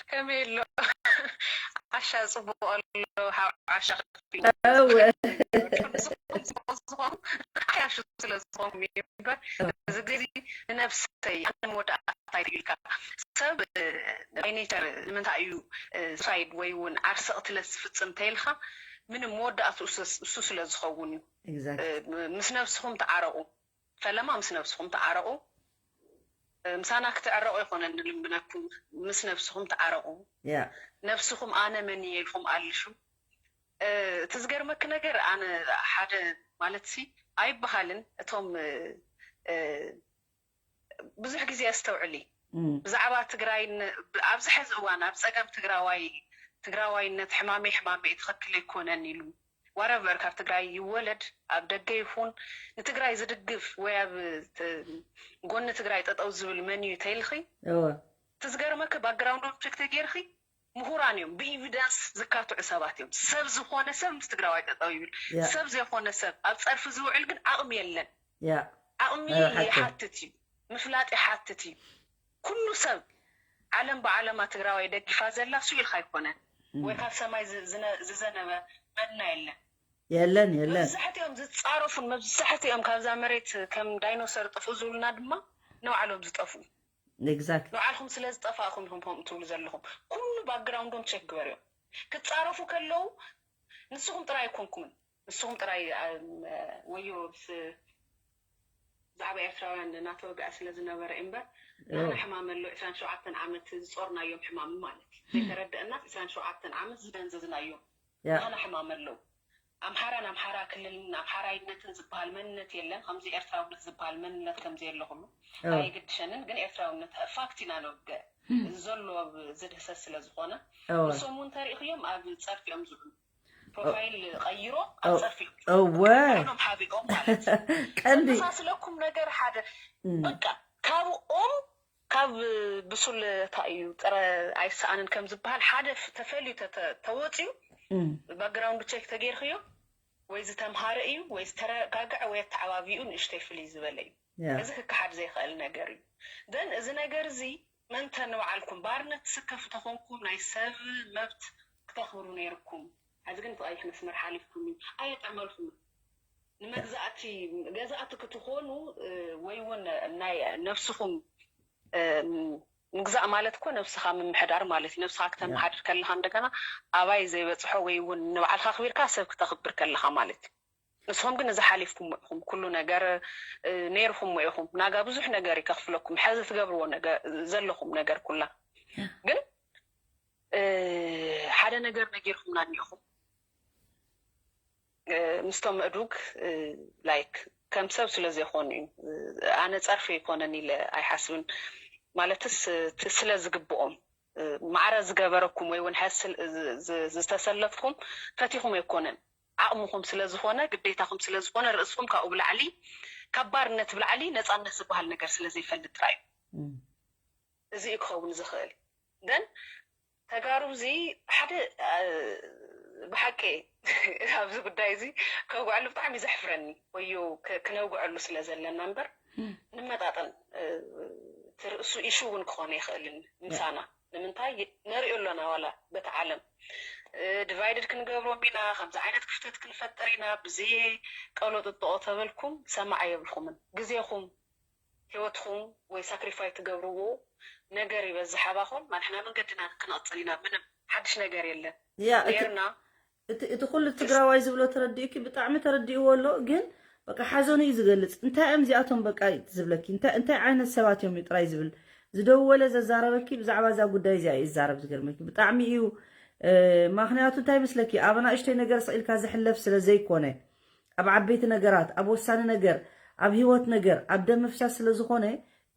ከመይ ኣሎ? ዓሻ ጽቡቕ ኣሎ፣ ሓው ዓሻ ክትብል። እወ። ንስኹም ጽቡቕ ዝኾኑ ዓያሹ ስለ ዝኾንኩም እዩ እምበር፣ እዚ ግዜ ንነብሰይ ኣነ መወዳእታ ኢልካ ሰብ፣ እ፣ ናይ ኔቸር ንምንታይ እዩ፣ እ፣ ሳይድ ወይ እውን ዓርሰቕ ትለ ዝፍጽም ተይልካ፣ ምንም መወዳእቱ እሱ፣ እሱ ስለ ዝኸውን እዩ። ኤግዛክት። እ፣ ምስ ነብስኹም ተዓረቑ። ፈለማ ምስ ነብስኹም ተዓረቑ። እ፣ ምሳና ክትዕረቑ ኣይኮነን ንልምነኩም፣ ምስ ነብስኹም ተዓረቑ። ያ። ነብስኹም ኣነ መን እየ ኢልኩም ኣልሹ። እ፣ እቲ ዝገርመኪ ነገር ኣነ ሓደ ማለትሲ ኣይበሃልን እቶም፣ እ፣ እ፣ ብዙሕ ግዜ ኣስተውዕሊ። እም። ብዛዕባ ትግራይ ን-፣ ኣብዚ ሕዚ እዋን ኣብ ጸገም ትግራዋይ፣ ትግራዋይነት ሕማመይ ሕማመይ ትኽክል ኣይኮነን ኢሉ ዋረቨር ካብ ትግራይ ይወለድ ኣብ ደገ ይኹን ንትግራይ ዝድግፍ ወይ ኣብ ት-፣ ጎኒ ትግራይ ጠጠው ዝብል መን እዩ ተይልኺ? እወ። እቲ ዝገርመኪ ባክግራውንዶም ቸክ ተጌርኺ ምሁራን እዮም፣ ብኢቪደንስ ዝካትዑ ሰባት እዮም። ሰብ ዝኾነ ሰብ ምስ ትግራዋይ ጠጠው ይብል። ያ። ሰብ ዘይኮነ ሰብ ኣብ ጸርፊ ዝውዕል ግን ዓቕሚ የለን። ያ። ዓቕሚ ናይ ሓቂ። ይሓትት እዩ፣ ምፍላጥ ይሓትት እዩ። ኩሉ ሰብ ዓለም ብዓለማ ትግራዋይ ደጊፋ ዘላ እሱ ኢልካ ኣይኮነን። እም። ወይ ካብ ሰማይ ዝ-፣ ዝነ-፣ ዝዘነበ መና የለን። የለን፣ የለን። መብዛሕትኦም ዝጻረፉን መብዛሕትኦም ካብዛ መሬት ከም ዳይኖሰር ጥፍኡ ዝብሉና ድማ ንባዕሎም ዝጠፍኡ። ኤግዛክት። ንባዕልኩም ስለ ዝጠፋእኩም ኢኹም ከምኡ ትብሉ ዘለኹም። ኩሉ ባክግራውንዶም ቸክ ግበርዮም። ክጻረፉ ከለዉ ንስኹም ጥራይ ኣይኮንኩምን። ንስኹም ጥራይ፣ ኣም፣ ወዮ ምስ ብዛዕባ ኤርትራውያን እናተወግዐ ስለ ዝነበረ እምበር፣ ኦ። ንሕና ሕማም ኣሎ፣ ዕስራን ሸውዓተን ዓመት ዝጾርናዮም ሕማም ማለት። ዘይተረደአናስ ዕስራን ሸውዓተን ዓመት ዝደንዘዝናዮም ያ። ንሕና ሕማም ኣለዉ። ኣምሓራን ኣምሓራ ክልልን ኣምሓራይነትን ዝበሃል መንነት የለን። ከምዚ ኤርትራውነት ዝበሃል መንነት ከም ዘየለ ኩሉ ኦ። ኣየገድሸንን፣ ግን ኤርትራውነት ፋክት ኢና ነውግዕ። እም። እዚ ዘሎ ብ-፣ ዝድህሰስ ስለ ዝኾነ፣ ኦ። ንሶም እውን ተሪእኽዮም ኣብ ጸርፊ እዮም ዝውዕሉ። ፕሮፋይል ቀይሮ ኣብ ኦ። ጸርፊ እዮም ዝውዕሉ። እወ። ባዕሎም ሓቢኦም ማለት እዩ። ቀንዲ። ዘመሳስለኩም ነገር ሓደ፣ እም። በቃ፣ ካብኦም ካብ ብሱል እንታይ እዩ ጥረ ኣይሰኣንን ከም ዝበሃል ሓደ ፍ-፣ ተፈልዩ ተተ-፣ ተወፅዩ እም። ባክግራውንዱ ቸክ ተጌርክዮ ወይ ዝተምሃረ እዩ ወይ ዝተረጋግዐ ወይ ኣተዓባቢኡ ንእሽተይ ፍልይ ዝበለ እዩ። ያ። እዚ ክከሓድ ዘይክእል ነገር እዩ። ግን እዚ ነገር እዚ ምእንተ ንባዕልኩም ባርነት ትስከፉ ተኾንኩም ናይ ሰብ መብት ክተኽብሩ ነይርኩም። ሕዚ ግን እቲ ቀይሕ መስመር ሓሊፍኩም እዩ። ኣየጥዕመልኩም። ንመግዛእቲ ገዛእቲ ክትኾኑ ወይ እውን ናይ ነብስኹም ምግዛእ ማለት እኮ ነብስኻ ምምሕዳር ማለት እዩ። ነብስኻ ክተመሓድር ከለኻ እንደገና ኣባይ ዘይበፅሖ ወይ እውን ንባዕልካ ኣኽቢርካ ሰብ ክተኽብር ከለኻ ማለት እዩ። ንስኹም ግን እዚ ሓሊፍኩሞ ኢኹም። ኩሉ ነገር ነይርኩሞ ኢኹም። ናጋ ብዙሕ ነገር እዩ ከኽፍለኩም። ሕዚ ትገብርዎ ዘለኹም ነገር ኩላ ግን ሓደ ነገር ነጊርኩምና እኒኹም ምስቶም እዱግ like ከም ሰብ ስለ ዘይኮኑ እዩ። ኣነ ጸርፊ ኣይኮነን ኢለ ኣይሓስብን። ማለትስ እቲ ስለ ዝግብኦም ማዕረ ዝገበረኩም ወይ እውን ሕዚ ዝተሰለፍኩም ፈቲኹም ኣይኮነን፣ ዓቕምኹም ስለ ዝኾነ ግዴታኹም ስለ ዝኾነ ርእስኹም ካብኡ ብላዕሊ ካብ ባርነት ብላዕሊ ነፃነት ዝበሃል ነገር ስለ ዘይፈልጥ ጥራይ እዩ። እዚ እዩ ክኸውን ዝኽእል። ግን ተጋሩ እዚ ሓደ ብሓቂ ኣብዚ ጉዳይ እዚ ከውግዐሉ ብጣዕሚ ዘሕፍረኒ ወዮ ክነውግዐሉ ስለ ዘለና እምበር ንመጣጠን እቲ ርእሱ ኢሹ እውን ክኾነ ይኽእልን ምሳና ንምንታይ ነሪኦ ኣሎና ዋላ በቲ ዓለም ዲቫይድድ ክንገብሮም ኢና ከምዚ ዓይነት ክፍተት ክንፈጥር ኢና ብዘየ ቀሎ ጥጥቆ ተበልኩም ሰማዕ የብልኩምን ግዜኹም ህይወትኹም ወይ ሳክሪፋይ ትገብርዎ ነገር ይበዝሕ ኣባኹም ንሕና መንገድና ክንቕፅል ኢና ምንም ሓድሽ ነገር የለን ያ እቲ- ነርና እቲ እቲ ኩሉ ትግራዋይ ዝብሎ ተረዲኡኪ ብጣዕሚ ተረዲእዎ ኣሎ ግን በቃ ሓዘኑ እዩ ዝገልፅ እንታይ እዮም እዚኣቶም በቃ ዝብለኪ እንታይ እንታይ ዓይነት ሰባት እዮም እዩ ጥራይ ዝብል ዝደወለ ዘዛረበኪ ብዛዕባ እዛ ጉዳይ እዚኣ እዩ ዝዛረብ ዝገርመኪ ብጣዕሚ እዩ እ፣ ምክንያቱ እንታይ ምስለኪ ኣብ ኣናእሽተይ ነገር ስቕ ኢልካ ዝሕለፍ ስለ ዘይኮነ ኣብ ዓበይቲ ነገራት ኣብ ወሳኒ ነገር ኣብ ህይወት ነገር ኣብ ደም ምፍሳስ ስለ ዝኾነ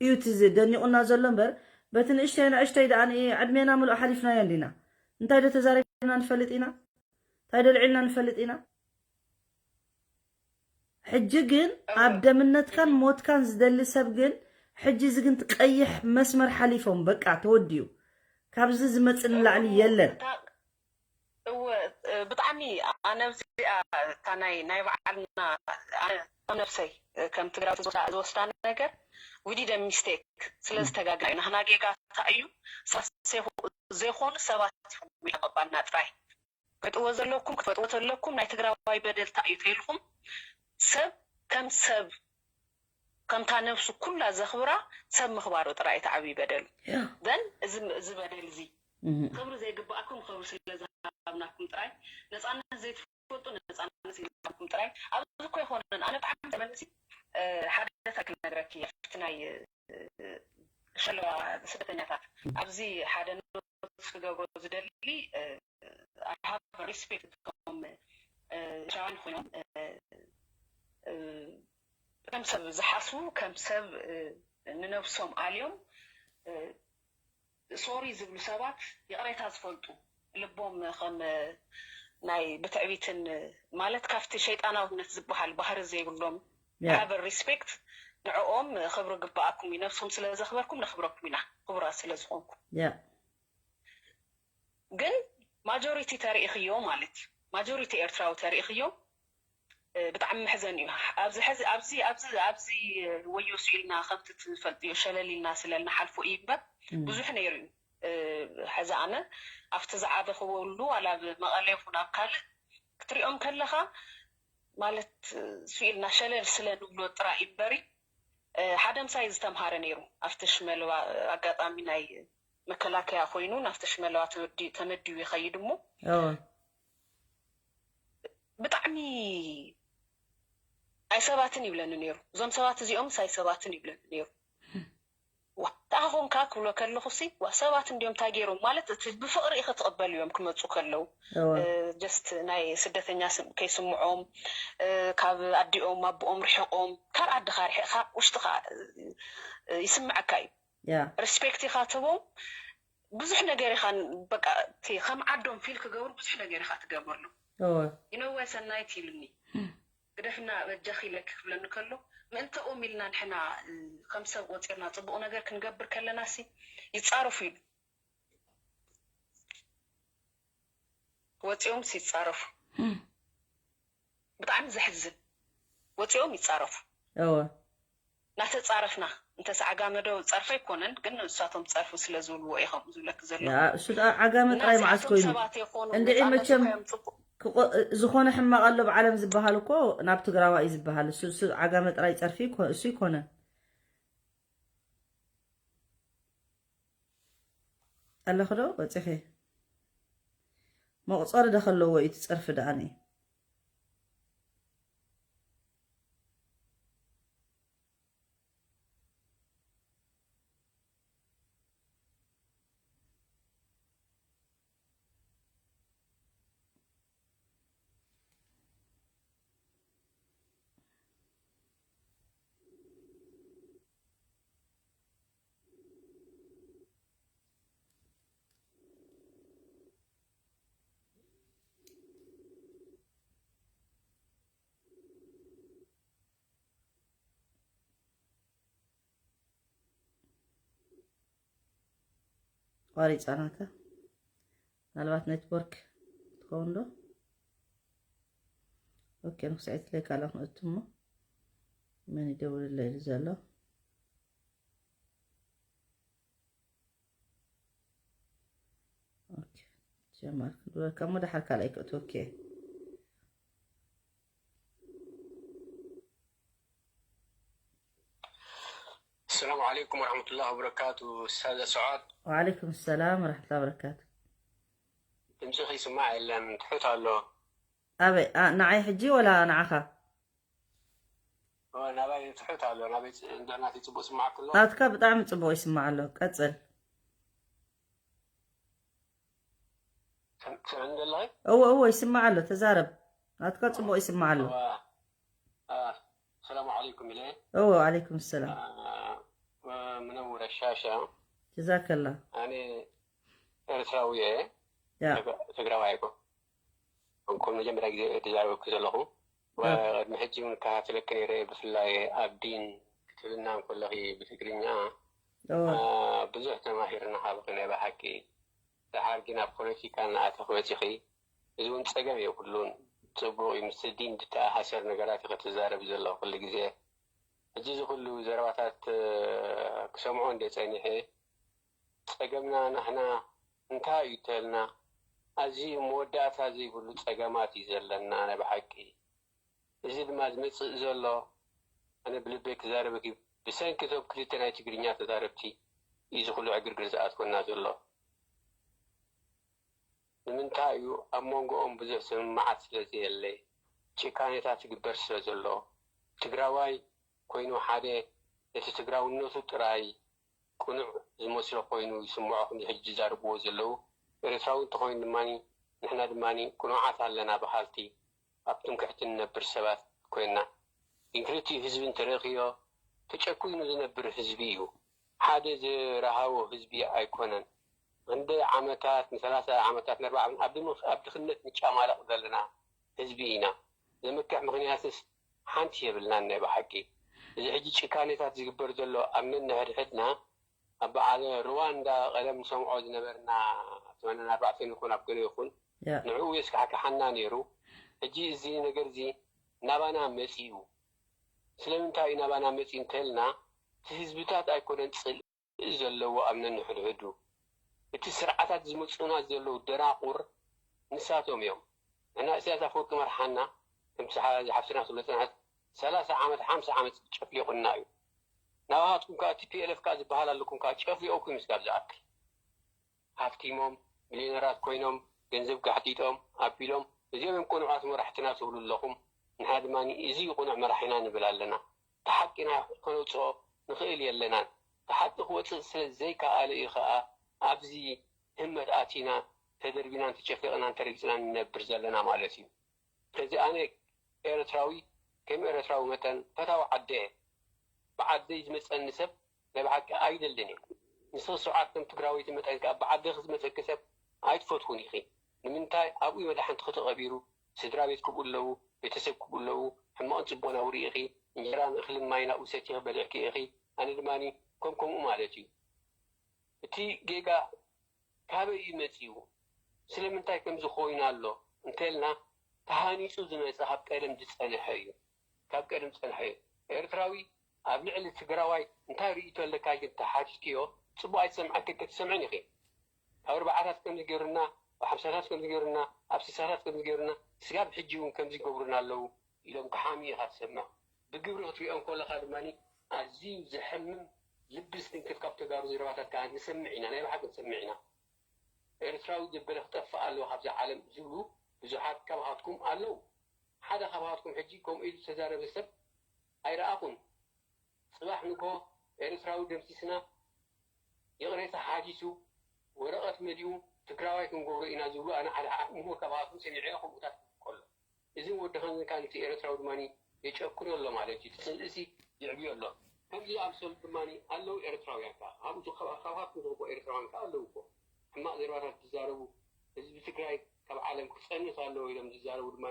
እዩ እቲ ደኒቑና ዘሎ እምበር በቲ ንእሽተይ ንእሽተይ ደኣ ዕድሜና ምሉእ ሓሊፍናዮ እንዲና እንታይ ዶ ተዛሪብና ንፈልጥ ኢና እንታይ ዶ ልዒልና ንፈልጥ ኢና ሕጂ ግን ኣብ ደምነትካን ሞትካን ዝደሊ ሰብ ግን ሕጂ እዚ ግን ትቀይሕ መስመር ሓሊፎም በቃ ተወዲኡ ካብዚ ዝመፅእ ንላዕሊ የለን እወ ብጣዕሚ ኣነ ኣብዚኣ እታ ናይ ናይ በዓልና ኣነ ከም ነብሰይ ከም ትግራዊ ዝወስዳ ነገር we did a mistake ስለ ዝተጋግና ኢና ናህና ጌጋ እንታይ እዩ ዘይኮኑ ሰባት ኢኹም ኢሎም ኣባልና ጥራይ ክትፈልጥዎ ዘለኩም ክትፈልጥዎ ተለኩም ናይ ትግራዋይ በደል እንታይ እዩ ተይልኩም ሰብ ከም ሰብ ከምታ ነብሱ ኩላ ዘኽብራ ሰብ ምኽባሩ ጥራይ እቲ ዓብዪ በደሉ ዘን እዚ በደል እዚ ክብሪ ዘይግባኣኩም ክብሪ ስለ ዝሃብናኩም ጥራይ ነፃነት ዘይትፈልጡ ነፃነት ዘይሃብኩም ጥራይ ኣብዚ እኮ ኣይኮነን ኣነ ብጣዕሚ ተመልሲ ሓደ ታሪክ ክነግረኪ ኣብቲ ናይ ሸለዋ ስደተኛታት ኣብዚ ሓደ ኖት ክገብሮ ዝደሊ I have respect እቶም ኤርትራውያን ኮይኖም ከም ሰብ ዝሓስቡ ከም ሰብ ንነብሶም ኣልዮም ሶሪ ዝብሉ ሰባት ይቕሬታ ዝፈልጡ ልቦም ከም ናይ ብትዕቢትን ማለት ካብቲ ሸይጣናውነት ዝበሃል ባህሪ ዘይብሎም have respect ንዕኦም ክብሪ ግበኣኩም እዩ ነብሶም ስለ ዘኽበርኩም ነኽብረኩም ኢና ክቡራት ስለ ዝኾንኩም ግን ማጆሪቲ ተሪኢኽዮ ማለት እዩ ማጆሪቲ ኤርትራዊ ተሪኢኽዮ ብጣዕሚ መሕዘኒ እዩ ኣብዚ ሕዚ ኣብዚ ኣብዚ ኣብዚ ወዮ ስኢልና ከምቲ ትፈልጥዮ ሸለል ኢልና ስለ ንሓልፎ እዩ እምበር ብዙሕ ነይሩ እዩ ሕዚ ኣነ ኣብቲ ዝዓበኽወሉ ዋላ ኣብ መቐለ ይኹን ኣብ ካልእ ክትሪኦም ከለኻ ማለት ስኢልና ሸለል ስለ ንብሎ ጥራይ እዩ እምበሪ ሓደ ምሳይ ዝተምሃረ ነይሩ ኣብቲ ሽመልባ ኣጋጣሚ ናይ መከላከያ ኮይኑ ናብቲ ሽመለዋ ተመድዩ ይኸይድ እሞ ብጣዕሚ ኣይሰባትን ይብለኒ ነይሩ እዞም ሰባት እዚኦም ሳይሰባትን ይብለኒ ነይሩ ዋ ተኣኾንካ ክብሎ ከለኹ ሲ ዋ ሰባት እንዲዮም እንታይ ገይሮም ማለት እቲ ብፍቕሪ ኢኸ ትቕበል እዮም ክመፁ ከለዉ ጀስት ናይ ስደተኛ ከይስምዖም ካብ ኣዲኦም ኣቦኦም ርሕቆም ካብ ዓድኻ ርሕቕካ ውሽጥኻ ይስምዐካ እዩ ሪስፔክት ኢኻ ትቦም ብዙሕ ነገር ኢኻ በቃ ከም ዓዶም ፊል ክገብሩ ብዙሕ ነገር ኢኻ ትገብረሎም ይነወ ሰናይት ይሉኒ ግደፍና በጃኺ ኢለኪ ክብለኒ ከሎ ምእንተኦም ኢልና ንሕና ከም ሰብ ቆፂርና ፅቡቕ ነገር ክንገብር ከለና ሲ ይፃረፉ ኢሉ ወፂኦም ሲ ይፃረፉ ብጣዕሚ ዘሕዝን ወፂኦም ይፃረፉ እወ እናተፃረፍና እንተስ ዓጋመ ዶ ፀርፊ ኣይኮነን፣ ግን ንሳቶም ፀርፊ ስለ ዝብልዎ እየ ከምኡ ዝብለክ ዘለኹ። እሱ ደኣ ዓጋመ እና ጥራይ መዓስ እዚኣቶም ኮይኑ ሰባት የኾኑ እንድዒ ነፃነት መቸም እኮ የምፅኡ። ክቆ- ዝኾነ ሕማቕ ኣሎ ኣብ ዓለም ዝበሃል እኮ ናብ ትግራዋ እዩ ዝበሃል። እሱ እሱ ዓጋመ ጥራይ ፀርፊ ይኮ- እሱ ይኮነ ኣለኽ ዶ ወፂኺ መቑፀሪ ዶ ከለዎ እዩ እቲ ፀርፊ ደኣኒ ቋሪፃ ናታ ምናልባት ኔትወርክ ትኸውን ዶ ኦኬ ንክስዒት ለይ ካልኣ ክንእቱ እሞ መን ይደውልለ ኢሉ ዘሎ ጀማል ክንድበልካ እሞ ደሓር ካልኣይ ክእትወኪ እየ السلام عليكم ورحمة الله وبركاته أستاذة سعاد. وعليكم السلام ورحمة الله وبركاته. ድምፅኺ ይስማዕ የለን ትሑት ኣሎ። ኣበይ ኣ- ንዓይ ሕጂ ወላ ንዓኻ? ኦ፣ ናባይ ትሑት ኣሎ። ናበይ ፅ- እንደ ናተይ ፅቡቅ ስማዕ ከሎ ናትካ ብጣዕሚ ፅቡቅ ይስማዕ ኣሎ። ቀፅል። ትሰምዕኒ ዘለኺ? እወ እወ ይስማዕ ኣሎ። ተዛረብ። ናትካ ፅቡቅ ይስማዕ ኣሎ። ዋ- አ፣ ሰላም ዓለይኩም ኢለ። እወ ዓለይኩም ሰላም። አ፣ አ፣ ምነውረ ሻሻ ጀዛከላ። ኣነ ኤርትራዊ እየ። ያ ትግ- ትግራዋይ እኮ እንኮ መጀመርያ ግዜ ተዛረበኩ ዘለኹ። ያ ቅድሚ ሕጂ እውን ከታተለኪ ነይረ፣ ብፍላይ ኣብ ዲን ክትብልና እንከለኺ ብትግርኛ እወ አ፣ ብዙሕ ተማሂርና ካብኺ ናይ ብሓቂ። ደሓር ግን ኣብ ፖለቲካ እናኣተኺ መፂኺ፣ እዚ እውን ፀገም የብሉን፣ ፅቡቕ እዩ። ምስ ዲን ዝተኣሳሰር ነገራት ኢኺ ትዛረቢ ዘለኺ ኩሉ ግዜ። ሕጂ እዚ ኩሉ ዘረባታት እ፣ ክሰምዖ እንደ ፀኒሐ፣ ፀገምና ናህና እንታይ እዩ ተልና፣ ኣዝዩ መወዳእታ ዘይብሉ ፀገማት እዩ ዘለና ናይ ብሓቂ። እዚ ድማ ዝመፅእ ዘሎ ኣነ ብልበይ ክዛረበኪ ብሰንኪ እቶም ክልተ ናይ ትግርኛ ተዛረብቲ እዩ እዚ ኩሉ ዕግርግር ዝኣትወና ዘሎ። ንምንታይ እዩ ኣብ መንጎኦም ብዙሕ ስምምዓት ስለ ዘየለ፣ ጭካኔታት ይግበር ስለ ዘሎ፣ ትግራዋይ ኮይኑ ሓደ ነቲ ትግራውነቱ ጥራይ ቅኑዕ ዝመስሎ ኮይኑ ይስምዖ፣ ከምዚ ሕጂ ዝዛረብዎ ዘለዉ። ኤርትራዊ እንተኾይኑ ድማ ንሕና ድማ ቅኑዓት ኣለና በሃልቲ ኣብ ትምክሕቲ ንነብር ሰባት ኮይንና። ግን ክልቲኡ ህዝቢ እንተረእኽዮ ተጨኩይኑ ዝነብር ህዝቢ እዩ። ሓደ ዝረሃቦ ህዝቢ ኣይኮነን። ክንደይ ዓመታት ንሰላሳ ዓመታት ንኣርባዓ ዓመት ኣብ ድም- ኣብ ድኽነት ንጫማለቕ ዘለና ህዝቢ ኢና። ዘመክሕ ምኽንያትስ ሓንቲ የብልናን ናይ ብሓቂ። እዚ ሕጂ ጭካኔታት ዝግበር ዘሎ ኣብ ነንሕድሕድና ኣብ በዓል ሩዋንዳ ቀደም ንሰምዖ ዝነበርና ሰማንያን ኣርባዕተን ይኹን ኣብ ገለ ይኹን ያ ንዕኡ የስካሕክሓና ነይሩ። ሕጂ እዚ ነገር እዚ ናባና መፂኡ። ስለምንታይ እዩ ናባና መፂኡ እንተልና እቲ ህዝብታት ኣይኮነን ፅልኢ ዘለዎ ኣብ ነንሕድሕዱ። እቲ ስርዓታት ዝመፁና ዘለዉ ደናቁር ንሳቶም እዮም። ንሕና ኢሳያስ ኣፈወርቂ መርሓና ከምቲ ዝሓፍትና ትብሎ ፅናሓት ሰላሳ ዓመት ሓምሳ ዓመት ጨፍሊቑና እዩ። ናባኻትኩም ከዓ ቲፒኤልኤፍ ከዓ ዝበሃል ኣለኩም ከዓ ጨፍሊቑኩም እዩ ስጋብ ዝኣክል ሃፍቲሞም ሚሊዮነራት ኮይኖም ገንዘብ ጋሕጢጦም ኣቢሎም እዚኦም እዮም ቅኑዓት መራሕትና ትብሉ ኣለኹም። ንሕና ድማ እዚ እዩ ቅኑዕ መራሒና ንብል ኣለና። እቲ ሓቂና ከነውፅኦ ንኽእል የለናን። እቲ ሓቂ ክወፅእ ስለ ዘይከኣለ እዩ ከዓ ኣብዚ ህመት ኣቲና ተደርቢናን ተጨፊቕናን ተረጊፅናን ንነብር ዘለና ማለት እዩ። ስለዚ ኣነ ኤርትራዊ ከም ኤርትራዊ መጠን ፈታዊ ዓዲ እየ። ብዓደይ ዝመፀኒ ሰብ ናይ ብሓቂ ኣይደልን እየ። ንስኺ ስርዓት ከም ትግራወይቲ መጠን ከዓ ብዓደኺ ዝመፀኪ ሰብ ኣይትፈትውን ኢኺ። ንምንታይ ኣብኡ መድሓንትኺ ተቐቢሩ ስድራ ቤት ክብኡ ኣለዉ ቤተሰብ ክብኡ ኣለዉ ሕማቕን ፅቡቕን ኣብኡ ርኢኺ እንጀራን እኽልን ማይን ኣብኡ ሰቲኺ በሊዕኪ ኢኺ። ኣነ ድማ ከም ከምኡ ማለት እዩ። እቲ ጌጋ ካበይ እዩ መፂኡ? ስለምንታይ ከምዚ ኮይኑ ኣሎ እንተልና ተሃኒፁ ዝመፀ ካብ ቀደም ዝፀንሐ እዩ። ካብ ቀደም ዝፀንሐ እዩ። ኤርትራዊ ኣብ ልዕሊ ትግራዋይ እንታይ ርእይቶ ኣለካ ኢልካ እንተሓቲትክዮ፣ ጽቡቕ ኣይትሰምዓክን፣ ኣይትሰምዕን ኢኺ። ኣብ ኣርባዓታት ከምዚ ገይሩና፣ ኣብ ሓምሳታት ከምዚ ገይሩና፣ ኣብ ስሳታት ከምዚ ገይሩና፣ ስጋብ ሕጂ እውን ከምዚ ይገብሩና ኣለዉ ኢሎም ክሓምዩ ኢኻ ትሰምዕ። ብግብሪ ክትሪኦ እንከለኻ ድማ ኣዝዩ ዘሕምም፣ ልቢ ዝትንክፍ ካብ ተጋሩ ዘረባታት ከዓ ንሰምዕ ኢና፣ ናይ ብሓቂ ንሰምዕ ኢና። ኤርትራዊ ዘበለ ክጠፍእ ኣለዎ ካብዛ ዓለም ዝብሉ ብዙሓት ካባኻትኩም ኣለዉ። ሓደ ካባኻትኩም ሕጂ ከምኡ ኢሉ ዝተዛረበ ሰብ ኣይረኣኹን። ጽባሕ ንግሆ ኤርትራዊ ደምሲስና፣ ይቕሬታ ሓቲቱ፣ ወረቐት መሊኡ፣ ትግራዋይ ክንገብሮ ኢና ዝብሉ ኣነ ሓደ ሓደ ምሁር ካባኻትኩም ሰሚዐ ከምኡታት ክብል ከሎ። እዚ ወዲ ከምዚ ካልእ እቲ ኤርትራዊ ድማ የጨክኖ ኣሎ ማለት እዩ። እቲ ጽልእሲ የዕብዮ ኣሎ። ከምዚ ዝኣምሰሉ ድማ ኣለዉ ኤርትራውያን ከኣ። ካብኡ ካብ-፣ ካብኻትኩም ዝቕበኡ ኤርትራውያን ከኣ ኣለዉ እኮ። ሕማቕ ዘረባታት ዝዛረቡ፣ ህዝቢ ትግራይ ካብ ዓለም ክጸንት ኣለዎ ኢሎም ዝዛረቡ ድማ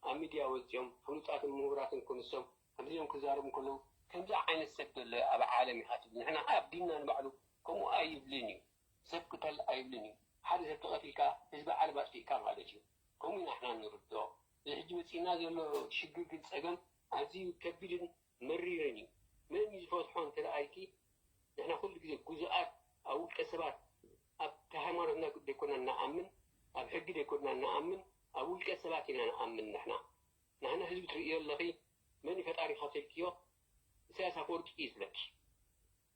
ኣብ ሚድያ ወጺኦም ፍሉጣትን ምሁራትን ክንሶም ከምዚኦም ክዛረቡ እንከለዉ፣ ከምዚ ዓይነት ሰብ ዘሎ ኣብ ዓለም ኢኻ ትብል። ንሕና ኣብ ዲንና ንባዕሉ ከምኡ ኣይብልን እዩ። ሰብ ቅተል ኣይብልን እዩ። ሓደ ሰብ ተቐቲልካ ህዝቢ ዓለም ኣጥፊእካ ማለት እዩ። ከምኡ ኢና ንሕና ንርድኦ። እዚ ሕጂ መጺእና ዘሎ ሽግር ግን ጸገም ኣዝዩ ከቢድን መሪርን እዩ። መን እዩ ዝፈትሖ እንተ ደኣ ኢልኪ፣ ንሕና ኩሉ ግዜ ግዙኣት ኣብ ውልቀ ሰባት፣ ኣብቲ ሃይማኖትና ደይኮና ንኣምን፣ ኣብ ሕጊ ደይኮና ንኣምን፣ ኣብ ውልቀ ሰባት ኢና ንኣምን ንሕና። ንሕና ህዝቢ ትርእዮ ኣለኺ፣ መን እዩ ፈጣሪኻ ተልክዮ? ኢሳያስ ኣፈወርቂ እዩ ዝብለኪ።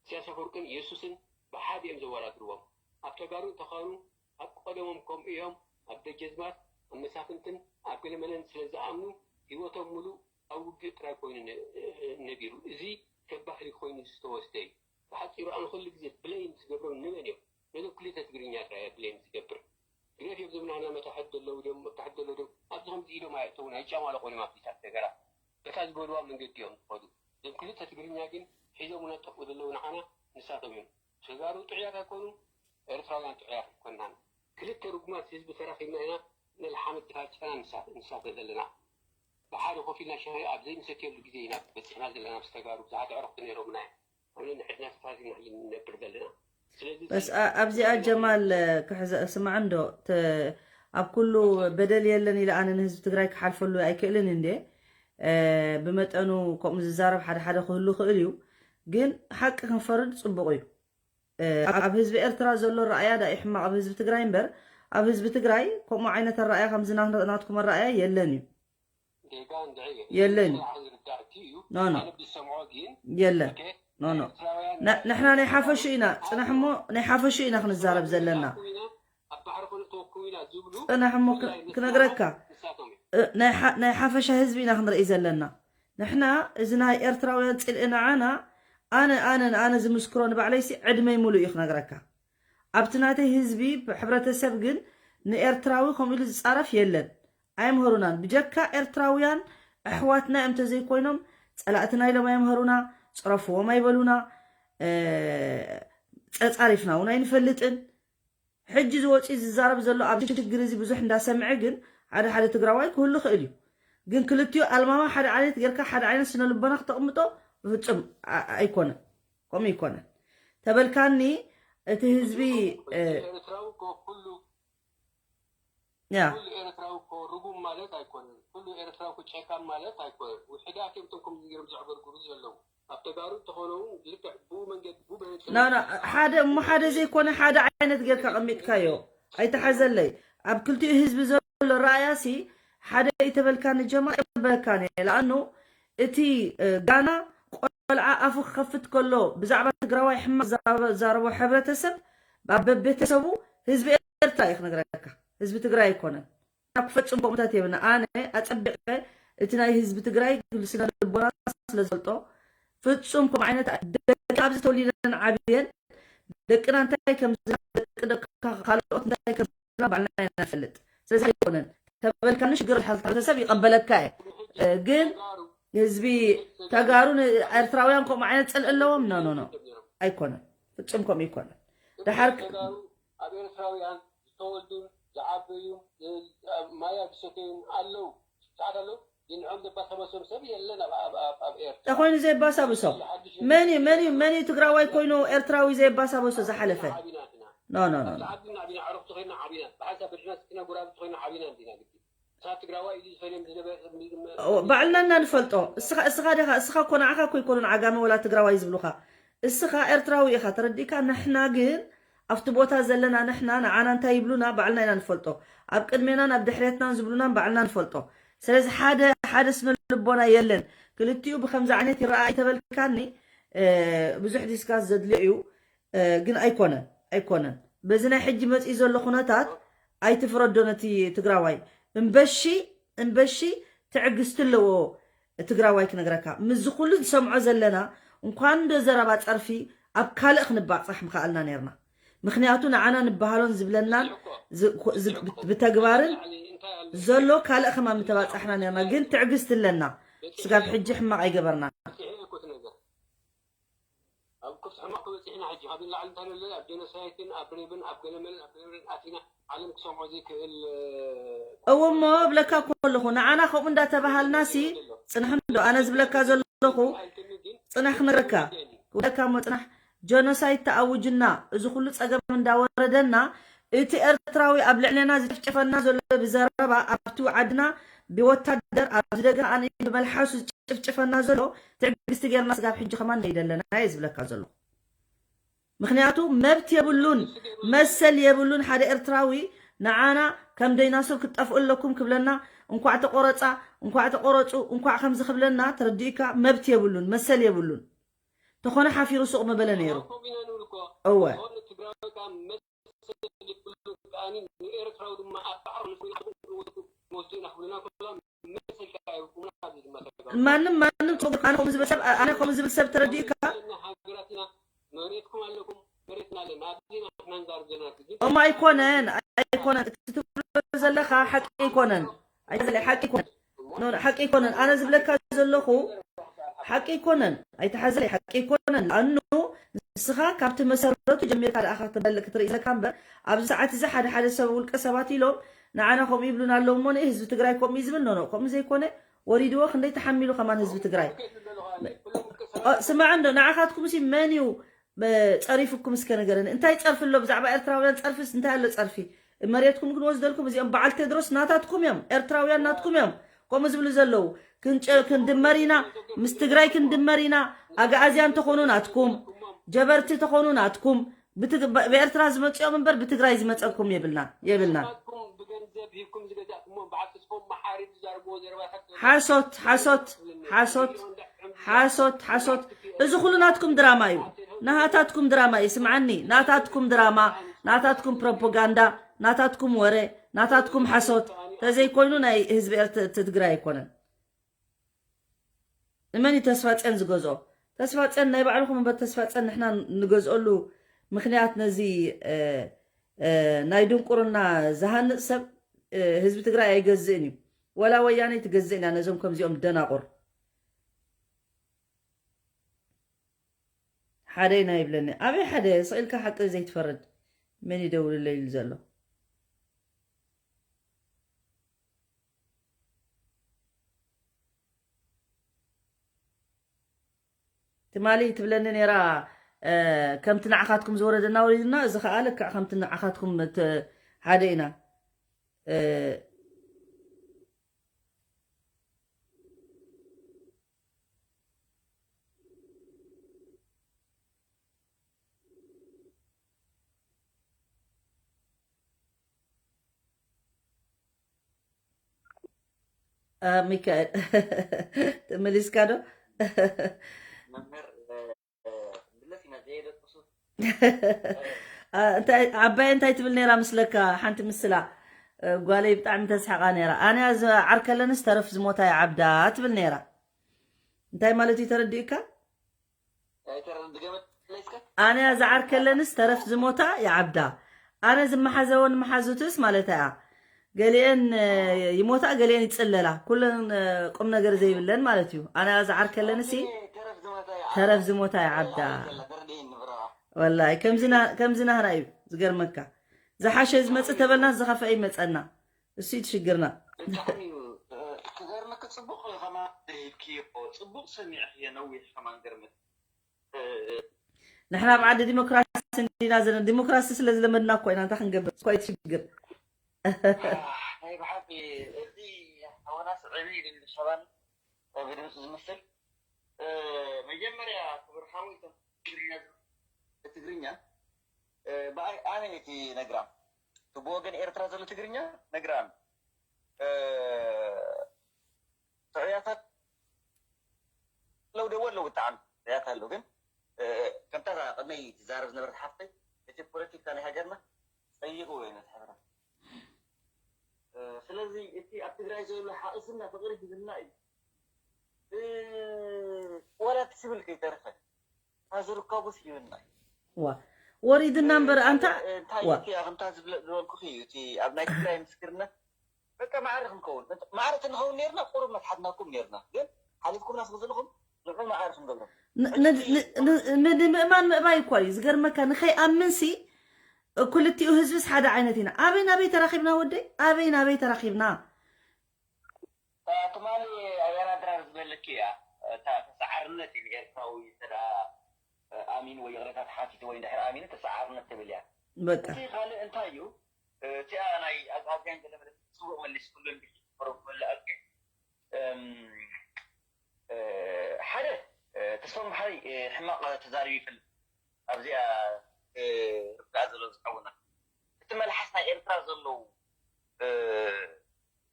ኢሳያስ ኣፈወርቅን የሱስን ብሓደ እዮም ዘወዳድርዎም። ኣብ ተጋሩ እንተኾኑ ኣብ ቀደሞም ከምኡ እዮም፣ ኣብ ደጀዝማት፣ ኣብ መሳፍንትን ኣብ ገለመለን ስለ ዝኣምኑ ህይወቶም ሙሉእ ኣብ ውግእ ጥራይ ኮይኑ ነ-፣ ነቢሩ። እዚ ከም ባህሊ ኮይኑ ዝተወስደ እዩ። ብሓጺሩ ኣነ ኩሉ ግዜ ብለይም ዝገብሮም ንመን እዮም? ነዞም ክልተ ትግርኛ ጥራይ እየ ብለይም ዝገብር። ግደፍ እዮም ዝብላና መታሕት ዘለዉ ድዮም፣ መታሕት ዘለዉ ድዮም፣ ኣብዚ ከምዚ ኢዶም ኣየእተዉን፣ ኣይጫማለቑን እዮም ኣብቲታት ነገራት። በታ ዝበልዋ መንገዲ እዮም ዝኸዱ። እዞም ክልተ ትግርኛ ግን ሒዞምና ዝጠፍኡ ዘለዉ ንዓና ንሳቶም እዮም። ተጋሩ ጥዑያት ኣይኮኑን፣ ኤርትራውያን ጥዑያት ኣይኮናን። ክልተ ርጉማት ህዝቢ ተራኺብና ኢና ንልሓመ ተፋጭና ንሳ-፣ ንሳተ ዘለና። ብሓደ ኮፍ ኢልና ሻሂ ኣብ ዘይንሰትየሉ ግዜ ኢና በጺሕና ዘለና ምስ ተጋሩ። ብዙሓት ኣዕሩኽቲ ነይሮምና እዮም። ኣነ ንሕድና ተፋቲና ሕጂ ንነብር ዘለና። ስለዚ በስ ኣ-፣ ኣብዚኣ ጀማል፣ እ፣ ክሕዘ-፣ ስማዕ እንዶ፣ ተ-፣ ኣብ ኩሉ በደል የለን ኢለ ኣነ ንህዝቢ ትግራይ ክሓልፈሉ ኣይክእልን እንዴ። እ፣ ብመጠኑ ከምኡ ዝዛረብ ሓደ ሓደ ክህሉ ክእል እዩ። ግን ሓቂ ክንፈርድ ጽቡቕ እዩ። እ፣ ኣብ ህዝቢ ኤርትራ ዘሎ ረኣያ ዳ እዩ ሕማቕ ኣብ ህዝቢ ትግራይ እምበር፣ ኣብ ህዝቢ ትግራይ ከምኡ ዓይነት ኣረኣያ ከምዚ ና-፣ ናትኩም ኣረኣያ የለን እዩ። ጌጋ እንድዒ የለን። ስራሕ ዝርዳእቲ እዩ። ኖ፣ ኖ። ኣነ ብዝሰምዖ ግን፣ የለን። ኦኬ፣ ኖ፣ ኖ። ኤርትራውያን ን-፣ ንሕና ናይ ሓፈሹ ኢና። ጽናሕ እሞ ናይ ሓፈሹ ኢና ክንዛረብ ዘለና። ኢና፣ ኣብ ባሕሪ ክንእተወኩም ኢና ዝብሉ ጽናሕ እሞ ክ-፣ ብፍላይ ክነግረካ። ንሳቶም እዮም። እ፣ ናይ ሓ-፣ ናይ ሓፈሻ ህዝቢ ኢና ክንርኢ ዘለና። ንሕና እዚ ናይ ኤርትራውያን ጽልኢ ንዓና፣ ኣነ፣ ኣነ፣ ንኣነ ዝምስክሮ ንባዕለይሲ ዕድመይ ሙሉእ እዩ ክነግረካ። ኣብቲ ናተይ ህዝቢ፣ ሕብረተሰብ ግን ንኤርትራዊ ከምኡ ኢሉ ዝጻረፍ የለን። ኣየምህሩናን። ብጀካ ኤርትራውያን ኣሕዋትና እዮም ተዘይኮይኖም፣ ጸላእትና ኢሎም ኣየምሀሩና፣ ጽረፍዎም ኣይበሉና፣ እ፣ ጸጻሪፍና እውን ኣይንፈልጥን። ሕጂ ዝወጽእ ዝዛረብ ዘሎ ኣብ ሽግር እዚ ብዙሕ እንዳሰምዐ ግን ሓደ ሓደ ትግራዋይ ክህሉ ይኽእል እዩ። ግን ክልቲኡ ኣልማማ ሓደ ዓይነት ጌርካ ሓደ ዓይነት ስነ ልቦና ክተቕምጦ ብፍጹም ኣ-፣ ኣይኮነን። ከምኡ ኣይኮነን። ተበልካኒ እቲ ህዝቢ፣ እ፣ ኤርትራዊ እኮ ኩሉ፣ ያ። ኩሉ ኤርትራዊ እኮ ርጉም ማለት ኣይኮነን። ኩሉ ኤርትራዊ እኮ ጨካን ማለት ኣይኮነን። ውሕዳት እዮም እቶም ከምዚ ገይሮም ዘዕገርግሩ ዘለዉ። ኣብ ተጋሩ እንተኾነ እውን ልክዕ ብኡ መንገዲ፣ ብኡ መነጽር ና፣ ና፣ ሓደ እሞ ሓደ ዘይኮነ ሓደ ዓይነት ጌርካ ቀሚጥካዮ። ኣይተሓዘለይ። ኣብ ክልቲኡ ህዝቢ ዘሎ ረኣያሲ ሓደ ይተበልካኒ ጀማ ይበለካኒ። ለኣኑ እቲ፣ እ፣ ጋና ቆልዓ ኣፉ ክኸፍት ከሎ ብዛዕባ ትግራዋይ ሕማቕ ዛረቦ፣ ዛረቦ ሕብረተሰብ ኣብ በቤተሰቡ ህዝቢ ኤርትራ እዩ ክነግረካ። ህዝቢ ትግራይ ኣይኮነን። ክፈጽም ከምኡታት የብልና። ኣነ ኣጸቢቐ እቲ ናይ ህዝቢ ትግራይ ስነ ልቦና ስለ ዝፈልጦ፣ ፍጹም ከምኡ ዓይነት ደቂ ኣብዚ ተወሊደን ዓብየን ደቅና እንታይ ከም ዝና-፣ ደቂ፣ ደቂ ካልኦት እንታይ ከም ዝና ባዕልና ኢና ንፈልጥ። ስለዚ ኣይኮነን። ተበልካኒ ሽግር ሕብረተሰብ ይቐበለካ እየ። እ፣ ግን ህዝቢ ተጋሩ ን-፣ ኤርትራውያን ከምኡ ዓይነት ጽልኢ ኣለዎም? ኖ፣ ኖ፣ ኖ። ኣይኮነን። ፍጹም ከምኡ ኣይኮነን። ድሓር ክ-፣ ተጋሩ ኣብ ኤርትራውያን ዝተወልዱን ዝዓበዩን፣ እ፣ ማያ ዝሰተዩን ኣለዉ። ብዙሓት ኣለዉ። ግን ንዖም ዘባሳበሶም ሰብ የለን ኣብ፣ ኣብ፣ ኣብ፣ ኣብ ኤርትራ። እንታይ ኮይኑ ዘየባሳብሶም? ሓድሽ መን እዩ፣ መን እዩ፣ መን እዩ ትግራዋይ ኮይኑ ኤርትራዊ ዘየባሳበሶ ዝሓለፈ? ዓቢና ኢና። ኖ፣ ኖ፣ ኖ፣ ኣብቲ ኖ። ዓዲ ኢና ዓቢና፣ ኣዕሩኽቲ ኮይና ዓቢና። ብሓንሳብ በድና ስኪና ጎረባብቲ ኮይና ዓቢና እንዲና ግዲ። ባዕልና እና ንፈልጦ። እስኻ እስኻ ደኻ እስኻ እኮ ንዓኻ እኮ ይኮኑን ዓጋመ ወላ ትግራዋይ ዝብሉኻ። እስኻ ኤርትራዊ ኢኻ፣ ተረዲእካ። ንሕና ግን ኣብቲ ቦታ ዘለና ንሕና ንዓና እንታይ ይብሉና ባዕልና ኢና ንፈልጦ። ኣብ ቅድሜናን ኣብ ድሕሬትናን ዝብሉናን ባዕልና ንፈልጦ። ስለዚ ሓደ ሓደ ስነ ልቦና የለን። ክልቲኡ ብከምዚ ዓይነት ይረኣ ኣይተበልካኒ። ብዙሕ ዲስካስ ዘድልዮ እዩ። ግን ኣይኮነን ኣይኮነን። በዚ ናይ ሕጂ መፅኢ ዘሎ ኩነታት ኣይትፍረዶ ነቲ ትግራዋይ። እምበሺ እምበሺ ትዕግስቲ ኣለዎ ትግራዋይ ክነግረካ። ምስዚ ኩሉ ዝሰምዖ ዘለና እንኳን ዶ ዘረባ ፀርፊ ኣብ ካልእ ክንባፃሕ ምኸኣልና ነርና። ምክንያቱ ንዓና ንበሃሎን ዝብለናን ብተግባርን ዘሎ ካልእ ከማ ምተባፃሕና ነርና። ግን ትዕግስቲ ኣለና። ስጋብ ሕጂ ሕማቕ ኣይገበርና። ኣብ ክፍቲ ሕማቕ ክበፅሕና ሕጂ ካብ ንላዕሊ እንታይ ነለ ኣብ ጀኖሳይትን ኣብ ሬብን ኣብ ገለመልን ኣብ ገለመልን ኣቲና ዓለም ክሰምዖ ዘይክእል እዎ እሞ እብለካ ከለኹ ንዓና ከምኡ እንዳተባሃልና ሲ ፅንሕ እንዶ ኣነ ዝብለካ ዘለኹ ፅናሕ ክነግረካ ክብለካ እሞ ፅናሕ ጀኖሳይድ ተኣውጅና እዚ ኩሉ ፀገም እንዳወረደና እቲ ኤርትራዊ ኣብ ልዕለና ዝጭፍጭፈና ዘሎ ብዘረባ ኣብቲ ዓድና ብወታደር ኣብዚ ደገ ኣነ ብመልሓሱ ዝጭፍጭፈና ዘሎ ትዕግስቲ ጌርና ስጋብ ሕጂ ከማን ነይደለና እየ ዝብለካ ዘለኹ። ምክንያቱ መብት የብሉን መሰል የብሉን ሓደ ኤርትራዊ ንዓና ከም ደይናሶር ክትጠፍኡ ኣለኩም ክብለና እንኳዕ ተቆረፃ እንኳዕ ተቆረፁ እንኳዕ ከምዚ ክብለና ተረዲእካ መብት የብሉን መሰል የብሉን ተኾነ ሓፊሩ ሱቕ ምበለ ነይሩ እወ ማንም ማንም ኣነ ከምኡ ዝብል ሰብ ኣነ ከምኡ ዝብል ሰብ ተረዲእካ እሞ ኣይኮነን ኣይኮነን እቲ ትብሎ ዘለኻ ሓቂ ኣይኮነን ኣይኮነን ሓቂ ኣይኮነን ኣነ ዝብለካ ዘለኹ ሓቂ ኣይኮነን ኣይተሓዝለይ ሓቂ ኣይኮነን ኣኑ ንስኻ ካብቲ መሰረቱ ጀሚርካ ደኣ ክትበልዕ ክትርኢ ዘለካ እምበር ኣብዚ ሰዓት እዚ ሓደ ሓደ ሰብ ውልቀ ሰባት ኢሎም ንዓና ከምኡ ይብሉና ኣለዉ እሞ ንኢ ህዝቢ ትግራይ ከምኡ እዩ ዝብል ኖኖ ከምኡ ዘይኮነ ወሪድዎ ክንደይ ተሓሚሉ ከማን ህዝቢ ትግራይ ስማዕ እንዶ ንዓኻትኩም ሲ መን እዩ ፀሪፉኩም እስከ ንገረኒ እንታይ ፀርፊ ኣሎ ብዛዕባ ኤርትራውያን ፀርፊስ እንታይ ኣሎ ፀርፊ መሬትኩም ክንወስደልኩም እዚኦም በዓል ቴድሮስ ናታትኩም እዮም ኤርትራውያን ናትኩም እዮም ከምኡ ዝብሉ ዘለዉ ክንድመር ኢና ምስ ትግራይ ክንድመር ኢና ኣግኣዝያን ተኾኑ ናትኩም ጀበርቲ ተኾኑ ናትኩም ብኤርትራ ዝመፅኦም እምበር ብትግራይ ዝመፀኩም የብልና የብልና ሓሶት ሓሶት ሓሶት ሓሶት ሓሶት እዚ ኩሉ ናትኩም ድራማ እዩ ናሃታትኩም ድራማ እዩ ስምዓኒ ናታትኩም ድራማ ናታትኩም ፕሮፓጋንዳ ናታትኩም ወረ ናታትኩም ሓሶት ተዘይኮይኑ ናይ ህዝቢ ትግራይ ኣይኮነን እመኒ ተስፋፅዮን ዝገዝኦ ተስፋፅዮን ናይ ባዕልኹም እምበር ተስፋፅዮን ንሕና ንገዝኦሉ ምክንያት ነዚ ናይ ድንቁርና ዝሃንፅ ሰብ ህዝቢ ትግራይ ኣይገዝእን እዩ ወላ ወያነ ትገዝእን እያ ነዞም ከምዚኦም ደናቁር ሓደ ኢና ይብለኒ ኣበይ ሓደ ስቕ ኢልካ ሓቂ ዘይትፈርድ መን ይደውልለይ ኢሉ ዘሎ ትማሊ ትብለኒ ነራ ከምቲ ንዓኻትኩም ዝወረደና ወሪድና እዚ ከዓ ልክዕ ከምቲ ንዓኻትኩም ሓደ ኢና ሚካኤል ተመሊስካ ዶ ዓባየ እንታይ ትብል ነራ ምስለካ ሓንቲ ምስላ ጓለይ ብጣዕሚ ተስሓቃ ነራ ኣነ ዝዓርከለንስ ተረፍ ዝሞታ ይዓብዳ ትብል ነራ እንታይ ማለት እዩ ተረዲእካ ኣነ ዝዓርከለንስ ተረፍ ዝሞታ ይዓብዳ ኣነ ዝመሓዘወን መሓዙትስ ማለት እያ ገሊአን ይሞታ ገሊአን ይፅለላ ኩለን ቁም ነገር ዘይብለን ማለት እዩ ኣነ ዝዓርከለንሲ ተረፍ ዝሞታ ይዓብዳ ወላይ ከምዚ ናህና እዩ ዝገርመካ ዝሓሸ ዝመፅእ ተበልና ዝኸፈአ ይመፀና እሱ እዩ ትሽግርና ክገርመክ ፅቡቅ ከማ ሂብክዮ ፅቡቅ ሰሚዕክዮ ነዊሕ ከማን ገርመት ንሕና ኣብ ዓዲ ዲሞክራሲ እንዲና ዘለና ዲሞክራሲ ስለ ዝለመድና እኮ ኢና እንታይ ክንገብር እኮ ኣይትሽግር ናይ ብሓቂ እዚ ስዒቡ ኢሉ ንሸባን ብድምፂ ዝመስል። መጀመርያ ክብር ሓወይ ትግርኛ ትግርኛ ብኣይ ኣነ እቲ ነግራም እቲ ብወገን ኤርትራ ዘሎ ትግርኛ ነግራም ጥዑያታት ለው ደወ ለው ብጣዕሚ ጥዑያት ኣለዉ ግን ከምታ ቅድመይ ትዛረብ ዝነበረት ሓፍተይ እቲ ፖለቲካ ናይ ሃገርና ጸይቑ ወይ ነቲ ሕብረት ስለዚ እቲ ኣብ ትግራይ ዘሎ ሓእስና ፍቕሪ ሂብና እዩ ወላ እቲ ስብል ከይተርፈ ዝርከቡ ስዩና ዋ ወሪድና እምበር ኣንታ እንታይ ዋ እቲ ኣኽምታ ዝበልኩኺ እዩ እቲ ኣብ ናይ ትግራይ ምስክርነት በቃ ማዕረ ክንከውን ማዕረ ክንኸውን ነርና ቁሩብ መትሓትናኩም ነርና ግን ሓሊፍኩምና ስለ ዘለኹም ንዑ ማዕረ ክንገብሮ ንምእማን ምእባይ እኳ እዩ ዝገርመካ ንኸይኣምንሲ ክልቲኡ ህዝብስ ሓደ ዓይነት ኢና ኣበይ ናበይ ተራኺብና ወደይ ኣበይ ናበይ ተራኺብና ትማሊ ኣያና ድራር ዝበለኪ እያ እታ ተሰዓርነት እዩ ኤርትራዊ እንተ ኣሚኑ ወይ ይቕሬታ ተሓቲቱ ወይ እንድሕር ኣሚኑ ተሰዓርነት ትብል እያ በቃ እቲ ካልእ እንታይ እዩ እቲኣ ናይ ኣግኣዝያን ገለ መለ ስቡቕ መሊስ ኩሉ እንዲ ክፈረኩ መለ ኣልኪ ሓደ ተስፋ መሓሪ ሕማቕ ተዛሪቡ ይፈልጥ ኣብዚኣ ርዳእ ዘሎ ዝሓውና እቲ መልሓስ ናይ ኤርትራ ዘለዉ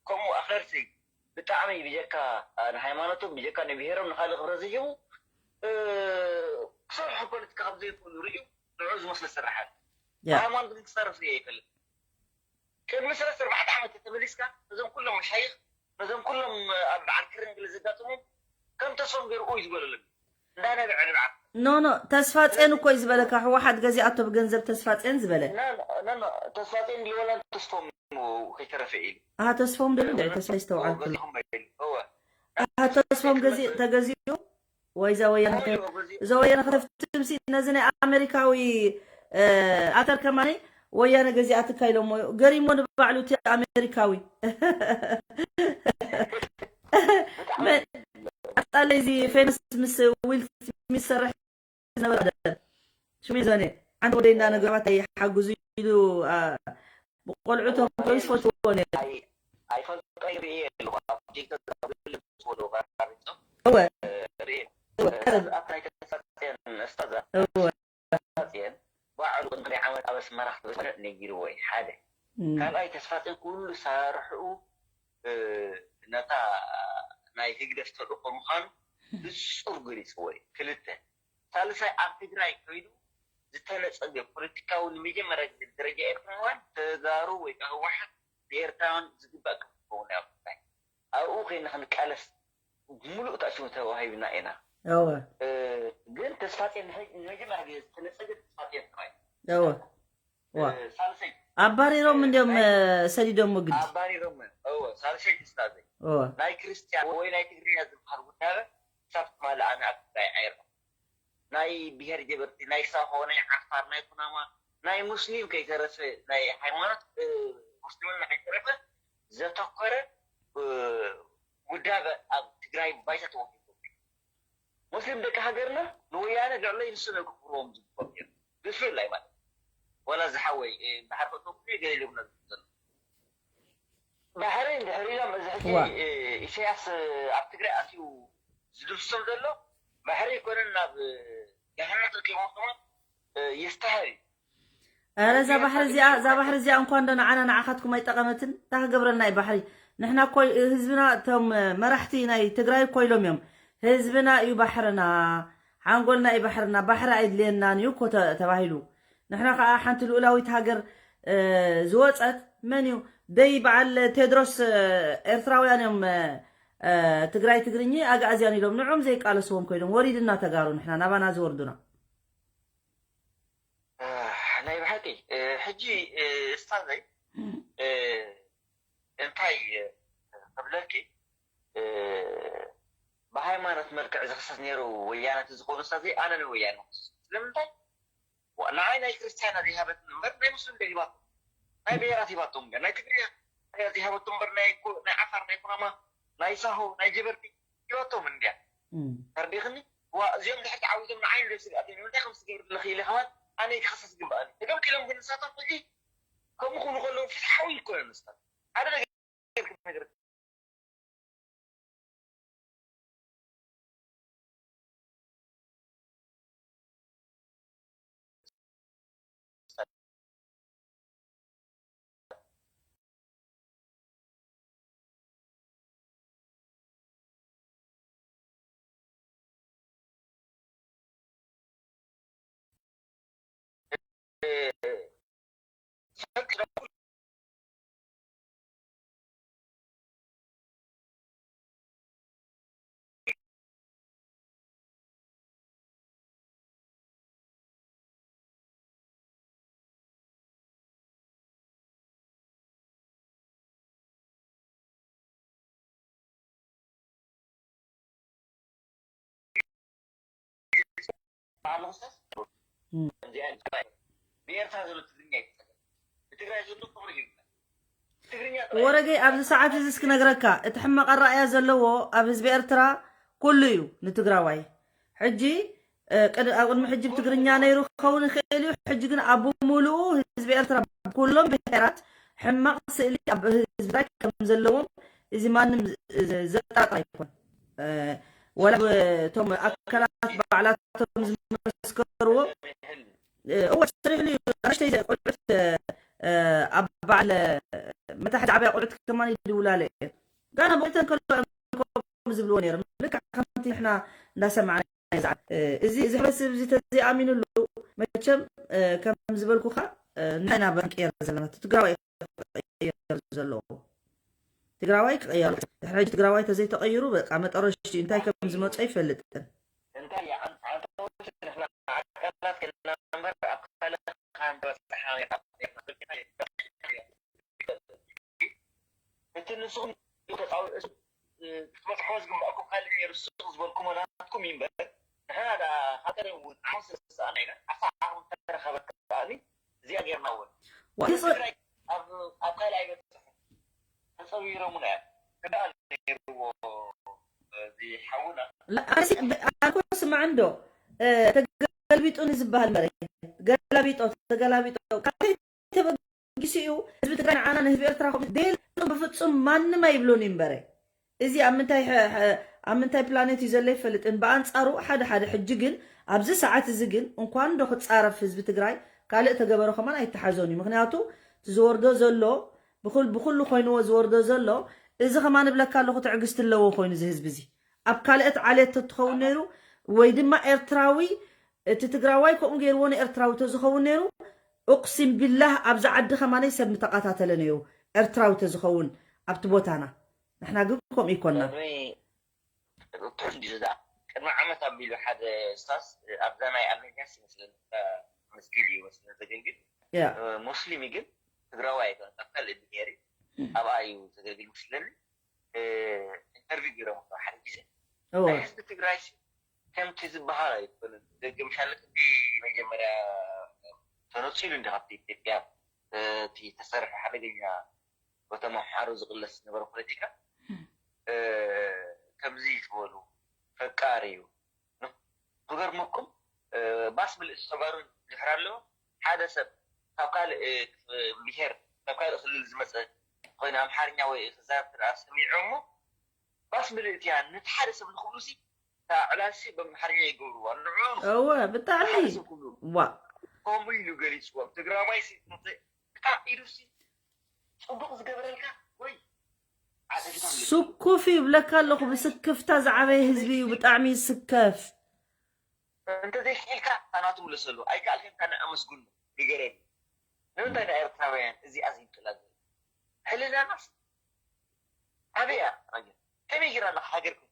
ከምኡ ኣኽረርቲ ብጣዕሚ ብጀካ ንሃይማኖቶም ብጀካ ንብሄሮም ንካልእ ክብረት ዘይህቡ ክሰርሑ ፖለቲካ ከም ዘይክእሉ ርእዩ ንዑ ዝመስለ ዝሰርሓል ሃይማኖት ግን ክሰርፍ ርእየ ይፈልጥ ቅድሚ ሰለስተ ኣርባዕተ ዓመት ተመሊስካ ነዞም ኩሎም መሻይኽ ነዞም ኩሎም ኣብ በዓል ክርን ግለ ዘጋጥሞም ከም ተስፎም ገይሩ ኡይ ዝበለሎም እንዳነብዐ ንብዓት ኖ ኖ ተስፋ ጼን እኮ እዩ ዝበለካ ህወሓት ገዚኣቶ ብገንዘብ ተስፋ ጼን ዝበለ ተስፋ ጼን ሊወላ ተስፎም ከይተረፈ ኢሉ ኣሃ ተስፎም ድብል ድዕ ተስፋ ይስተውዓልኩ ኣሃ ተስፎም ገዚ ተገዚኡ ወይ እዛ ወያነ እዛ ወያነ ከተፍትምሲ ነዚ ናይ ኣሜሪካዊ ኣተር ከማኒ ወያነ ገዚኣትካ ኢሎሞ ገሪሞ ንባዕሉ እቲ ኣሜሪካዊ ኣጣለይ እዚ ፌመስ ምስ ዊል ስሚዝ ዝሰርሕ ዝነበረ ሽሚ ዘነ ሓንቲ ወደይ እንዳነገርባት ኣይሓግዙ ኢሉ ብቆልዑቶም ከይስ ፈልትዎ ነይሩ ኣይፈልጦ ይርኢ ኣለኹ ኣብ ቲክቶክ ኣብ ገለ ዝወደው ቀራሪጾም እወ ርኢ እወ ቀረብ ኣብ ናይ ተሳጽየን እስታዛ እወ ተሳጽየን ባዕሉ ቅድሚ ዓመት ኣብ ኣስመራ ክትብል ነጊርዎ እዩ ሓደ ካልኣይ ተስፋጽዮን ኩሉ ሳርሕኡ ነታ ናይ ህግደፍ ተልእኮ ምዃኑ ብፁር ገሊፅዎ እዩ ክልተ ሳልሳይ ኣብ ትግራይ ከይዱ ዝተነፀገ ፖለቲካዊ ንመጀመርያ ግዜ ደረጃ ኤርትራውያን ተጋሩ ወይ ከዓ ህወሓት ንኤርትራውያን ዝግባእ ክኸውን ኣብ ትግራይ ኣብኡ ከይና ክንቃለስ ሙሉእ ታሽሙ ተዋሂብና ኢና እወ ግን ተስፋፅዮን ንመጀመርያ ግዜ ዝተነፀገ ተስፋፅዮን ጥራይ እወ ኣባሪሮም እንዲም ሰዲዶም ግዲ ኣባሪሮም ሳልሰይቲ ስታዘይ ናይ ክርስትያን ወይ ናይ ትግርኛ ዝበሃል ጉዳይ ክሳብ ትማሊ ኣነ ኣብ ትግራይ ኣይረኹ ናይ ብሄር ጀበርቲ ናይ ሳሆ ናይ ዓፋር ናይ ኩናማ ናይ ሙስሊም ከይተረፈ ናይ ሃይማኖት ሙስሊምና ከይተረፈ ዘተኮረ ጉዳይ ኣብ ትግራይ ባይታ ተወፊሩ ሙስሊም ደቂ ሃገርና ንወያነ ልዕለይ ንሱ ነግብርዎም ዝግቦም እዮም ብፍላይ ማለት ወላ ዝሓወይ ባሕሪ ከእተኩ ገለ ኢሎም ነግሩ ዘሎ ባሕሪ እንድሕር ኢሎም እዚ ሕጂ ኢሳያስ ኣብ ትግራይ ኣትዩ ዝድምስሶም ዘሎ ባሕሪ ኣይኮነን ናብ ገሃነም ተልኪቦም ከማን የስተሃር እዩ ኧረ እዛ ባሕሪ እዚኣ እዛ ባሕሪ እዚኣ እንኳ እንዶ ንዓና ንዓኻትኩም ኣይጠቐመትን እንታይ ክገብረልና እዩ ባሕሪ ንሕና እኮ ህዝብና እቶም መራሕቲ ናይ ትግራይ እኮ ኢሎም እዮም ህዝብና እዩ ባሕርና ሓንጎልና እዩ ባሕርና ባሕሪ ኣይድልየናን እዩ እኮ ተባሂሉ ንሕና ከዓ ሓንቲ ልኡላዊት ሃገር ዝወፀት መን እዩ ደይ በዓል ቴድሮስ ኤርትራውያን እዮም ትግራይ ትግርኚ ኣግኣዝያን ኢሎም ንዕኦም ዘይቃለስዎም ኮይኖም ወሪድና ተጋሩ ንሕና ናባና ዝወርዱና ናይ ብሓቂ ሕጂ እስታዘይ እንታይ ክብለኪ ብሃይማኖት መልክዕ ዝኽሰስ ነይሩ ወያነ ዝኸውን እስታዘይ ኣነ ንወያነ ክስስ ስለምንታይ ንዓይ ናይ ክርስትያና ዘይሃበትን እምበር ናይ ሙስሊም ሂባቶም ናይ ብሄራት ሂባቶም እምበር ናይ ትግርኛ ዘይሃበቶም እምበር ናይ ዓፋር ናይ ኩናማ ናይ ሳሆ ናይ ጀበርቲ ሂባቶም እንድያ ተርዲኽኒ እዚኦም ድሕር ተዓዊቶም ንዓይ ንደብ ስግኣት እዮም እንታይ ከም ዝገብር ለኺ ኢለ ከማን ኣነ ክኸሰስ ግባኣኒ እቶም ክኢሎም ግን ንሳቶም ሕጂ ከምኡ ክብሉ ከለዉ ፍትሓዊ ይኮነ ንስታት ሓደ ነገር ክነግር ወረገይ ኣብዚ ሰዓት እዚ እስክነግረካ እቲ ሕማቕ ኣረኣእያ ዘለዎ ኣብ ህዝቢ ኤርትራ ኩሉ እዩ ንትግራዋይ። ሕጂ ኣብ ቅድሚ ሕጂ ብትግርኛ ነይሩ ክኸውን ይኽእል እዩ። ሕጂ ግን ኣብ ብምሉኡ ህዝቢ ኤርትራ ኩሎም ብሄራት ሕማቕ ስእሊ ኣብ ህዝቢ ትግራይ ከም ዘለዎም እዚ ማንም ዘጣጣ ኣይኮን። ወላ እቶም ኣካላት ባዕላቶም ዝመስከርዎ እወ ሰሪሕሉ እዩ። ኣሽተይ ቆልዑት ኣብ በዓል መታሕት ዓብያ ቆልዑት ከማን ይድውላለ እየ ጋና ቦይተን ከሎ ዝብልዎ ነይሮም። ልክዕ ከምቲ ንሕና እንዳሰማዕና እዚ እዚ ሕብረተሰብ እዚ ተዘይኣሚኑሉ መቸም ከም ዝበልኩኻ ንሕና ኢና በንቅየር ዘለና ትግራዋይ ክቕየር ዘለዎ። ትግራዋይ ክቕየር ድሕሪ ሕጂ ትግራዋይ ተዘይተቐይሩ በቃ መጠረሽቲ እንታይ ከም ዝመጾ ኣይፈልጥን። እንታይ ኣንታውስ ንሕና ኣካላት ከና እምበር ኣብ ካልእ ካን በጽሓ እቲ ንስኹም ክትበጽሕዎ ዝግባእኩም ካልእ ነይሩ ስቕ ዝበልኩሞ ናትኩም እዩ እምበር ንሕና ደኣ ሃገር እውን ዓመት ስለ ዝሰኣና ኢና ኣሳዓኹም ተረኸበት ከኣኒ እዚኣ ጌርና እውን ትግራይ ኣብ ካልእ ኣይበጽሕን ተጸዊሮሙና እዮም ክበሃል ነይርዎ እዚ ሓውና ኣርሲ ኣኮ ስማዕ እንዶ ተገልቢጡ ንዝበሃል መረ ገላቢጦ ተገላቢጦ ካብተይ ተበጊሱ እዩ ህዝቢ ትግራይ ንዓና ንህዝቢ ኤርትራ ከምኡ ደየልብሶም ብፍጹም ማንም ኣይብሎን እዩ እምበረ እዚ ኣብ ምንታይ ኣብ ምንታይ ፕላኔት እዩ ዘሎ ይፈልጥን ብኣንጻሩ ሓደ ሓደ ሕጂ ግን ኣብዚ ሰዓት እዚ ግን እንኳን ዶ ክጻረፍ ህዝቢ ትግራይ ካልእ ተገበረ ከማን ኣይተሓዞን እዩ ምክንያቱ ዝወርዶ ዘሎ ብኩሉ ኮይንዎ ዝወርዶ ዘሎ እዚ ከማን እብለካ ኣለኹ ትዕግስቲ ኣለዎ ኮይኑ እዚ ህዝቢ እዚ ኣብ ካልአት ዓሌት ተትኸውን ነይሩ ወይ ድማ ኤርትራዊ እቲ ትግራዋይ ከምኡ ገይርዎ ንኤርትራዊ ተዝኸውን ነይሩ እቅሲም ቢላህ ኣብዚ ዓዲ ከማነይ ሰብ ምተቃታተለ ነይሩ ኤርትራዊ ተዝኸውን ኣብቲ ቦታና ንሕና ግን ከምኡ ይኮና ትሕት እንዲሉ ዝኣ ቅድሚ ዓመት ኣቢሉ ሓደ ስታስ ኣብዛ ናይ ኣልሜኒያስ ይመስለኒ መስጊድ እዩ መስለኒ ዘገልግል ሙስሊም ግን ትግራዋይ ኣይኮነ ካብ ካልእ ብሄር ኣብኣ እዩ ዘገልግል መስለኒ ኢንተርቪው ገይሮም ሓደ ግዜ ናይ ህዝቢ ትግራይ ከምቲ ዝበሃል ኣይኮነን ደቂ ምሻለ ቅዲ መጀመርያ ተነፂሉ እንዲ ካብቲ ኢትዮጵያ እቲ ተሰርሐ ሓደገኛ በቶም ኣምሓሩ ዝቕለስ ዝነበረ ፖለቲካ ከምዚ ትበሉ ፈቃር እዩ ክገርመኩም ባስ ምልእቲ ተጋሩ ድሕር ኣለዎ ሓደ ሰብ ካብ ካልእ ብሄር ካብ ካልእ ክልል ዝመፀ ኮይኑ ኣምሓርኛ ወይ ክዛረብ ትርኣ ሰሚዖ እሞ ባስ ምልእቲ እያ ነቲ ሓደ ሰብ ንክብሉ ሲ እታ ዕላልሲ በምሓርኛ ይገብርዋ ንዑ እወ ብጣዕሚ ዋ ከምኡ ኢሉ ገሊፅዎም ትግራዋይ ሲ ኢሉ ሲ ጽቡቕ ዝገበረልካ ወይ ስኩፍ ይብለካ ኣለኹ ብስክፍታ ዝዓበየ ህዝቢ እዩ ብጣዕሚ ይስከፍ እንተዘይክኢልካ ታናቱ ምለሰሉ ኣይከኣልክን ካነ ኣመስግኑ ንገረሉ ንምንታይ ንኤርትራውያን እዚኣ ዘይንጥላ ዘሎ ሕልናናስ ኣበያ ከመይ ጌራ ኣለካ ሃገርኩም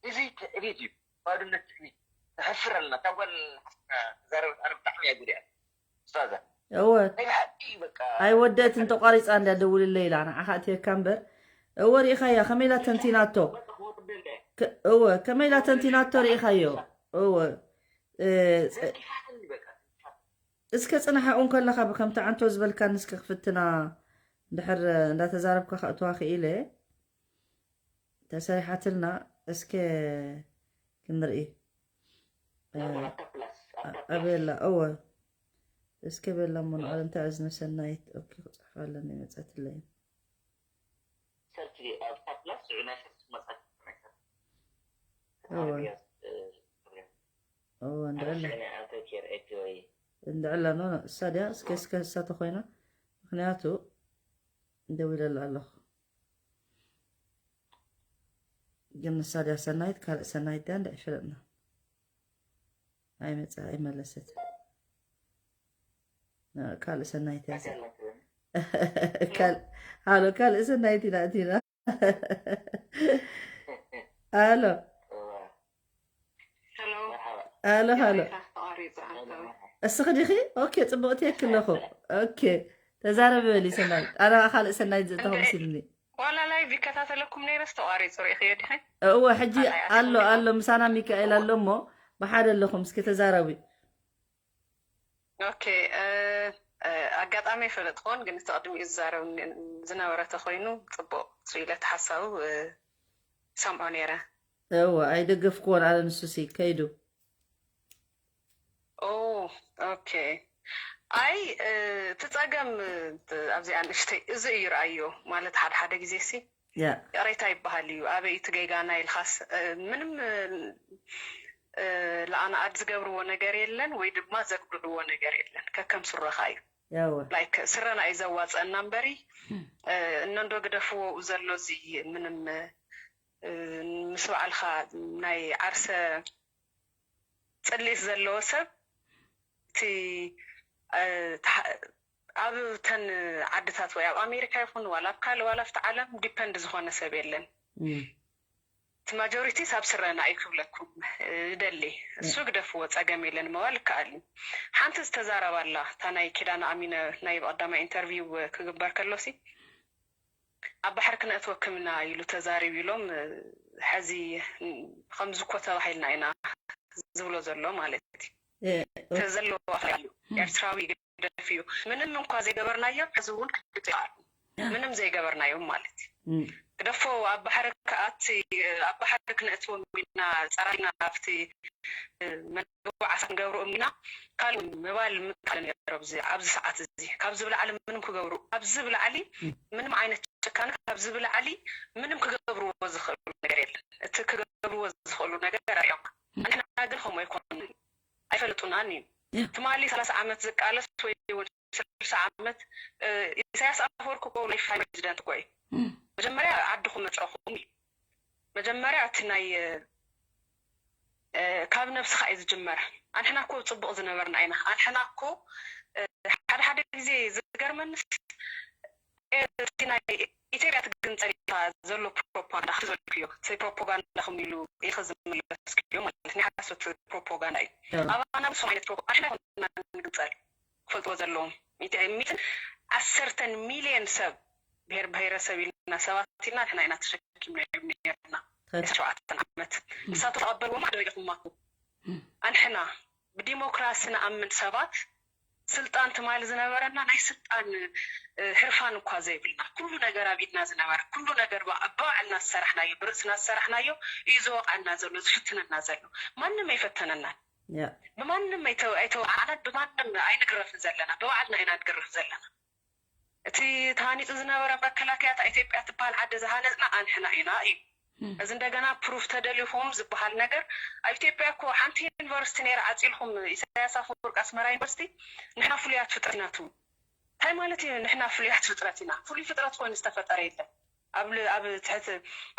እዚ ትዕቢት እዩ ባዶነት ትዕቢት ነሕፍር ኣለና ካብ ጓል ሓፍትና ተዛረበት ኣነ ብጣዕሚ እያ ጉድያ ኡስታዛ እወ ናይ ብሓቂ እዩ በቃ ኣይወደእትን ተቋሪፃ እንድያ ደውልለይ ኢላ ንዓኻ እትየካ እምበር እወ ሪኢኻያ ከመይ ኢላ ተንቲናቶ እወ ከመይ ኢላ ተንቲናቶ ሪኢኻዮ እወ እስከ ፅናሓኡ እንከለኻ ብከምቲ ዓንቶ ዝበልካኒ እስከ ክፍትና እንድሕር እንዳተዛረብካ ከእትዋ ክኢለ ተሰሪሓትልና እስከ ክንርኢ ኣበላ እወ እስከ በላ እሞ ንዓለም እንታይ እዝነ ሰናይት ኦኬ ክፅሕፋ ኣለኒ መፀትለይ እወ እወ እንድዕላ እንድዕላ ኖ እሳ ድያ እስከ እስከ እሳ ተኮይና ምክንያቱ ደው ኢለላ ኣለኹ ግን ንሳ ድያ ሰናይት ካልእ ሰናይት ድያ እንዳ ይፈለጥና ኣይመፀ ኣይመለሰት ካልእ ሰናይቲ እያ። ካል- ሃሎ፣ ካልእ ሰናይቲ ኢና እቲና። ሃሎ። ሃሎ። ሃሎ፣ ሃሎ። ተቋሪጹ ኣንተ። እስኺ ዲኺ? ኦኬ፣ ጽቡቕ እትየኪ ኣለኹ። ኦኬ፣ ተዛረቢ በሊ ሰናይ። ኣነ ካልእ ሰናይ ዘእተኹ እንዴ? ሲልኒ። ዋላ ላይቭ ይከታተለኩም ነይረስ ተቋሪጹ ርኢኽዮ ዲኺ? እወ፣ ሕጂ ኣይ፣ ኣይ፣ ኣሎ፣ ኣይሰማዕኩ። ኣሎ፣ ምሳና ሚካኤል ኣሎ እሞ ብሓደ ኣለኹም፣ እስኪ ተዛረቢ። ኦኬ፣ እ፣ እ፣ ኣጋጣሚ ኣይፈለጥኩዎን፣ ግን እቲ ቅድሚኡ ዝዛረብ ን-፣ ዝነበረ ተኾይኑ ጽቡቕ ኢለ እቲ ሓሳቡ፣ እ፣ ሰምዖ ነይረ። እወ፣ ኣይደገፍኩዎን ኣነ ንሱሲ ከይዱ። ኦ፣ ኦኬ። ኣይ፣ እ፣ እቲ ጸገም፣ እ፣ ኣብዚኣ ንእሽተይ እዚ እዩ ረኣዮ። ማለት ሓደ ሓደ ግዜ ሲ ያ። ይቕሬታ ይበሃል እዩ። ኣበይ እቲ ጌጋና ኢልኻስ፣ እ፣ ምንም፣ እ፣ እ፣ ለኣና ኣድ ዝገብርዎ ነገር የለን ወይ ድማ ዘጉድዕዎ ነገር የለን። ከከም ስረኻ እዩ። ያወ። ላይክ ስረና እዩ ዘዋፀና እምበሪ፣ እ፣ እነንዶ ግደፍዎ ኡ ዘሎ እዚ ምንም፣ እ፣ ምስ በዓልኻ ናይ ዓርሰ ፅልኢት ዘለዎ ሰብ እቲ፣ እ፣ ተሓ-፣ ኣብ ተን ዓድታት ወይ ኣብ ኣሜሪካ ይኹን ዋላ ኣብ ካልእ ዋላ ኣብቲ ዓለም ዲፐንድ ዝኾነ ሰብ የለን። እም። እቲ ማጆሪቲ ሳብ ስረና እዩ ክብለኩም፣ እ፣ ደሊ። እሱ ግደፍዎ፣ ጸገም የለን ምባል ይከኣል እዩ። ሓንቲ ዝተዛረባ ኣላ፣ እታ ናይ ኪዳነ ኣሚነ ናይ ብቐዳማይ ኢንተርቪው ክግበር ከሎሲ፣ ኣብ ባሕሪ ክነእትወክም ኢና ኢሉ ተዛሪቡ ኢሎም፣ እ፣ ሕዚ ከምዚ እኮ ተባሂልና ኢና ዝብሎ ዘሎ ማለት እዩ። እ፣ እቲ ዘለዎ ኣፍላ እዩ። እም። ኤርትራዊ ግደፍ እዩ። ምንም እንኳ ዘይገበርናዮ፣ ሕዚ እውን ክግደፍ ይኸኣል። ምንም ዘይገበርናዮም ማለት እዩ። እም። ግደፎ፣ ኣብ ባሕሪ ክኣቲ፣ ኣብ ባሕሪ ክነእትዎም ኢና፣ ጸራሪና ኣብቲ፣ እ፣ መግቢ ዓሳ ክንገብርኦም ኢና፣ ካልእ ምባል ምቃል ነይሩ ኣብዚ፣ ኣብዚ ሰዓት እዚ። ካብዚ ብላዕሊ ምንም ክገብሩ፣ ካብዚ ብላዕሊ እም። ምንም ዓይነት ጭካነ፣ ካብዚ ብላዕሊ ምንም ክገብርዎ ዝኽእሉ ነገር የለን። እቲ ክገብርዎ ዝኽእሉ ነገር ኣርእዮም። ኣንሕና ግን ከምኡ ኣይኮኑን። ኣይፈልጡናን እዩ። ያ። ትማሊ ሰላሳ ዓመት ዝቃለስ ወይ እውን ስልሳ ዓመት፣ እ፣ ኢሳያስ ኣፈወርቂ እኮ ናይ ፋይናል ፕሬዚደንት እኮ እዩ። እም። መጀመርያ ዓድኹም መፅእኹም እዩ። መጀመርያ እቲ ናይ፣ እ፣ ካብ ነብስኻ እዩ ዝጅመር። ኣንሕና እኮ ፅቡቕ ዝነበርና ኢና። ኣንሕና እኮ፣ እ፣ ሓደ ሓደ ግዜ ዝገርመንስ፣ እ፣ እቲ ናይ ኢትዮጵያ ትግንፀል ኢልካ ዘሎ ፕሮፓጋንዳ ክትዘልክዮ፣ እቲ ፕሮፓጋንዳኹም ኢሉ ኢኺ ዝመለስክዮ ማለት ናይ ሓሶት ፕሮፓጋንዳ እዩ። ያ። ኣባና ንሶም ዓይነት ፕሮፓጋንዳ፣ ኣንሕና ይኮንና ንግንፀል። ክፈልጥዎ ዘለዎም። ሚእቲ፣ ሚእትን ዓሰርተን ሚልዮን ሰብ፣ ብሄር ብሄረሰብ ኢልና ሰባት ኢልና ንሕና ኢና ተሸኪምናዮም ነይርና። ትኽክል። ሸውዓተን ዓመት። እም። ንሳቶም ተቐበልዎም ዶ ኢኹም ኣኹም? እም። ኣንሕና ብዲሞክራሲ ንኣምን ሰባት፣ ስልጣን ትማሊ ዝነበረና ናይ ስልጣን፣ እ፣ ህርፋን እኳ ዘይብልና፣ ኩሉ ነገር ኣብ ኢድና ዝነበረ፣ ኩሉ ነገር ብ-፣ ብባዕልና ዝሰራሕናዮ፣ ብርእስና ዝሰራሕናዮ እዩ ዝወቕዐና ዘሎ፣ ዝፍትነና ዘሎ። ማንም ኣይፈተነናን። ያ። ብማንም ኣይተ-፣ ኣይተወዓዓናን፣ ብማንም ኣይንግረፍን ዘለና፣ ብባዕልና ኢና ንግረፍ ዘለና። እቲ ተሃኒፁ ዝነበረ መከላከያ፣ እታ ኢትዮጵያ ትበሃል ዓዲ ዝሃነፅና ኣንሕና ኢና እዩ። እም። እዚ እንደገና ፕሩፍ ተደሊኹም ዝበሃል ነገር፣ ኣብ ኢትዮጵያ እኮ ሓንቲ ዩኒቨርሲቲ ነይራ ዓፂልኩም፣ ኢሳያስ ኣፈወርቂ ኣስመራ ዩኒቨርሲቲ፣ ንሕና ፍሉያት ፍጥረት ኢና ትብሉ። እንታይ ማለት እዩ ንሕና ፍሉያት ፍጥረት ኢና? ፍሉይ ፍጥረት ኮይኑ ዝተፈጠረ የለን። ኣብ ል-፣ ኣብ ትሕቲ፣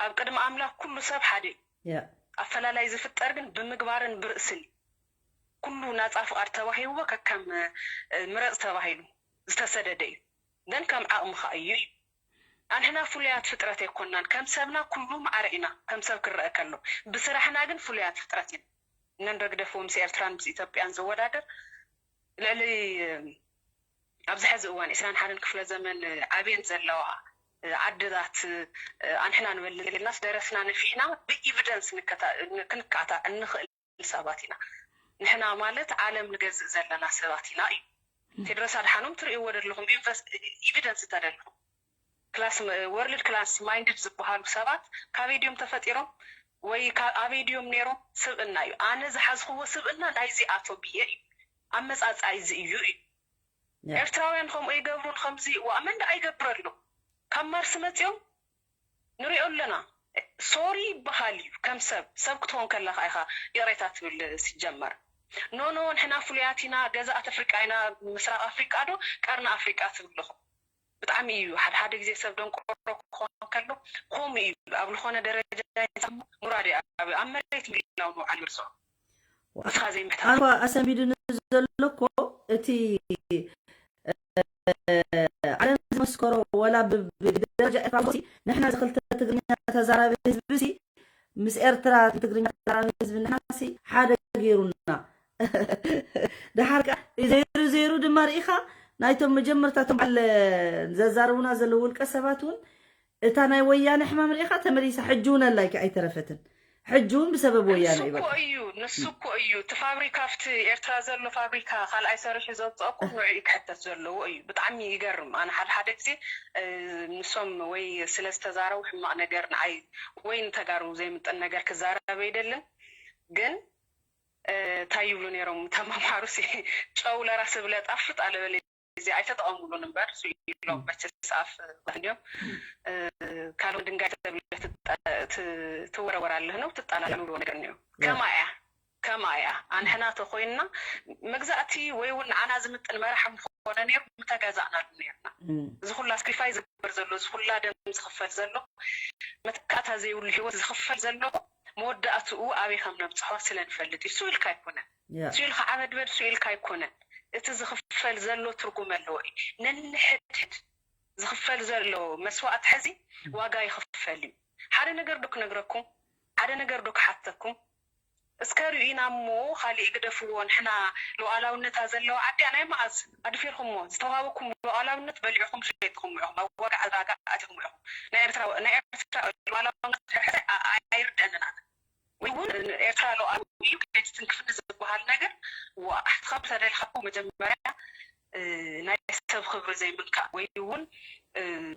ኣብ ቅድሚ ኣምላኽ ኩሉ ሰብ ሓደ እዩ። ያ። ኣፈላላይ ዝፍጠር ግን ብምግባርን ብርእስን እዩ። ኩሉ ናፃ ፍቓድ ተዋሂብዎ ከከም፣ እ፣ ምረፅ ተባሂሉ ዝተሰደደ እዩ። ግን ከም ዓቕምኻ እዩ እዩ። ኣንሕና ፍሉያት ፍጥረት ኣይኮናን። ከም ሰብና ኩሉ ማዕረ ኢና፣ ከም ሰብ ክረአ ከሎ። ብስራሕና ግን ፍሉያት ፍጥረት ኢና። እነን ደግደፍዎ ምስ ኤርትራን ምስ ኢትዮጵያን ዝወዳደር ልዕሊ፣ እ፣ ኣብዚ ሕዚ እዋን ዒስራን ሓደን ክፍለ ዘመን፣ እ፣ ኣብየን ዘለዋ፣ እ፣ ዓድታት፣ እ፣ ኣንሕና ንበልጽ ኢልናስ ደረትና ነፊሕና ብኢቪደንስ ንከታ-፣ ን-፣ ክንካታዕ እንኽእል ሰባት ኢና። ንሕና ማለት ዓለም ንገዝእ ዘለና ሰባት ኢና እዩ። እም። ቴድሮስ ኣድሓኖም ትርእይዎ ደለኹም፣ ኢንቨስ-፣ ኢቪደንስ እንተደለኹም። ክላስ፣ ወርልድ ክላስ ማይንድድ ዝበሃሉ ሰባት ካበይ ድዮም ተፈጢሮም? ወይ ካ-፣ ኣበይ ድዮም ነይሮም? ስብእና እዩ። ኣነ ዝሓዝኽዎ ስብእና ናይዚኣቶም እየ እዩ። ኣመጻጽኣይ እዚ እዩ እዩ። ያ። ኤርትራውያን ከምኡ ይገብሩን ከምዚ፣ ዋ፣ መን ደኣ ይገብር ኣሎ? ካብ ማርስ መጺኦም ንሪኦ ኣለና። ሶሪ ይበሃል እዩ። ከም ሰብ፣ ሰብ ክትኾን ከለኻ ኢኻ ይቕሬታ ትብል ሲጀመር። ኖ፣ ኖ፣ ንሕና ፍሉያት ኢና፣ ገዛእቲ ኣፍሪቃ ኢና፣ ምስራቕ ኣፍሪቃ ዶ ቀርኒ ኣፍሪቃ ትብልኹም። ብጣዕሚ እዩ፣ ሓደ ሓደ ግዜ ሰብ ደንቆሮ ክኾን ከሎ፣ ከምኡ እዩ። ኣብ ዝኾነ ደረጃ ይንሳሞ፣ ሙራድ እዩ። ኣብ፣ ኣብ መሬት ምድላው ንውዓል ይርዝዖ። ንስኻ ዘይምሕታት። ኣነ ኣሰንቢዱኒ ዘሎ እኮ እቲ ዓለም ዝመስከሮ ወላ ብደረጃ ኤርትራ ንሕና ዝክልተ ትግርኛ ተዛራቢ ህዝቢ ሲ ምስ ኤርትራ ትግርኛ ተዛራቢ ህዝቢ ንሕና ሲ ሓደ ገይሩና። ደሓር ከ ዘይሩ ዘይሩ ድማ ርኢኻ ናይቶም መጀመርታቶም ዓለ ዘዛርቡና ዘለዉ ውልቀ ሰባት እውን እታ ናይ ወያነ ሕማም ርኢኻ ተመሊሳ ሕጂ እውን ኣላይካ ኣይተረፈትን። ሕጂ እውን ብሰበብ ወያነ እዩ በቃ። እዩ ንሱ እኮ እዩ እቲ ፋብሪካ ኣብቲ ኤርትራ ዘሎ ፋብሪካ ካልኣይ ሰሪሑ ዘውፅኦ እኮ ንዑ እዩ ክሕተት ዘለዎ እዩ። ብጣዕሚ ይገርም። ኣነ ሓደ ሓደ ግዜ ንሶም ወይ ስለ ዝተዛረቡ ሕማቕ ነገር ንዓይ ወይ ንተጋሩ ዘይምጥን ነገር ክዛረብ ኣይደልን። ግን እንታይ ይብሉ ነይሮም ተመምሃሩ ጨው ለራስ ብለ ጣፍጥ ኣለበለ እዚ ኣይተጠቐሙሉን እምበር ስኢሎም መቸስ ኣፍ እንዲዮም ካልኦ ድንጋይ ተብለ ትወረወር ኣለህ ነው ትጣላሉ ብሎ ነገር እኒኦ ከማ እያ ከማ እያ ኣንሕና ተኮይንና መግዛእቲ ወይ እውን ንዓና ዝምጥን መራሕ ምኾነ ነይሩ ምተጋዛእናሉ ነርና እዚ ኩላ ስክሪፋይ ዝግበር ዘሎ እዚ ኩላ ደም ዝኽፈል ዘሎ መተካእታ ዘይብሉ ህይወት ዝኽፈል ዘሎ መወዳእትኡ ኣበይ ከም ነብፅሖ ስለ ንፈልጥ እዩ እሱ ኢልካ ኣይኮነን እሱ ኢልካ ዓመድበድ እሱ ኢልካ ኣይኮነን እቲ ዝኽፈል ዘሎ ትርጉም ኣለዎ እዩ ነንሕድሕድ ዝኽፈል ዘሎ መስዋእት ሕዚ ዋጋ ይኽፈል እዩ ሓደ ነገር ዶ ክነግረኩም ሓደ ነገር ዶ ክሓተኩም እስከ ርኢና እሞ ካሊእ ግደፍዎ ንሕና ሉዓላውነታ ዘለዋ ዓዲያ ናይ መዓዝ ኣድፊርኩሞ ዝተዋሃበኩም ሉዓላውነት በሊዕኩም ሸይጥኩም ኢኹም ኣብ ዋጋ ዕዳጋ ኣቲኹም ኢኹም ናይ ኤርትራ ናይ ኤርትራ ሉዓላውነት ሕርሕር ኣይርደኣንን ኣነ ወይ እውን ኤርትራ ሉዓላዊ እዩ ከይትትንክፍኒ ዝበሃል ነገር ኣሕትኻ ተደልካ መጀመርያ ናይ ሰብ ክብሪ ዘይምንካእ ወይ እውን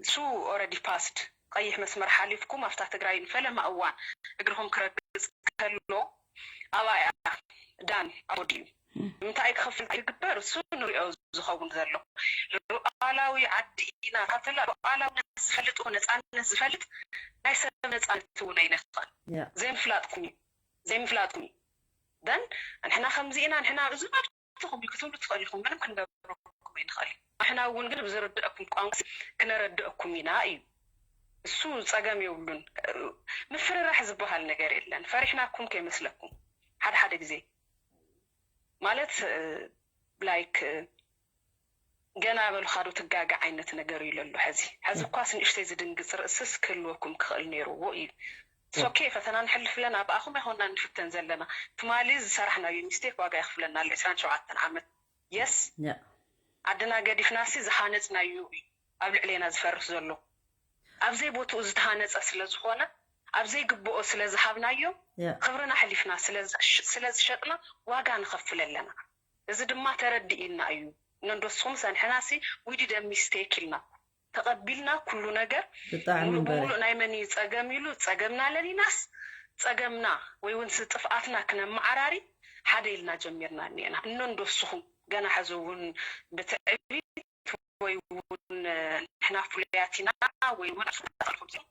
እሱ already passed ቀይሕ መስመር ሓሊፍኩም ኣብታ ትግራይ ንፈለማ እዋን እግርኹም ክረግፅ ከሎ ኣብኣ እያ done ኣወዲኡ እንታይ ክኽፍል ይግበር እሱ ንሪኦ ዝኸውን ዘሎ ሉዓላዊ ዓዲ ኢና ካብተላ ሉዓላውነት ዝፈልጥ ነፃነት ዝፈልጥ ናይ ሰብ ነፃነት እውን ኣይነፍቕን ዘይምፍላጥኩም እዩ ዘይምፍላጥኩም እዩ then ንሕና ከምዚ ኢና ንሕና እዚ መብትኹም እዩ ክትብሉ ትኽእል ኢኹም ምንም ክንገብረኩም ኣይንኽእል እዩ ንሕና እውን ግን ብዝርድአኩም ቋንቋ ክነረድአኩም ኢና እዩ እሱ ፀገም የብሉን ምፍርራሕ ዝበሃል ነገር የለን ፈሪሕናኩም ከይመስለኩም ሓደ ሓደ ግዜ ማለት like ገና በልኻ ዶ ትጋገ ዓይነት ነገር እዩ ለሎ ሕዚ ሕዚ እኳስ ንእሽተይ ዝድንግፅ ርእስስ ክህልወኩም ክኽእል ነይርዎ እዩ ሶኬ ፈተና ንሕልፍ ለና ብኣኹም ኣይኮና ንፍተን ዘለና ትማሊ ዝሰራሕናዮ ሚስቴክ ዋጋ የኽፍለና ኣሎ ዕስራን ሸውዓተን ዓመት የስ ዓድና ገዲፍናሲ ዝሃነፅናዮ እዩ ኣብ ልዕሌና ዝፈርስ ዘሎ ኣብዘይ ቦትኡ ዝተሃነፀ ስለ ዝኾነ ኣብዘይ ግብኦ ስለ ዝሃብናዮ ክብርና ሕሊፍና ስለ ዝሸጥና ዋጋ ንኸፍል ኣለና እዚ ድማ ተረዲእና እዩ ነንዶስኹም ሰንሕናሲ we did a mistake ኢልና ተቐቢልና ኩሉ ነገር ሙሉእ ብሙሉእ ናይ መን እዩ ፀገም ኢሉ ፀገምና ለሊናስ ፀገምና ወይ እውን ጥፍኣትና ክነመዓራሪ ሓደ ኢልና ጀሚርና እኒአና እነንዶስኹም ገና ሕዚ እውን ብትዕቢት ወይ እውን ንሕና ፍሉያት ኢና ወይ እውን ኣፍልጣልኩም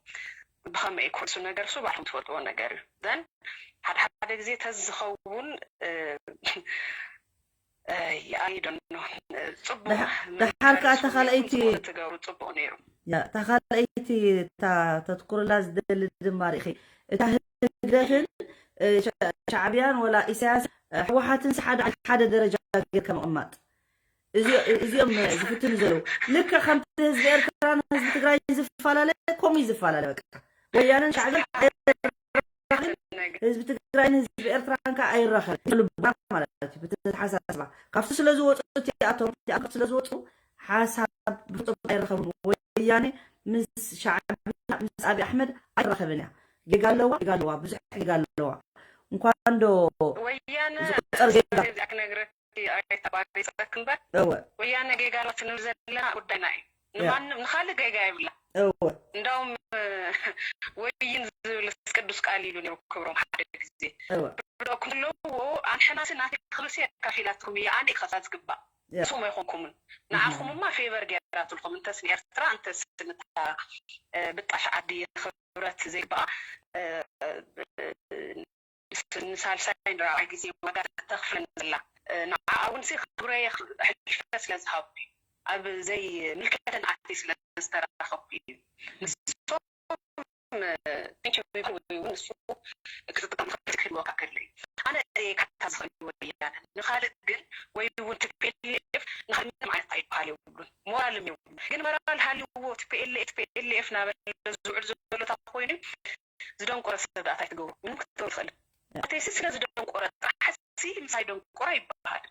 ብኸመይ ኮርሱ ነገር ሱ ባዕልኩም ትፈልጥዎ ነገር እዩ ዘን ሓደ ሓደ ግዜ ተዝኸውን ደሓር ከዓ እታ ካልኣይቲ እታ ካልኣይቲ እታ ተትኩርላ ዝደሊ ድማ ርኢኺ እታ ህግደፍን ሻዕብያን ወላ ኢሳያስ ሕወሓትን ሓደ ደረጃ ጌርካ ምቕማጥ እዚኦም ዝፍትኑ ዘለዉ ልክዕ ከምቲ ህዝቢ ኤርትራን ህዝቢ ትግራይ ዝፈላለ ከምኡ ዝፈላለ በቃ ወያነን ሻዕብያን ህዝቢ ትግራይን ህዝቢ ኤርትራን ከዓ ኣይራኸብ ልቡና ማለት እዩ ብተተሓሳስባ ካብቲ ስለ ዝወፁ እቲኣቶም እቲኣቶም ስለ ዝወፁ ሓሳብ ብፍፁም ኣይራኸብን ወያነ ምስ ሻዕብያ ምስ ኣብይ ኣሕመድ ኣይራኸብን እያ ጌጋ ኣለዋ ጌጋ ኣለዋ ብዙሕ ጌጋ ኣለዋ እንኳን ዶ ወያነ ዝቁፀር ጌጋ ክነግረኪ ኣይተቋሪፀክ እምበር እወ ወያነ ጌጋ ኣለዋ ትንብል ዘለና ጉዳይና እዩ ንማንም ንኻልእ ጌጋ የብላ እወ እንዳውም ወይን ዝብል ቅዱስ ቃል ኢሉ ነይሩ ክብሮም ሓደ ግዜ እወ ብደኩም ኣለዎ ኣንሕናሲ ናተይ ክብርሲ ኣካፊላትኩም እያ ኣነ ኢኻ ዝግባእ እያ ንስኹም ኣይኮንኩምን ንዓኹምማ ፌቨር ገይራትልኩም እንተስ ንኤርትራ እንተስ ንታ ብጣሽ ዓዲ ክብረት ዘይግባኣ ንሳልሳይ ንራብዓይ ግዜ ዋጋ ተኽፍለና ዘላ ንዓኣ እውን ሲ ክብረየ ሕልፈ ስለ ዝሃብኩ እዩ ኣብ ዘይምልከተን ኣትየ ስለ ዝተራኸብኩ እዩ ንሶም ንሱ ክትጥቀም ክህልወካ ከሎ እዩ ኣነ እየ ካታ ዝኽእል ወያነ ንኻልእ ግን ወይ እውን ትፔልኤፍ ንኻልእ ምንም ዓይነት ኣይበሃል የብሉን ሞራል ዝደንቆረ ሰብ ደኣ እንታይ ትገብሩ? ምንም ክትገብሩ ትኽእል። እተይሲ ስለ ዝደንቆረ ጥራሕ ሲ ምሳይ ደንቆረ ይበሃል።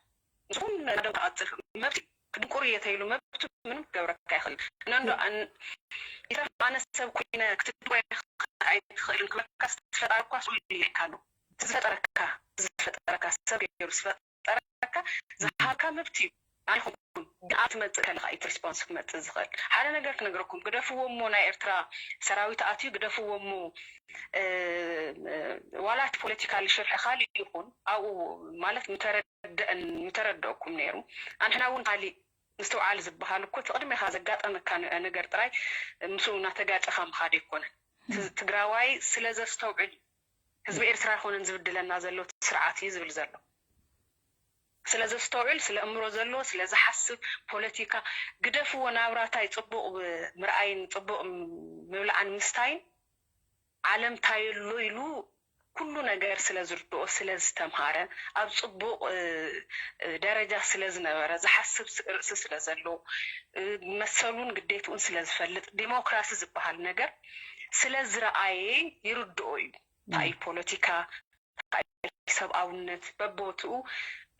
ንስኹም ናደንቆ ቀጽል መብት ክድንቁር እየ ተይሉ መብቱ ምንም ክገብረካ ይኽእል። እና እንዶ ኣን- ይትረፍ ኣነ ሰብ ኮይነ ክትድንቁር ኣይትኽእልን ክብለካ ዝተፈጣርኳ ስኡ ኢለካ ኣሎ። ዝፈጠረካ ዝፈጠረካ ሰብ ገይሩ ዝፈጠረካ ዝሃብካ መብት እዩ። ኣይኹን ግን ኣብ ትመጽእ ከለኻ እቲ ሪስፖንስ ክመጽእ ዝኽእል ሓደ ነገር ክነግረኩም። ግደፍዎ እሞ ናይ ኤርትራ ሰራዊት ኣትዩ ግደፍዎ እሞ ዋላ እቲ ፖለቲካል ሽርሒ ካሊእ ይኹን ኣብኡ ማለት ምተረደእን ምተረደእኩም ነይሩ። ኣንሕና እውን ካሊእ ምስትውዓል ዝበሃል እኮ እቲ ቅድሜኻ ዘጋጠመካ ነገር ጥራይ ምስኡ እናተጋጨኻ ምኻድ ኣይኮነን። ትግራዋይ ስለ ዘስተውዕል እዩ ህዝቢ ኤርትራ ኣይኮነን ዝብድለና ዘሎ እቲ ስርዓት እዩ ዝብል ዘሎ። ስለ ዘስተውዕል ስለ እምሮ ዘለዎ ስለ ዝሓስብ ፖለቲካ ግደፍዎ ናብራታይ ጽቡቕ ምርኣይን ጽቡቕ ምብላዕን ምስታይን ዓለም ታየሎ ኢሉ ኩሉ ነገር ስለ ዝርድኦ ስለ ዝተምሃረ ኣብ ጽቡቕ ደረጃ ስለ ዝነበረ ዝሓስብ ርእሲ ስለ ዘሎ መሰሉን ግዴትኡን ስለ ዝፈልጥ ዲሞክራሲ ዝበሃል ነገር ስለ ዝረኣየ ይርድኦ እዩ። እንታይ ፖለቲካ ሰብኣውነት በቦትኡ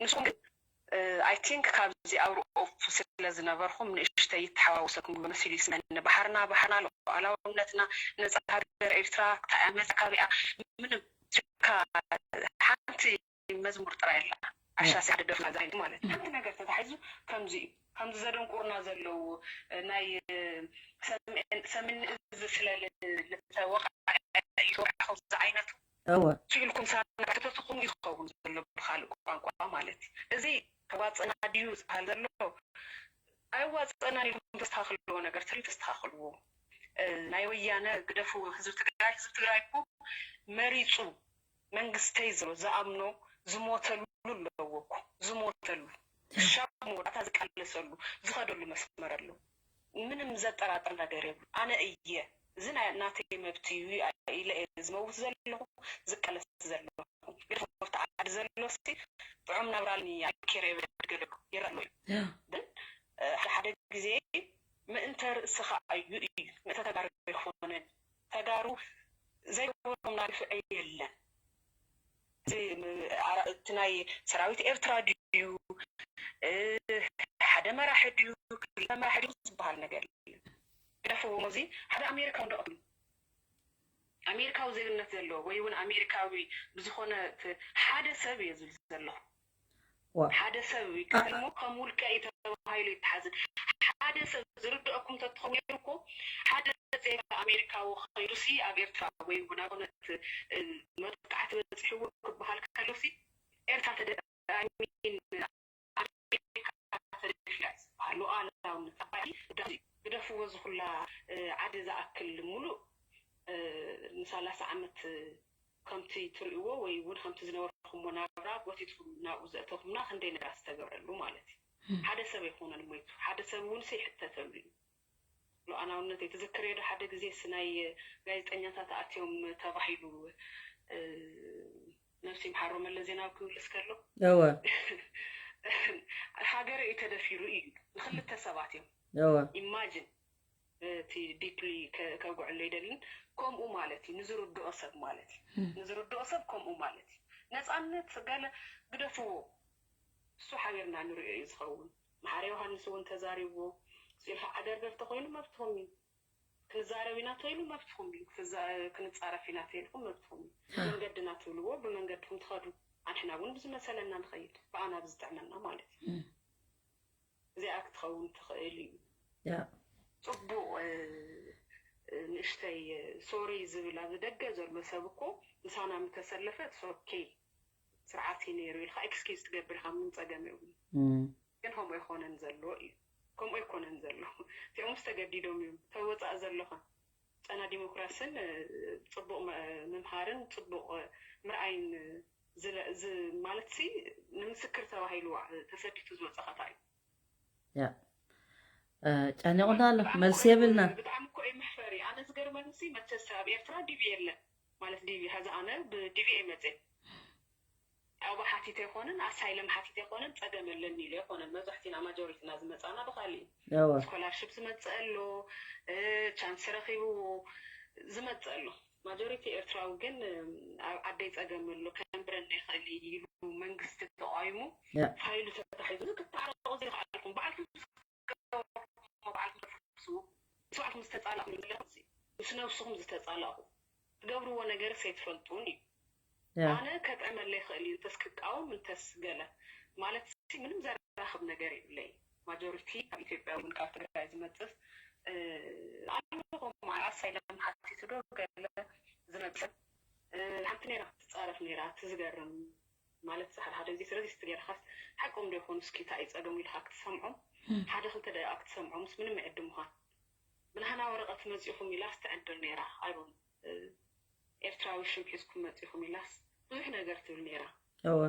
ንስኹም ግን ኣይ ቲንክ ካብዚ ኣውሮ ኦፍ ስለ ዝነበርኩም ንእሽተይ ይተሓዋወሰኩም ብመሲሉ ይስመኒ። ባሕርና ባሕርና ሉዓላውነትና ነፃ ሃገር ኤርትራ ክታያ መፃ ካቢኣ ምንም ካ ሓንቲ መዝሙር ጥራይ ኣላ ዓሻ ሲሓደ ደፍና ዝዓይኒ ማለት ሓንቲ ነገር ተታሒዙ ከምዚ እዩ ከምዚ ዘደንቁርና ዘለዉ ናይ ሰምን እዚ ስለ ዝተወቃ ዝዓይነቱ እወ ስኢልኩም ሳና ተተትኹም ይኸውን ዘሎ ብኻልእ ቋንቋ ማለት እዩ። እዚ ተዋፅና ድዩ ዝበሃል ዘሎ ኣይዋፅና ኢልኩም ተስተካክልዎ ነገር ተሪ ተስተካክልዎ። ናይ ወያነ ግደፍዎ ህዝቢ ትግራይ ህዝቢ ትግራይ እኮ መሪፁ መንግስተይ ዝሎ ዝኣምኖ ዝሞተሉ ኣለዎ እኮ ዝሞተሉ ሻብ መወዳእታ ዝቃለሰሉ ዝኸደሉ መስመር ኣሎ። ምንም ዘጠራጥር ነገር የብሉ። ኣነ እየ እዚ ናይ ናተይ መብት እዩ ኢለ እየ ዝመውት ዘለኹ ዝቃለስ ዘለኹ። ግደፍ መብት ዓዲ ዘሎ ሲ ጥዑም ናብራልኒ ኣይኬር የበድገለኩ ይረኣሎ እዩ። ግን ሓደ ሓደ ግዜ ምእንተ ርእስኻ እዩ እዩ ምእንተ ተጋሩ ኣይኮነን። ተጋሩ ዘይገበሮም ናግፍዒ የለን። እቲ ናይ ሰራዊት ኤርትራ ድዩ ሓደ መራሒ ድዩ ክልተ መራሒ ድዩ ዝበሃል ነገር የለን። ግደፍዎም እዚ ሓደ ኣሜሪካዊ ዶ ኣሜሪካዊ ዜግነት ዘለዎ ወይ እውን ኣሜሪካዊ ብዝኾነ ሓደ ሰብ እየ ዝብል ዘለኹ። ሓደ ሰብ ይከተል እሞ ከም ውልቀ እዩ ተባሂሉ ይተሓዝን። ሓደ ሰብ ዝርድአኩም ተትኾኑ ነይሩ እኮ ሓደ ዜጋ ኣሜሪካዊ ከይዱሲ ኣብ ኤርትራ ወይ እውን ኣብ ዝኾነት መጥቃዕቲ በፂሕዎ ክበሃል ከሎሲ ኤርትራ ተደ ኣሜሪካ ተደፊራ እዩ ዝበሃል። ሉዓላውነት ዓባይ ህዳሴ ግደፍዎ ዝኹላ ዓዲ ዝኣክል ሙሉእ ንሳላሳ ዓመት ከምቲ ትርእይዎ ወይ እውን ከምቲ ዝነበርኩሞ ናብራ ጎቲትኩም ናብኡ ዘእተኹምና ክንደይ ነገራት ዝተገብረሉ ማለት እዩ። ሓደ ሰብ ኣይኮነን ሞይቱ፣ ሓደ ሰብ እውን ይሕተተሉ እዩ። ሉዓላውነተይ ትዝክርዮ ዶ ሓደ ግዜ ሲ ናይ ጋዜጠኛታት ኣትዮም ተባሂሉ ነብሲ ይምሓሮ መለስ ዜናዊ ክምልስ ከሎ እወ ሃገረ እዩ ተደፊሩ እዩ። ንክልተ ሰባት እዮም እወ ኢማጅን እቲ ዲፕሊ ከጉዕሎ ይደልን ከምኡ ማለት እዩ። ንዝርድኦ ሰብ ማለት እዩ። ንዝርድኦ ሰብ ከምኡ ማለት እዩ። ነፃነት ገለ ግደፍዎ። እሱ ሓቢርና ንሪኦ እዩ ዝኸውን። መሓሪ ዮሃንስ እውን ተዛሪብዎ። ስኢልካ ዓገርገር ተኮይኑ መብትኹም እዩ። ክንዛረብ ኢና ተይሉ መብትኹም እዩ። ክንፃረፍ ኢና ተይልኩም መብትኹም እዩ። መንገድና ትብልዎ ብመንገድኩም ትኸዱ። ኣንሕና እውን ብዝመሰለና ንኸይድ ብኣና ብዝጥዕመና ማለት እዩ። እዚኣ ክትኸውን ትኽእል እዩ። ጽቡቕ ንእሽተይ ሶሪ ዝብል ኣብዚ ደገ ዘሎ ሰብ እኮ ምሳና ምተሰለፈ ኦኬ ስርዓት እዩ ነይሩ ኢልካ ኤክስኪውዝ ትገብር ኢኻ። ምንም ጸገም የብሉን። ግን ከምኡ ኣይኮነን ዘሎ እዩ። ከምኡ ኣይኮነን ዘሎ። እቲኦምስ ተገዲዶም እዮም። ተወጻእ ዘለኻ ጨና ዲሞክራስን ጽቡቕ ምምሃርን ጽቡቕ ምርኣይን ማለት ሲ ንምስክር ተባሂሉ ተሰዲቱ ዝወፀ ኸታ እዩ። ጨኒቑና ኣሎ፣ መልሲ የብልና። ብጣዕሚ እኮ እዩ መሕፈሪ። ኣነ ዝገርመኒ ሲ መቸስ ኣብ ኤርትራ ዲቪ የለን ማለት ዲቪ ሀዚ ኣነ ብዲቪ እየ መፅየ። ዑቕባ ሓቲተ ኣይኮነን ኣሳይለም ሓቲተ ኣይኮነን ፀገም ኣለኒ ኢለ ኣይኮነን። መብዛሕቲና ማጆሪቲና ዝመፃና ብካሊእ እዩ። ስኮላርሽፕ ዝመፅእ ኣሎ፣ ቻንስ ረኪብዎ ዝመፅእ ኣሎ። ማጆሪቲ ኤርትራዊ ግን ኣብ ዓደይ ጸገም ኣሎ ከንብረና ይኽእል ኢሉ መንግስቲ ተቓይሙ Yeah. ፋይሉ ተታሒዙ ክትተሓረቑ ዘይተኽኣልኩም ባዕልኩም ባዕልኩም ተፍስዎ ምስ ባዕልኩም ዝተጻላእኩም ዘለኹም ምስ ነብስኹም ዝተጻላእኹ ትገብርዎ ነገር ሰይትፈልጡን እዩ Yeah. ኣነ ከጥዕመለ ይኽእል እዩ እንተስ ክቃወም እንተስ ገለ ማለት ምንም ዘራኽብ ነገር የብለይ ማጆሪቲ ካብ ኢትዮጵያ እውን ካብ ትግራይ ዝመፅእ ኣለኹም ኣሳይለም ሓቲቱ ዶ ገለ ዝመፅእ ሓንቲ ነራ ትፃረፍ ነራ ትዝገርም ማለት ሓደ ሓደ ግዜ ስለዚ ስቲ ገርካስ ሓቆም ዶ ይኾኑ እስኪ እንታይ እዩ ፀገሙ ኢልካ ክትሰምዖም ሓደ ክልተ ደቂቃ ክትሰምዖምስ ምንም ኣይዕድሙኻን ብናህና ወረቐት መፂኹም ኢላስ ትዕድል ነራ ኣይሮን ኤርትራዊ ሽም ሒዝኩም መፂኹም ኢላስ ብዙሕ ነገር ትብል ነራ እወ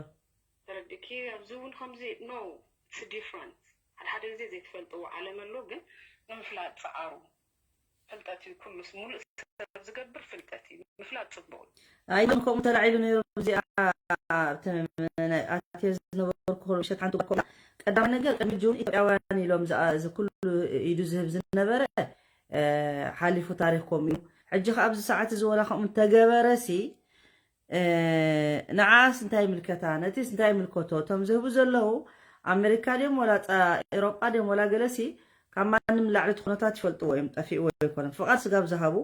ተረዲእኪ ኣብዚ እውን ከምዚ no it's different ሓደ ሓደ ግዜ ዘይትፈልጥዎ ዓለም ኣሎ ግን ንምፍላጥ ፀዓሩ ፍልጠት እዩ ኩሉስ ሙሉእ ሰብ ዝገብር ፍልጠት እዩ ምፍላጥ ፅቡቅ እዩ ኣይዞም ከምኡ ተላዒሉ ነይሩ እዚኣ ኣብቲ ናይ ኣትየ ዝነበርኩ ምሸት ሓንቲ ጓል ከምኡ ቀዳማይ ነገር ቅድሚ ሕጂ እውን ኢትዮጵያውያን ኢሎም ዝኣ- እዚ ኩሉ ኢዱ ዝህብ ዝነበረ እ፣ ሓሊፉ ታሪኽኩም እዩ ሕጂ ከ ኣብዚ ሰዓት እዚ ወላ ከምኡ እንተገበረ ሲ እ፣ ንዓስ እንታይ ይምልከታ ነቲስ እንታይ ይምልከቶ እቶም ዝህቡ ዘለዉ ኣሜሪካ ድዮም ወላ ፃ- ኤሮጳ ድዮም ወላ ገለሲ ካብ ማንም ላዕሊ እቲ ኩነታት ይፈልጥዎ እዮም ጠፊእዎ ኣይኮነን ፍቓድ ስጋብ ዝሃቡ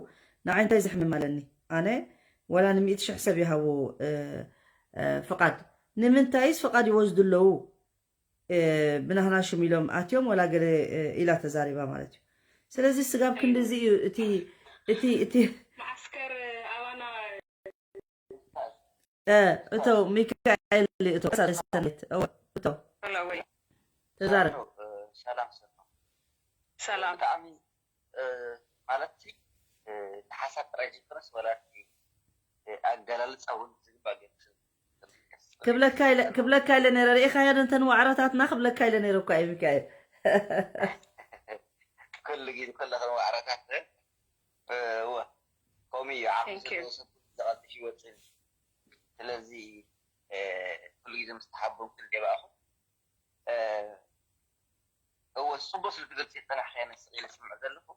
ንዓይ እንታይ ዘሕምም ኣለኒ ኣነ ወላ ንሚእቲ ሽሕ ሰብ ይሃቡ እ፣ እ፣ ፍቓድ ንምንታይስ ፍቓድ ይወስዱ ኣለዉ እ፣ ብናህና ሽም ኢሎም ኣትዮም ወላ ገለ እ፣ ኢላ ተዛሪባ ማለት እዩ ስለዚ ስጋብ ክንድዚ እዩ እቲ እቲ እቲ መዓስከር ኣባና እ፣ እቶ ሚካኤል እቶ ሰናይት እወ እቶ ላ ወይ ተዛረብ ሰላም ሰላም ሰላም ብጣዕሚ እ፣ ማለት እቲ ሓሳብ ጥራይ ዘይኮነስ ወላ እቲ ኣገላልፃ እውን ዝግባእ ገይሩ ክብለካ ኢለ ክብለካ ኢለ ነረ ርኢኻዮ እንተን ዋዕሮታትና ክብለካ ኢለ ነረ እኳ እዩ ሚካኤል ኩሉ ግዜ ከለኽን ዋዕሮታት እወ ከምኡ እዩ ዓቕሚ Thank you. ዘለዎ ሰብ ኩሉ ግዜ ቀልጢፉ ይወፅእ እዩ ስለዚ እ፣ ኩሉ ግዜ ምስ ተሓበንኩ እንደ ባእኹ እወ ፅቡቅ ስለ ትገልፂ ፀናሕካ ነስቕ ኢለ ስምዕ ዘለኹ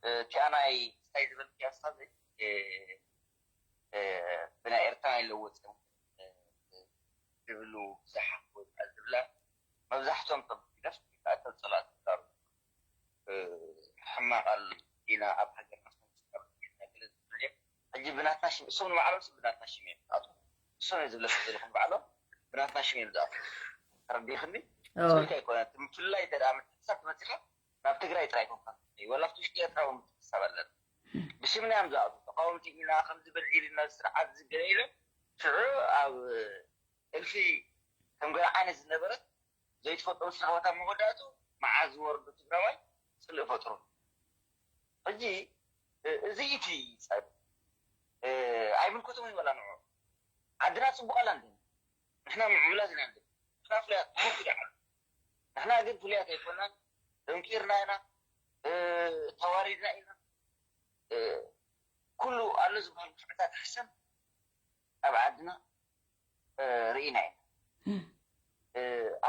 እቲኣ ናይ ስታይ ዝበልክያ ስታዘይ ብናይ ኤርትራ ኣይለወፅን ዝብሉ ብዙሓት ወይ ከዓ ዝብላ መብዛሕትኦም ተብለፍ ተፀላእቲ ተጋሩ ሕማቕ ኣል ኢና ኣብ ሃገርና ሕጂ ብናትና ሽም እሶም ንባዕሎም ስ ብናትና ሽም እዮም ዝኣትዉ እሶም እዮም ዝብለካ ዘለኹ ንባዕሎም ብናትና ሽም እዮም ዝኣትዉ ተረዲኽኒ ስልካ ኣይኮነ ምፍላይ እንተ ደኣ ምትሕሳብ ትመፂኻ ናብ ትግራይ ጥራይ ኮንካ ወላ ኣብቲ ውሽጢ ኤርትራ እውን ምትሕሳብ ኣለና ብሽምና እዮም ዝኣትዉ ተቃወምቲ ኢና ከምዚ በልዒልና ስርዓት ዝገለ ኢሎም ሽዑ ኣብ እልፊ ከም ገለ ዓይነት ዝነበረት ዘይትፈልጦ ምስ ረኸበት ኣብ መወዳእቱ መዓዝ ዝወርዱ ትግራዋይ ፅልእ ፈጥሩ ሕጂ እዚ እቲ ፀብ ኣይምልከቶም ይበላ ንዑ ዓድና ፅቡቅ ኣላ እንደ ንሕና ምዕቡላት ኢና እንደ ንሕና ፍሉያት ምክድ ዓሉ ንሕና ግን ፍሉያት ኣይኮናን ደንቂርና ኢና ተዋሪድና ኢና ኩሉ ኣሎ ዝበሃል ክፍዕታት ሕሰብ ኣብ ዓድና ርኢና ኢና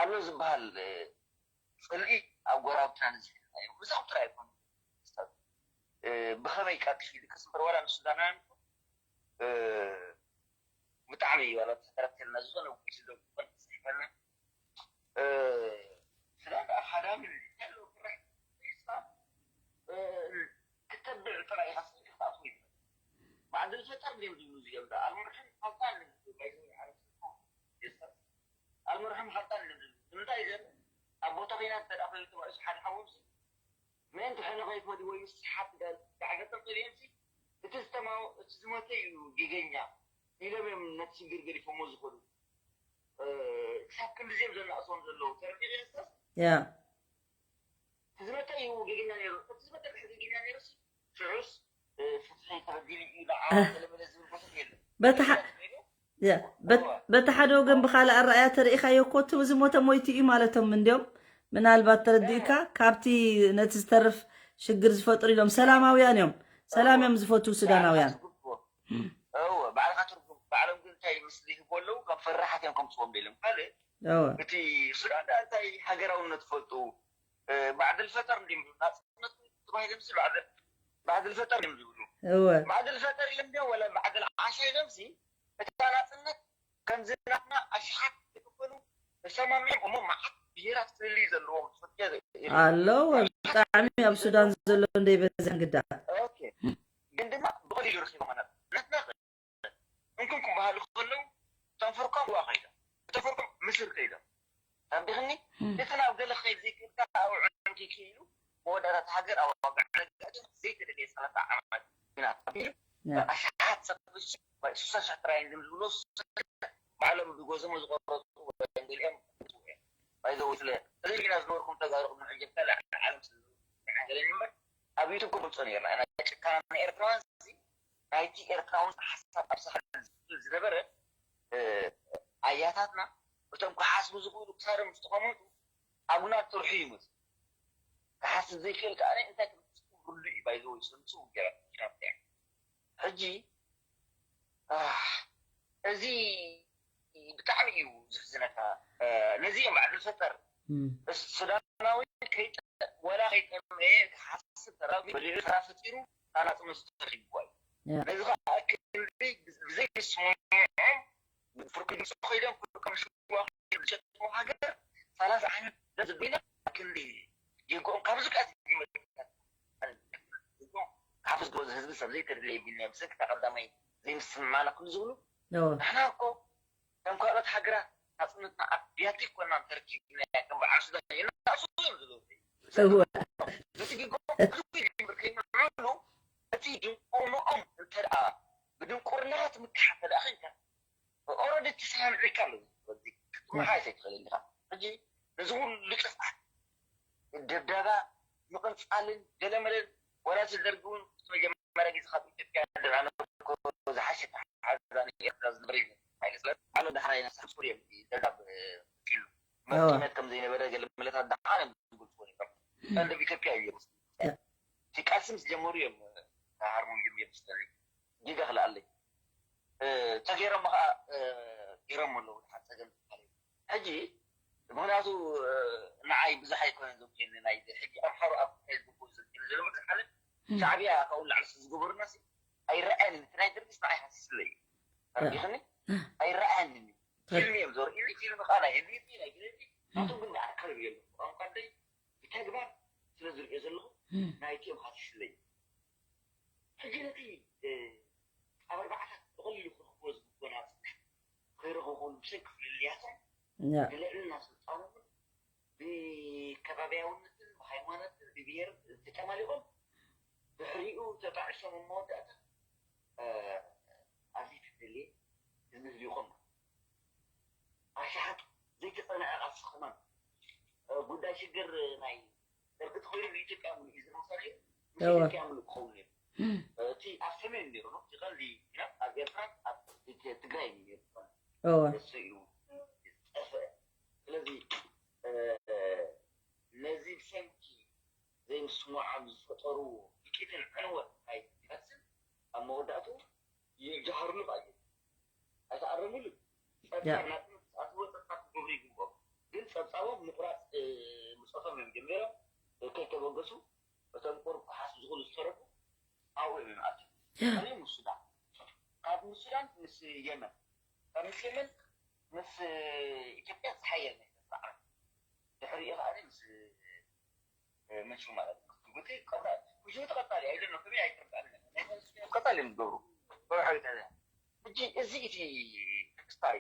ኣሎ ዝበሃል ፅልኢ ኣብ ጎራብትና ንዝፍትናዮ ብዛም ጥራይ ኣይኮኑ ብኸመይ ቀልጢፍ ይልቅስ እምበር ዋላ ንሱዳናውያን ብጣዕሚ እዩ ዋላ ተረክተልና ዝኾነ ውግእ ዝደግፉ ዝሕፈልና ስዳን ከዓ ሃዳሚ ኣሎ ፍራሕ ሒዝካ ክተብዕ ጥራይ ኢኻ ስኢልካ ክትኣትዎ ይትኽእል ባዕዲ ዝፈጠር ድዮም ዝብሉ እዚኦም ዳ ኣልሙርሕም ሃልታ ኣለዚ ባይዘ ዓረብ ኣልሙርሕም ሃልታ ኣለዚ ንምንታይ ዘለ ኣብ ቦታ ኮይና እንተ ደኣ ኮይኑ ተባኢሱ ሓደ ሓወምሲ ምእንቲ ሕነ ከይፈዲ ወይ ምስሓት ዳዕገጠም ተሪኦምሲ እቲ ዝተማው እቲ ዝሞተ እዩ ጌገኛ ኢሎም እዮም ነቲ ሽግር ገዲፎሞ ዝኸዱ ክሳብ ክንድዚኦም ዘናእሶም ዘለዉ ተረዲእካ ያ እቲ ዝመተ እዩ ጌገኛ ነይሩ እቲ ዝመተ ድሕር ጌገኛ ነይሩ ሽዑስ ፍትሒ ተበዲሉ እዩ ደዓ ገለመለ ዝብል ቦታ የለን በቲ ያ በት- በቲ ሓደ ወገን ብካልእ ኣረኣያ ተርእኻዮ እኮ እቲ ዝሞተ ሞይቱ እዩ ማለቶም እንዲዮም ምናልባት ተረዲእካ ካብቲ ነቲ ዝተርፍ ሽግር ዝፈጥሩ ኢሎም ሰላማውያን እዮም ሰላም እዮም ዝፈትዉ ሱዳናውያን እወ ባዕልካ ትርጉም ባዕሎም ግን እንታይ ምስ ዝህቦ ኣለዉ ከም ፈራሓት እዮም ከምፅዎም ደሎም ካልእ እወ እቲ ሱዳን ደኣ እንታይ ሃገራውነት ፈልጡ ባዕዲ ልፈጠር እንዲም ናፅነት ተባሂሎም ሲ ባዕዲ ባዕዲ ዝፈጠር እዮም ዝብሉ። እወ ባዕዲ ዝፈጠር እዮም ድዮም ወላ ባዕዲ ዓሻ ኢሎም ሲ እታ ናፅነት ከምዚ ናትና ኣሽሓት ዝቅበሉ ተሰማሚዖም እሞ መዓት ብሄራት ፍልልይ ዘለዎም ፍትሒ ኣለዎ። ብጣዕሚ ኣብ ሱዳን ዘሎ እንደይ በዛ እንግዳ ኦኬ ግን ድማ ብቐሊሉ ረኺቦም ናትና እንኩም ክበሃሉ ከለዉ እቶም ፍርቆም ዋ ከይዶም እቶም ፍርቆም ምስር ከይዶም ኣቢኽኒ እቲ ናብ ገለ ክኸይድ ዘይክእልካ ኣብ ዕንኪ ክኢሉ መወዳእታት ሃገር ኣብ ዋጋ ዕረጋእቲ ዘይተደልየ ሰላሳ ዓመት ግና ኣቢሉ ኣሽሓት ሰብ ሽሕ ጥራይ ዝም ዝብሎ ባዕሎም ብጎዘሞ ዝቆረፁ ወንጌልኦም ባይዘው ስለ እዚ ና ዝነበርኩም ተጋሩ ቅድሚ ሕጀካ ዓለም ስለ ገለኒ እምበር ኣብ ዩቱብ ክገልፆ ነርና ኢና ጭካና ናይ ኤርትራውያን ናይቲ ኤርትራውን ሓሳብ ኣብ ሳሕል ዝብል ዝነበረ ኣያታትና እቶም ክሓስቡ ዝኽእሉ ክሳዶም ዝተቐመጡ ኣጉና ትርሑ ይመፁ ክሓስብ ዘይክእል ከዓ እንታይ ክምፅእ ርዱ እዩ ባይዘወይ ሰምፁ ገራ ሕጂ እዚ ብጣዕሚ እዩ ዝሕዝነካ ነዚ እዮም ባዕሉ ፈጠር ሱዳናዊ ወላ ከይጠመየ ክሓስብ ተራዊ በሊዑ ስራ ፈጢሩ ኣናፅነቱ ተረኪብዋ እዩ ነዚ ከዓ ክንደይ ብዘይ ስምምዖም ፍርቂ ድምፂ ኮይዶም ፍርቆም ሽዋ ዝሸጥሞ ሃገር ሰላሳ ዓመት ዘዝቢና ክንዲ ጌጎኦም ካብ ዝቃት ካብ ዝጎዝ ህዝቢ ሰብ ዘይተድለ ይብልና ብሰንኪ ተቐዳማይ ዘይምስምማና ክሉ ዝብሉ ንሕና እኮ ከም ካልኦት ሃገራት ናፅነትና ኣብ ቢያቲ ኮና ተረኪብና ከም በዓል ሱዳን የናእሱ እዮም ዝገብሩ እወ ነቲ ጌጎኦም ብዙ ይጅምር ከይምዕሉ እቲ ድንቁርንኦም እንተ ደኣ ብድንቁርና ትምክሕ እንተ ደኣ ኮይንካ ኦረዲ ተሰማሚዑካ ኣሎ ክትመሓየሽ ኣይትኽእልን ኢኻ ሕጂ ነዚ ኩሉ ጥፍኣት ደብዳባ ምቕንፃልን ገለመለን ወላ ደርጊ እውን እቲ መጀመርያ ግዜ ካብ ኢትዮጵያ ደራነኮ ዝሓሸ ተሓዛ ንኤርትራ ዝነበረ እዩ ሃይለ ስለ ኣሎ ዳሕራይ ነሳ ሱር እዮም ደብዳብ ፊሉ መርቲነት ከም ዘይነበረ ገለ መለታት ደሓን እዮም ዝገልፅዎ ነይሮም ቀንደብ ኢትዮጵያ እዩ እቲ ቃልሲ ምስ ጀመሩ እዮም ተሃርሞም እዮም እዮም ዝስተሪ ጌጋ ክልኣለይ ተገይሮም ከዓ ገይሮም ኣለዉ ድሓር ፀገም ዝበሃል ሕጂ ምክንያቱ ንዓይ ብዙሕ ኣይኮነን ዘምኬኒ ናይ ሕጂ ኣምሓሩ ኣብ ፌስቡክ ዘምኬኒ ዘሎ ብዙሕ ማለት ሻዕብያ ካብኡ ላዕሊ ዝገበሩና ሲ ኣይረኣየንን እቲ ናይ ደርጊስ ንዓይ ሃሲስለ እዩ ተረዲኽኒ ኣይረኣየንን ፊልም እዮም ዘርእዩኒ ፊልም ከዓ ናይ ህዝቢ ናይ ግዜ ናቶም ግን ኣካል የለ ብቋንቋ ደይ ብተግባር ስለ ዝርእዮ ዘለኹ ናይቲኦም ሃሲስለ እዩ ሕጂ ነቲ ኣብ ኣርባዕታት ብቐሊሉ ክረኽብዎ ዝግቦ ናፅነት ከይረኸቡ ከሉ ብሰንኪ ፍልልያቶም ንልዕልና ስልጣኖምን ብከባብያውነትን ብሃይማኖትን ብብሄር ተጨማሊቖም ድሕሪኡ ተጣዕሶም ኣብ መወዳእታ ኣብዚ ትደልየ ዝምህል ይኾም ኣሽሓት ዘይተፀንዐ ቃልሲ ከማን ጉዳይ ሽግር ናይ ደርጊ ተኾይኑ ብኢትዮጵያ ሙሉእ እዩ ዝመሰለ እዩ ምስ ኢትዮጵያ ሙሉእ ክኸውን ነይሩ እቲ ኣብ ሰሜን ነይሩ ነው እቲ ቀንዲ ኩናት ኣብ ኤርትራ ኣብ ትግራይ እዩ ነይሩ ዝኾነ እሱ እዩ ዝጠፍአ ስለዚ ነዚ ብሰንኪ ዘይምስምዖም ዝፈጠርዎ ህልቂትን ዕንወት ናይ ይመስል ኣብ መወዳእቱ ይጃሃርሉ ቃል ኣይተኣረሙሉ ጸብጻብ ናጽነት ዝኣትዎ ጸብጻብ ክገብሩ ይግብኦም ግን ጸብጻቦም ምቁራጽ ምጸቶም እዮም ጀሚሮም ከይተበገሱ እቶም ቁሩብ ክሓስቡ ዝኽእሉ ዝተረፉ ኣብኡ እዮም ኣትዮም ከመይ ምስ ሱዳን ካብ ምስ ሱዳን ምስ የመን ካብ ምስ የመን ምስ ኢትዮጵያ ዝሓየል ናይ ተስፋ ዓመት ድሕሪኡ ከዓ ምስ ምቹ ማለት ነው። ጅቡቲ ቀጣ ጅቡቲ ቀጣሊ ኣይደለም ከመይ ኣይተርቃለ ቀጣሊ እዮም ዝገብሩ በባሕሪ ታዲያ ሕጂ እዚ እቲ ክስታይ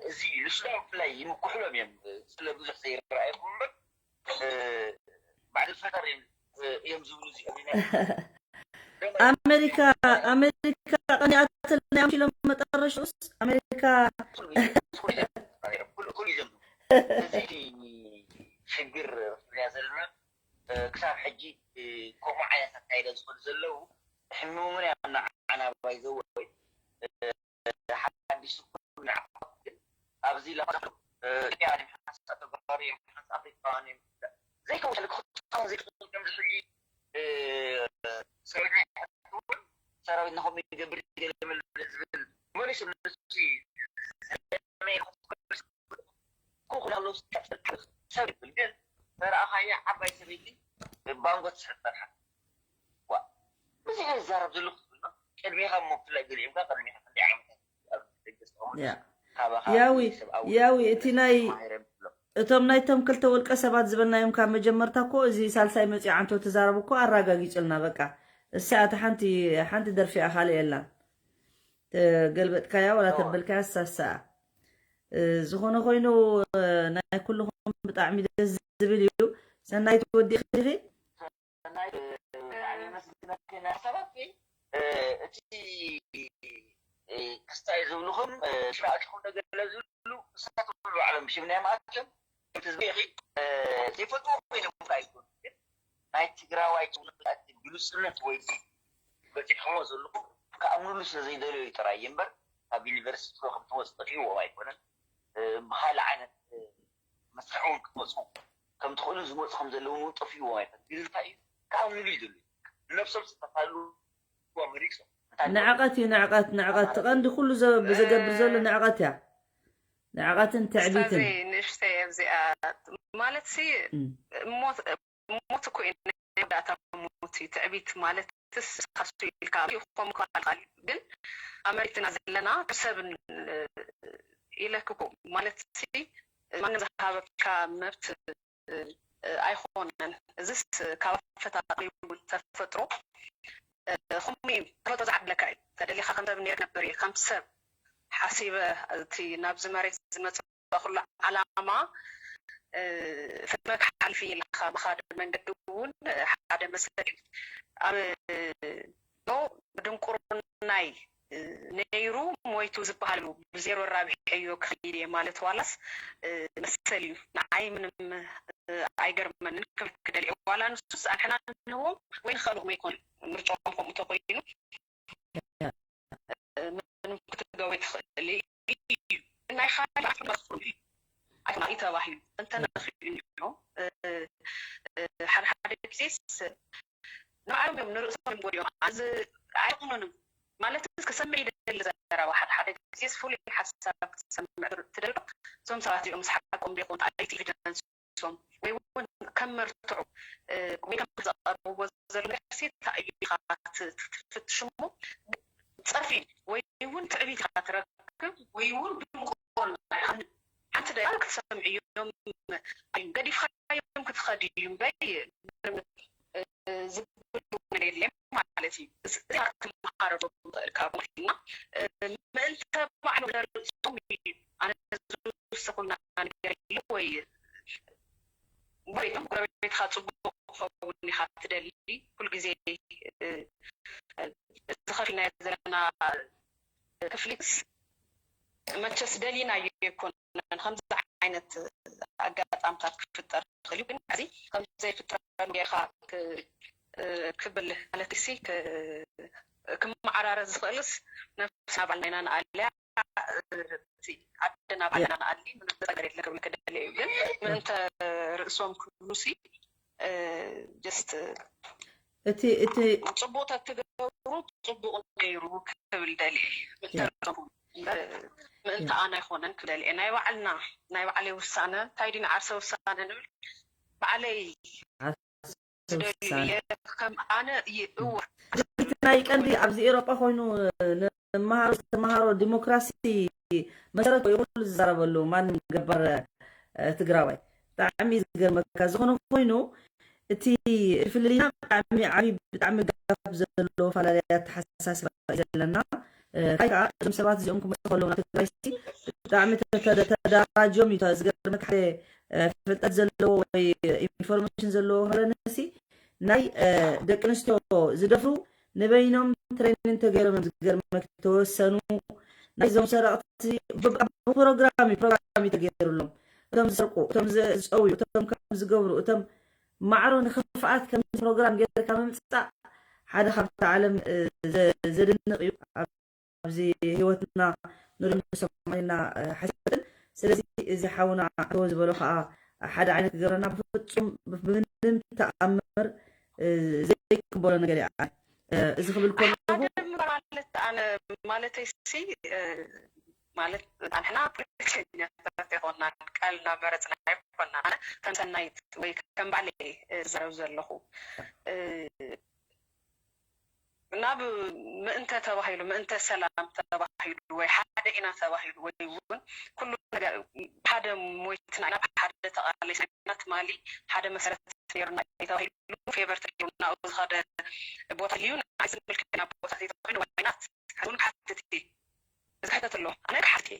እዚ ንሱዳን ብፍላይ ይምኩሕሎም እዮም ስለ ብዙሕ ዘይረኣየኩም እምበር ባዕዲ ፈጠር እዮም እዮም ዝብሉ እዚኦም ኢና ኣሜሪካ ኣሜሪካ ቀኒኣትና እዮም ኢሎም መጠረሽኡስ ኣሜሪካ ኩሉ ይዘምሩ እዚ ሽግር ያ ዘለና ክሳብ ሕጂ ከምኡ ዓይነት ኣካይዳ ዝኸዱ ዘለዉ ሕሚሞምን ኢና ንዓና ባይዘወይ ሓዲሽ ዝኾኑ ንዓኹም ግን ኣብዚ ለማዶ ያ ሓንሳብ ተጋሩ እዮም ሓንሳብ ኣፍሪቃውያን እዮም ዘይከውን ክጥቃሙ ዘይክእል ከምዚ ሕጂ ሰራዊትና ከምኡ ይገብር ገለ መለ ዝብል መሊሱ ንሱ ኩኹን ኣለዉ ሰብ ይብል ግን ተረኣኻያ ዓባይ ሰበይቲ ባንጎ ትስሕብ ጸንሓ እዚ እየ ዝዛረብ ዘለኹ ዝብል ቅድሜኻ እሞ ብፍላይ ገሊኦም ከኣ ቅድሜኻ ክንደይ ዓመታት ኣብ ደገ ዝተቐመጡ ያ ካባኻ ያዊ ሰብኣዊ ያዊ እቲ ናይ ተማሂረ ብሎም እቶም ናይቶም ክልተ ውልቀ ሰባት ዝበልናዮም ካብ መጀመርታ እኮ እዚ ሳልሳይ መፂኡ ዓንቶ ተዛረቡ እኮ ኣራጋጊፅልና በቃ እሳ እቲ ሓንቲ ሓንቲ ደርፊ እያ ካልእ የላን ተገልበጥካያ ወላ እወ ተበልካያ ሳሳኣ ዝኾነ ኮይኑ ናይ ኩልኹም ብጣዕሚ ደስ ዝብል እዩ ሰናይት ወዲእኺ ዲኺ ሰናይ ብጣዕሚ የመስግነኪ ናይ ሓሳባትኪ እቲ ክስታይ ዝብልኹም ሽራእትኹም ነገር ዝብሉ እሳቶም ባዕሎም ሽም ናይ ማእከል እቲ ዝበይኺ ዘይፈልጥዎ ኮይኖም ኣይኮኑ ግን ናይ ትግራዋይ ትውልዲ ግሉፅነት ወይ በፂሕሞ ዘለኹም ከኣምኑሉ ስለ ዘይደለዩ ጥራይ እዩ እምበር ካብ ዩኒቨርሲቲ ከም ትወፅ ጠፊዎም ኣይኮነን ብካልእ ዓይነት መስርሕ እውን ክትመፁ ከም ትኽእሉ ዝመፁ ከም ዘለውን እውን ጠፊዎም ኣይኮነን ግን እንታይ እዩ ከኣምኑሉ ይደልዩ ንነብሶም ዝተታሉ መሪሶም እንታይ ንዕቐት እዩ ንዕቐት ንዕቐት ትቐንዲ ኩሉ ዘ- ዘገብር ዘሎ ንዕቐት እያ ንዕቐትን ትዕቢትን ኡስታዘይ ንእሽተይ ኣብዚኣ ማለት ሲ እም። ሞት ሞት እኮ እዩ ናይ መወዳእታ ሞት እዩ ትዕቢት ማለት ስ ካሱ ኢልካ ከምኡ ክበሃል ይኽእል ግን ኣብ መሬትና ዘለና ሰብ ኢለክ እኮ ማለት ሲ ማንም ዝሃበካ መብት ኣይኮነን እዚስ ካብ ኣፈጣጣሪ ተፈጥሮ ከምኡ እዩ ተፈጥሮ ዝዓድለካ እዩ ተደሊኻ ከም ሰብ ነይረ ክነብር እየ ከም ሰብ ሓሲበ እቲ ናብዚ መሬት ዝመፅእ ኩሉ ዓላማ ፈመካ ሓልፊ ኢልካ ምኻድ መንገዲ እውን ሓደ መሰል እዩ ኣብ ዶ ብድንቁርናይ ነይሩ ሞይቱ ዝበሃል ብዜሮ ራቢሐዮ ክኸይድ እየ ማለት ዋላስ መሰል እዩ ንዓይ ምንም ኣይገርመንን ክብል ክደልየ ዋላ ንሱስ ኣንሕና ንህቦም ወይ ንኸልኦም ኣይኮን ምርጫኦም ከምኡ ተኮይኑ ምንም ክትገብሮ ትኽእል እዩ ናይ ካልእ ኣፍልባ ዝኽእሉ እዩ ኣይኮና እዩ ተባሂሉ እንተነኽእሉ እዮም ሓደ ሓደ ግዜስ ንባዕሎም እዮም ንርእሶም እዮም ጎዲኦም ኣዚ ኣይቑኑንም ማለት ክሰምዕ ይደሊ ዘረባ ሓደ ሓደ ግዜስ ፍሉይ ሓሳብ ክትሰምዕ ትደልዶ እዞም ሰባት እዚኦም ምስ ሓቆም ዶ ይኾኑ ኣይቲ ኤቪደንስ ሶም ወይ እውን ከም መርትዑ ወይ ከም ዘቐርብዎ ዘሎ ነፍሲ እንታይ እዩ ኢኻ ትፍትሽ እሞ ፀርፊ ወይ እውን ትዕቢት ኢኻ ትረክብ ወይ እውን ድንቁርና ሓንቲ ደቂቃ ክትሰምዕዮም ገዲፍካዮም ክትኸድ እዩ እምበይ ዝብሉ ነገር የድልየን ማለት እዩ። እዚ ክትመሃረሉ ትኽእል ካብ ሞትና ምእንተ ባዕሉ ለርእሶም እዩ ኣነ ዝውሰኹልና ነገር የለ ወይ ጎረቤትካ ጽቡቕ ክኸውን ኢኻ ትደሊ ኩልግዜ ዝኸፊናዮ ዘለና ክፍሊትስ መቸስ ደሊናዮ ኣይኮነን ከምዚ ዓይነት ኣጋጣምታት ክፍጠር ይኽእል እዩ ግን እዚ ከምዘይፍጠረሉ ጌርካ ክብል ማለት ሲ ክመዓራረ ዝኽእልስ ነብስና ባዕልና ኢና ንኣልያ ዓድና ባዕልና ንኣሊ ምንም ነገር የለ ክብል ክደሊ እዩ ግን ምእንተ ርእሶም ክብሉ ሲ just እቲ እቲ ፅቡቅ ተትገብሩ ፅቡቅ ነይሩ ክብል ደልየ ምእንተ ርእሶም ምእንተ ኣነ ኣይኮነን ክደልየ ናይ ባዕልና ናይ ባዕለይ ውሳነ እንታይ ድዩ ንዓርሰ ውሳነ ንብል ባዕለይ ዝደልዩ እየ ከም ኣነ እየ እወ እቲ ናይ ቀንዲ ኣብዚ ኤሮጳ ኮይኑ ንመሃሮ ዝተመሃሮ ዲሞክራሲ መሰረት ወይ ኩሉ ዝዛረበሉ ማንም ገባር ትግራዋይ ብጣዕሚ ዝገርመካ ዝኾነ ኮይኑ እቲ ፍልልይና ብጣዕሚ ዓብዪ ብጣዕሚ ጋብ ዘለዎ ፈላለየ ኣተሓሳስባ እዩ ዘለና። ካይ ከዓ እዞም ሰባት እዚኦም ክመፁ ከለዉ ናብ ትግራይ ሲ ብጣዕሚ ተደራጅዮም እዩ ዝገርመካ ሓደ ፍልጠት ዘለዎ ወይ ኢንፎርሜሽን ዘለዎ ከለነሲ ናይ ደቂ ኣንስትዮ ዝደፍሩ ንበይኖም ትሬኒን ተገይሮም እዮም ዝገርመክ ተወሰኑ ናይዞም ሰረቕቲ ፕሮግራም እዩ ፕሮግራም እዩ ተገይሩሎም እቶም ዝሰርቁ እቶም ዝፀውዩ እቶም ከም ዝገብሩ እቶም ማዕሮ ንክፍኣት ከም ፕሮግራም ገይርካ ምምፃእ ሓደ ካብቲ ዓለም ዘድንቕ እዩ ኣብዚ ህይወትና ንሪኦ ሰማዕና ሓሲበትን ስለዚ እዚ ሓውና ኣተወ ዝበሎ ከዓ ሓደ ዓይነት ክገብረና ብፍፁም ብምንም ተኣምር ዘይቅበሎ ነገር እያ እዚ ክብል ከለኹ ሓደ ምግባር ማለት ኣነ ማለተይ ሲ ማለት ኣንሕና ፖለቲከኛታት ኣይኮናን ቃል እናመረፅና ኣይኮና ኣነ ከም ሰናይት ወይ ከም ባዕለይ ዝዛረብ ዘለኹ ናብ ምእንተ ተባሂሉ፣ ምእንተ ሰላም ተባሂሉ፣ ወይ ሓደ ኢና ተባሂሉ፣ ወይ እውን ኩሉ ነገር ሓደ ሞይትና ኢና፣ ሓደ ተቓሊስና ኢና፣ ትማሊ ሓደ መሰረት ነይሩና እዩ ተባሂሉ፣ ፌቨር ተገይሩና ኣብኡ ዝኸደ ቦታ እዩ፣ ንዓይ ዝምልከተና ቦታታት እዩ ተባሂሉ፣ ዋይናት? ሕዚ እውን ክሓትት እየ። እዚ ክሕተት ኣሎ። ኣነ ክሓትት እየ።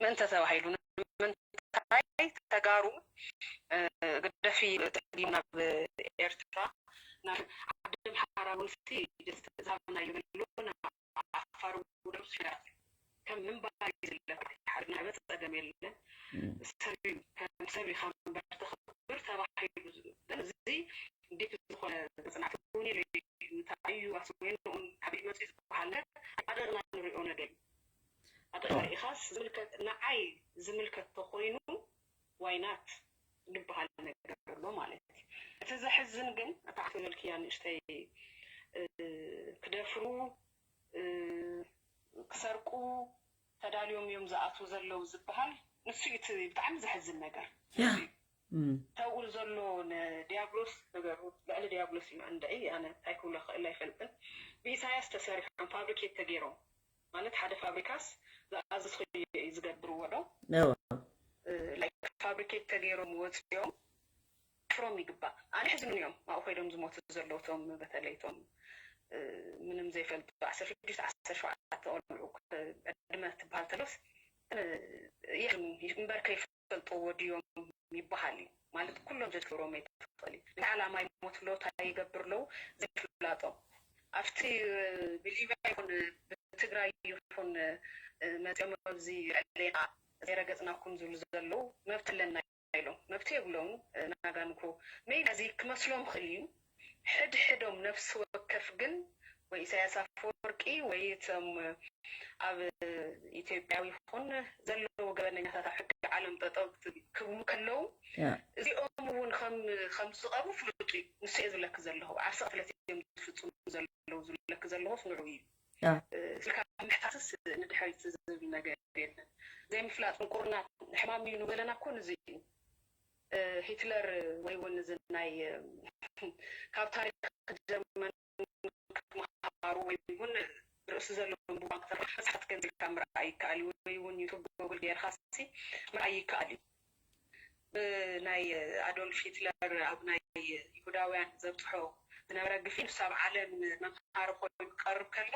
ምእንተ ተባሂሉ ንምንታይ ተጋሩ፣ እ፣ ግደፊ፣ ጥሕጊ ናብ ኤርትራ፣ ናብ ዓዲ ኣምሓራ እውን ሲ ድስቲ ዝሃበና ይብሉ፣ ናብ ዓፋር እውን ሲ ከም ምንባር እዩ ዝለካ፣ ሓደ ንዕበት ጸገም የለን። እም። ሰብ እዩ፣ ከም ሰብ ኢኻ ምንባር ተኽብር ተባሂሉ ዝ-፣ ግን እዚ ዲፕ ዝኾነ መጽናዕቲ እውን የለ እዩ። እንታይ እዩ ኣስወይንኡን ካበይ መጺኡ ዝበሃል ነገር ኣደቕና ንሪኦ ነገር እዩ። ኣደቕና ርኢኻስ ዝምልከት፣ ንዓይ ዝምልከት ተኾይኑ ዋይናት ዝበሃል ነገር ኣሎ ማለት እዩ። እቲ ዘሕዝን ግን እታ ክትበልክያ ንእሽተይ፣ እ፣ ክደፍሩ፣ እ፣ ክሰርቁ ተዳልዮም እዮም ዝኣትዉ ዘለዉ ዝበሃል ንሱ እዩ እቲ ብጣዕሚ ዘሕዝን ነገር። ያ። እም። ተውል ዘሎ ንዲያብሎስ ነገሩ ልዕሊ ዲያብሎስ እዩ እንድዒ ኣነ እንታይ ክብሎ ክእል ኣይፈልጥን። ብኢሳያስ ተሰሪሖም ፋብሪኬት ተገይሮም ማለት ሓደ ፋብሪካስ ዝኣዘዝኽዮ እዩ ዝገብርዎ ዶ? እወ። እ፣ ላይክ ፋብሪኬት ተገይሮም ወፂኦም ፍሮም ይግባእ። ኣነ ሕዝኑን እዮም ኣብኡ ኮይዶም ዝሞቱ ዘለዉ እቶም በተለይ እቶም፣ እ፣ ምንም ዘይፈልጡ ዓሰርተ ሽዱሽተ ዓሰርተ ሸውዓተ ቆልዑ ክ-፣ ዕድመ ትበሃል ተሎስ፣ እ፣ ይሕዝኑ እምበር ከይፈልጥዎ ድዮም ይበሃል እዩ። ማለት ኩሎም ዘትገብሮም ኣይትኽእል እዩ። እንታይ ዓላማ ይሞቱ ኣለዉ፣ እንታይ ይገብር ኣለዉ ዘይፍላጦም። ኣብቲ፣ እ፣ ብሊብያ ይኹን ብትግራይ ይኹን፣ እ፣ መፂኦም ኣብዚ ልዕሌና ዘይረገፅናኩም ዝብሉ ዘለዉ መብት ኣለና ኢሎም። መብት የብሎም፣ እ፣ ናጋንኮ። ሜይቢ እዚ ክመስሎም ክእል እዩ። ሕድሕዶም ነፍሲ ወከፍ ግን ወይ ኢሳያስ ኣፈወርቂ ወይ እቶም ኣብ ኢትዮጵያዊ ይኹን ዘለዉ ገበነኛታት ኣብ ሕጊ ዓለም ጠጠው ክብሉ ከለዉ ያ። እዚኦም እውን ከም፣ ከም ዝቐርቡ ፍሉጥ እዩ። ንሱ እየ ዝብለኪ ዘለኹ። ዓርሰ ቅትለት እዮም ዝፍፅሙ ዘለዉ ዝብለኪ ዘለኹስ ንዑ እዩ። ያ። እ፣ ስልካ ምሕታትስ ንድሕሪት ዝብል ነገር የለን። ዘይምፍላጥ ድንቁርና ሕማም እዩ ንበለና እኮ ንዚ እዩ። እ፣ ሂትለር ወይ እውን እዚ ናይ፣ እ፣ ካብ ታሪክ ጀርመን ክትመሃሩ ወይ እውን ርእሲ ዘለዎም ብባንክ መጽሓፍ ገንዚልካ ምርኣይ ይከኣል እዩ። ወይ እውን ዩቱብ ጎግል ጌርካ ሲ ምርኣይ ይከኣል እዩ። ብናይ ኣዶልፍ ሂትለር ኣብ ናይ ይሁዳውያን ዘብጽሖ ዝነበረ ግፊ ንሱ ኣብ ዓለም መምሃሪ ኮይኑ ክቐርብ ከሎ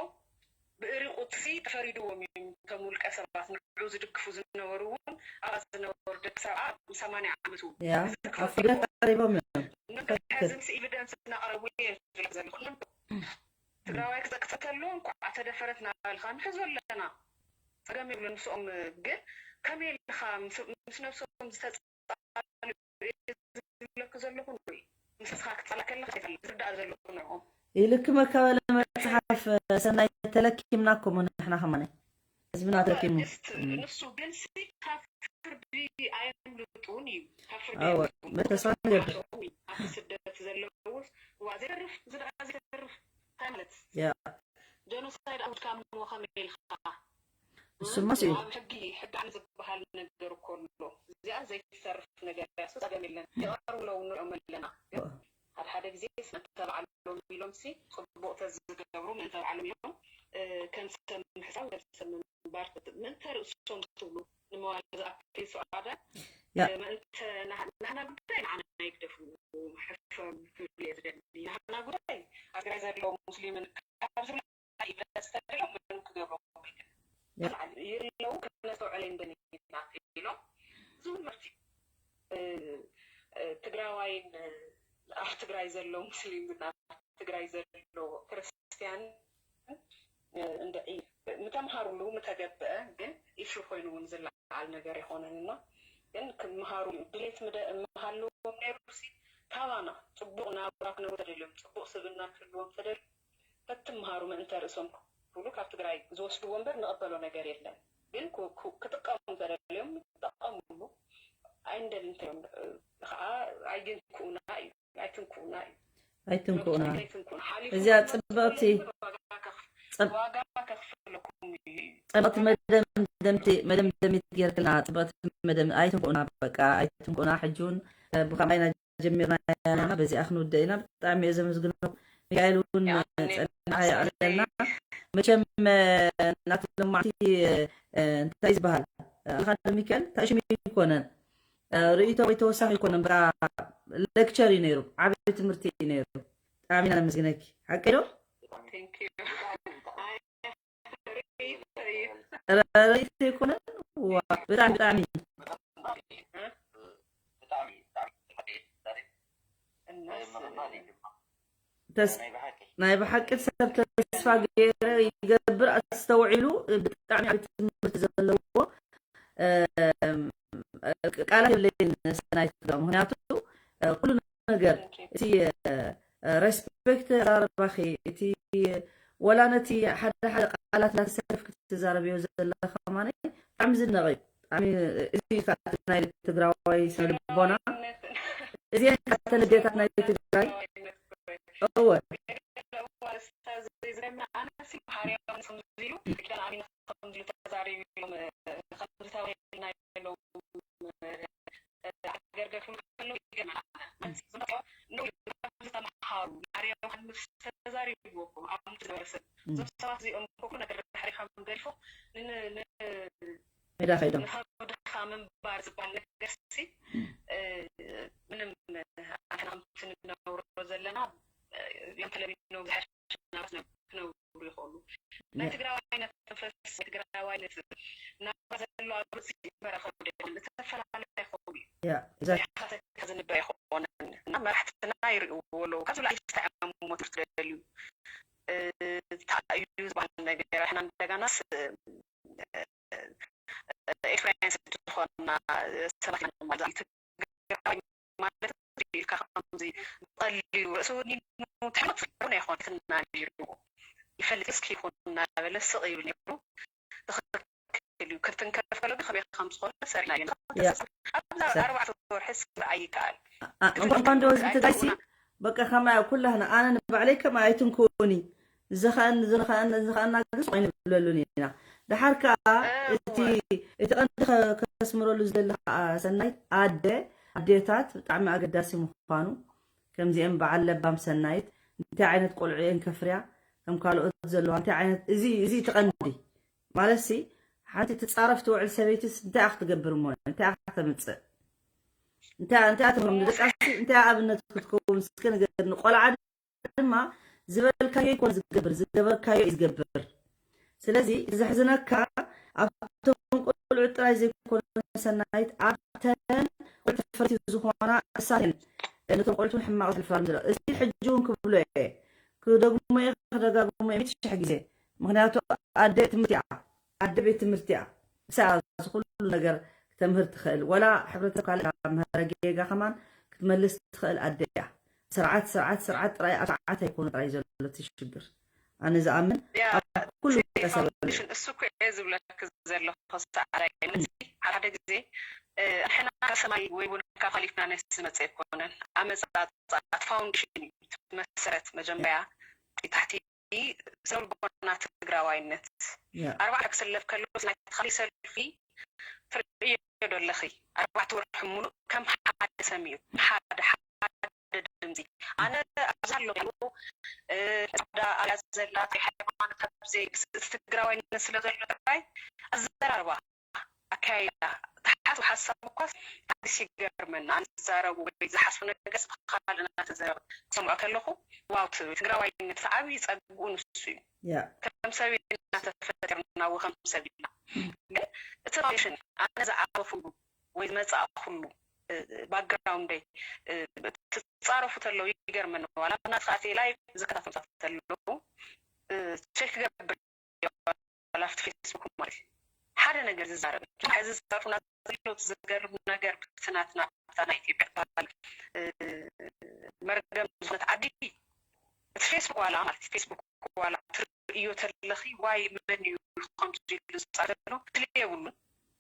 ብእሪቑ ሲ ተፈሪድዎም እዮም። እቶም ውልቀ ሰባት ንዑ ዝድግፉ ዝነበሩ እውን ኣብኣ ዝነበሩ ደቂ ሰብኣ ሰማንያ ዓመት እውን ያ፣ እዚ ኣብ ክፍለጥ ፍርዲ ቀሪቦም እዮም። እኖም ትክክል። ሕዚ ምስ ኤቪደንስ እናቕረቡ እዮም ዝብለክ ዘለኹ። እኖም ትግራዋይ ክጠቅፀ ከሎ እንኳዕ ተደፈረት እናበልካ ንሕዞ ኣለና። ፀገም የብሉ። ንስኦም ግን ከመይ ኢልካ ምስ፣ ምስ ነብሶም ዝተፃሉ ዝብለክ ዘለኹ ንርኢ። ምስኻ ክፃላእ ከለኻ ይፈልጥ ዝርዳእ ዘለኹ ንዕኦም። ኢልክ መከበለ መፅሓፍ ሰናይ ተለኪምና እኮ ንሕና ከማነ ህዝብና ተለኪሙ። ጀስት እም። ንሱ ግን ሲ ካብ ፍርዲ ኣየምልጡን እዩ። ካብ ፍርዲ ኣወ፣ ኣየምልጡን። በተስፋ ንገብር። ሓሶም እዩ። ኣብቲ ስደት ዘለውስ፣ ዋ፣ ዘይተርፍ፣ እዚ ደኣ ዘይተርፍ። እንታይ ማለት? ያ። ጀኖሳይድ ኣብ ውድካ ምንዎ ከመይ ኢልካ? እሱማ እም? ስዩ። ኣብ ሕጊ፣ ሕጊ ዓለም ዝበሃል ነገር እኮ ኣሎ። እዚኣ ዘይተርፍ ነገር እያ። እሱ ጸገም የለን። ይቐርቡ ኣለዉ፣ ንሪኦም ኣለና። ግን ኣወ። ሓደ ሓደ ግዜ ምእንተ ባዕሎም ኢሎም ሲ ጽቡቕ ተዝገብሩ ምእንተ ባዕሎም እዮም፣ እ፣ ከም ሰብ ምሕሳብ፣ ከም ሰብ ምንባር፣ ምእንተ ርእሶም ትብሉ፣ ንመዋል ዝኣክል ሱዓዳ፣ ያ። እ፣ ምእንተ ናህ-፣ ናህና ጉዳይ ንዓና ይግደፉ፣ ሕፈሩ ክብል እየ ዝደሊ። ናህና ጉዳይ ኣብ ትግራይ ዘለዉ ሙስሊምን ካብ ዝብሉ ኤቪደንስ ተደልዮም ምንም ክገብሮም ኣይክእልን። ያ። የለዉ ክነስተውዕል እንደኒ ኢሎም ዝብል መፍትሒ፣ እ፣ እ፣ ትግራዋይን፣ እ፣ ኣብ ትግራይ ዘሎ ሙስሊምን ኣብ ትግራይ ዘሎ ክርስትያን፣ እ፣ እንደ፣ እ፣ ምተምሃሩሉ ምተገበአ ግን ኢሹ ኮይኑ እውን ዝለዓል ነገር ኣይኮነን እና ግን ክምሃሩ ድሌት ምደ-፣ ምሃለዎም ነይሩ ሲ ካባና ጽቡቕ ናብራ ክነብሩ ተደልዮም ጽቡቕ ስብእና ክህልዎም ተደልዩ ተትምሃሩ ምእንተ ርእሶም ክብሉ ካብ ትግራይ ዝወስድዎ እምበር ንቐበሎ ነገር የለን። ግን ኩ-፣ ኩ-፣ ክጥቀሙ ተደልዮም ይጠቐሙሉ። ኣይንደልን እንተዮም፣ እ፣ ከዓ ኣይግንክኡና እዩ፣ ኣይትንክኡና እዩ። ኣይትንክኡና። ኣይትንክኡና። ሓሊፉ እዚኣ ከሎ ጽብቕቲ፣ ጽበየኒ ዋጋ ከፍ-፣ ጽብ-፣ ዋጋ ከፍለኩም እዩ። ጽብቕቲ መደምደምቲ፣ መደምደሚት ጌርክልና፣ ጽብቕቲ መደም-፣ ኣይትንክኡና፣ በቃ ኣይትንክኡና። ሕጂ እውን፣ እ፣ ብኸማይና ጀሚርና ኣለና፣ በዚኣ ክንውድእ ኢና። ብጣዕሚ እየ ዘመስግነኩም። ሚካኤል እውን ያኔ ጸኒሕካ ንዓ የቐርበልና። መቸም ናቲ ልማዕቲ እንታይ ዝበሃል ኣልኻ ሚካኤል ታሽሚ ይኮነን ርእይቶ ወይ ተወሳኺ ይኮነን። በቃ ሌክቸር እዩ ነይሩ፣ ዓብዪ ትምህርቲ እዩ ነይሩ። ብጣዕሚ ኢና ነመስግነኪ። ሓቂ ዶ? ርእይቶ ይኮነን። ዋ ብጣዕሚ ብጣዕሚ ናይ ብሓቂ ሰብ ተስፋ ገይረ ይገብር ኣስተውዒሉ ብጣዕሚ ዓብዪ ትምህርቲ ዘለዎ ቃላት የብለይን ሰናይት። ምክንያቱ ኩሉ ነገር እቲ ሬስፔክት ኣዘራርባኺ እቲ ወላ ነቲ ሓደ ሓደ ቃላት እናተሰከፍኪ ትዛረብዮ ዘለኻ ከማን ብጣዕሚ ዝነቕ እዩ። ብጣዕሚ እዚ እዩ እቲ ናይ ትግራዋይ ስነ ልቦና፣ እዚ እዩ እቲ ኣዴታት ናይ ትግራይ። እወ ተዛሪብዎ ኣብ ዝነበረ ሰብ እዞም ሰባት እዚኦም እኮ ነገር ድሕሪ ከም ገዲፎ ሜዳ ከይዶም ንኸብድኻ ምንባር ዝበሃል ነገር ሲ ምንም ኣንተ ከምቲ ንነብሮ ዘለና ዮም ተለሚኖም ዝሓሽ ናብት ክነብሩ ይኽእሉ ናይ ትግራዋይነት መንፈስ ናይ ትግራዋይነት ናብራ ዘሎ ኣብ ርእሲ በረኸ ይኸውን ዝተፈላለዩ ይኸውን እዩ ያ exactly። ሓተካ ዝንበ ኣይኮነን እና መራሕትና ይርእዎ ኣለዉ ካብ ዝብላ ይስተዓምሞ ትምህርቲ ደልዩ እንታይ እዩ ዝበሃል ነገር ሕና እንደገናስ ኤክስፔሪንስ ዝኾና ሰባት ኢና ማለት እዩ ትግራዋይ ማለት ኢልካ ከምዚ ብቐሊሉ ርእሲ ወዲኑ ትሕት ፍርዱን ኣይኮነትና ነይሩ ይፈልጥ እስኪ ይኹን እናበለ ስቕ ይብል ነይሩ ትኽክል እዩ ክትንከፍ ከሎ ግን ከመይ ከም ዝኾነ ሰሪና እዩ ንኽተሰብ ኣብዛ ኣርባዕተ ወርሒ ስርዓ ይከኣል እንኳን ዶ እዚ ትጋይሲ በቃ ከማያ ኩላህና ኣነ ንባዕለይ ከም ኣይትንክውኒ ዝኸኣን ዝኸኣን ዝኸኣና ግን ስቕ ኣይንብለሉን ኢና ድሓር ከዓ እቲ እቲ ቀንዲ ከስምረሉ ዝደሊ ከዓ ሰናይት ኣደ ኣዴታት ብጣዕሚ ኣገዳሲ ምዃኑ ከምዚአን በዓል ለባም ሰናይት እንታይ ዓይነት ቆልዑ እየን ከፍርያ ከም ካልኦት ዘለዋ እንታይ ዓይነት እዚ እዚ እቲ ቀንዲ ማለት ሲ ሓንቲ ትፃረፍ ትውዕል ሰበይትስ እንታይ ክትገብር እሞ እንታይ ከተምፅእ እንታይ እንታይ ትምህር ንደቃሲ እንታይ ኣብነት ክትከውን እስከ ንገርኒ ቆልዓ ድማ ዝበልካዮ ይኮን ዝገብር ዝገበርካዮ እዩ ዝገብር ስለዚ እቲ ዘሕዝነካ ኣብቶም ቆልዑ ጥራይ ዘይኮነ ሰናይት ኣብተን ተፈሪቱ ዝኾና እሳተን ነቶም ቆልዑ ሕማቕ ዝልፋሎም ዘሎ እዚ ሕጂ እውን ክብሎ እየ ክደግሞ እየ ክደጋግሞ እየ ሚእቲ ሽሕ ግዜ ምክንያቱ ኣደ ትምህርቲ እያ ኣደ ቤት ትምህርቲ እያ እሳ እዚ ኩሉ ነገር ክተምህር ትኽእል ወላ ሕብረተሰብ ካልእ መህረ ጌጋ ከማን ክትመልስ ትኽእል ኣደ እያ ስርዓት ስርዓት ስርዓት ጥራይ ኣብ ስርዓት ኣይኮነ ጥራይ ዘሎ እቲ ሽግር ኣነ ዝኣምን ኣብ ኩሉ ቀሰበሉ እሱ እኮ እየ ዝብለክ ዘለኹ ሰዓዳይ ነዚ ሓደ ግዜ ንሕና ካብ ሰማይ ወይ እውን ካብ ካሊፍና ነስ ዝመፀ ኣይኮነን ኣመፃፃት ፋውንዴሽን እዩ መሰረት መጀመርያ ታሕቲ ስነ ልቦና ትግራዋይነት ኣርባዕተ ክስለፍ ከሎ ናይ ተኻሊ ሰልፊ ትርእዮ ዶ ኣለኺ ኣርባዕተ ወርሒ ሙሉእ ከም ሓደ ሰም እዩ ሓደ ሓደ ድምፂ ኣነ ኣብዛ ኣለኹ ፃዳ ኣብያ ዘላ ሃይማኖት ኣብዘይ ትግራዋይነት ስለ ዘሎ ጥራይ ኣዘራርባ ኣካይዳ ተሓስቡ ሓሳብ እኳስ ታዲስ ይገርመና ንዛረቡ ወይ ዝሓስቡ ነገርስ ብካል እናተዘረበ ክሰምዖ ከለኹ ዋው ትብል ትግራዋይነት ዓብዪ ፀግኡ ንሱ እዩ ከም ሰብ እናተፈጠርና ወከም ሰብ ኢና ግን እቲ ፋውንዴሽን ኣነ ዝዓረፉሉ ወይ ዝመፃእኩሉ ባክግራውንደይ ትፃረፉ ተለው ይገርመኒ ዋላ ናትካ ኣትየ ላይቭ ዝከታተሉ ተለው ቼክ ገብር ላፍቲ ፌስቡክ ማለት እዩ ሓደ ነገር ዝዛረብ ሕዚ ዝዛረፉና ዘለውት ዝገርም ነገር ብትናትና ብታ ናይ ኢትዮጵያ ትበሃል መርገም ዝኾነት ዓዲ እቲ ፌስቡክ ዋላ ማለት ፌስቡክ ዋላ ትርእዮ ተለኺ ዋይ መን እዩ ከምዚ ኢሉ ዝፃረፍ ዘሎ ስለ የብሉን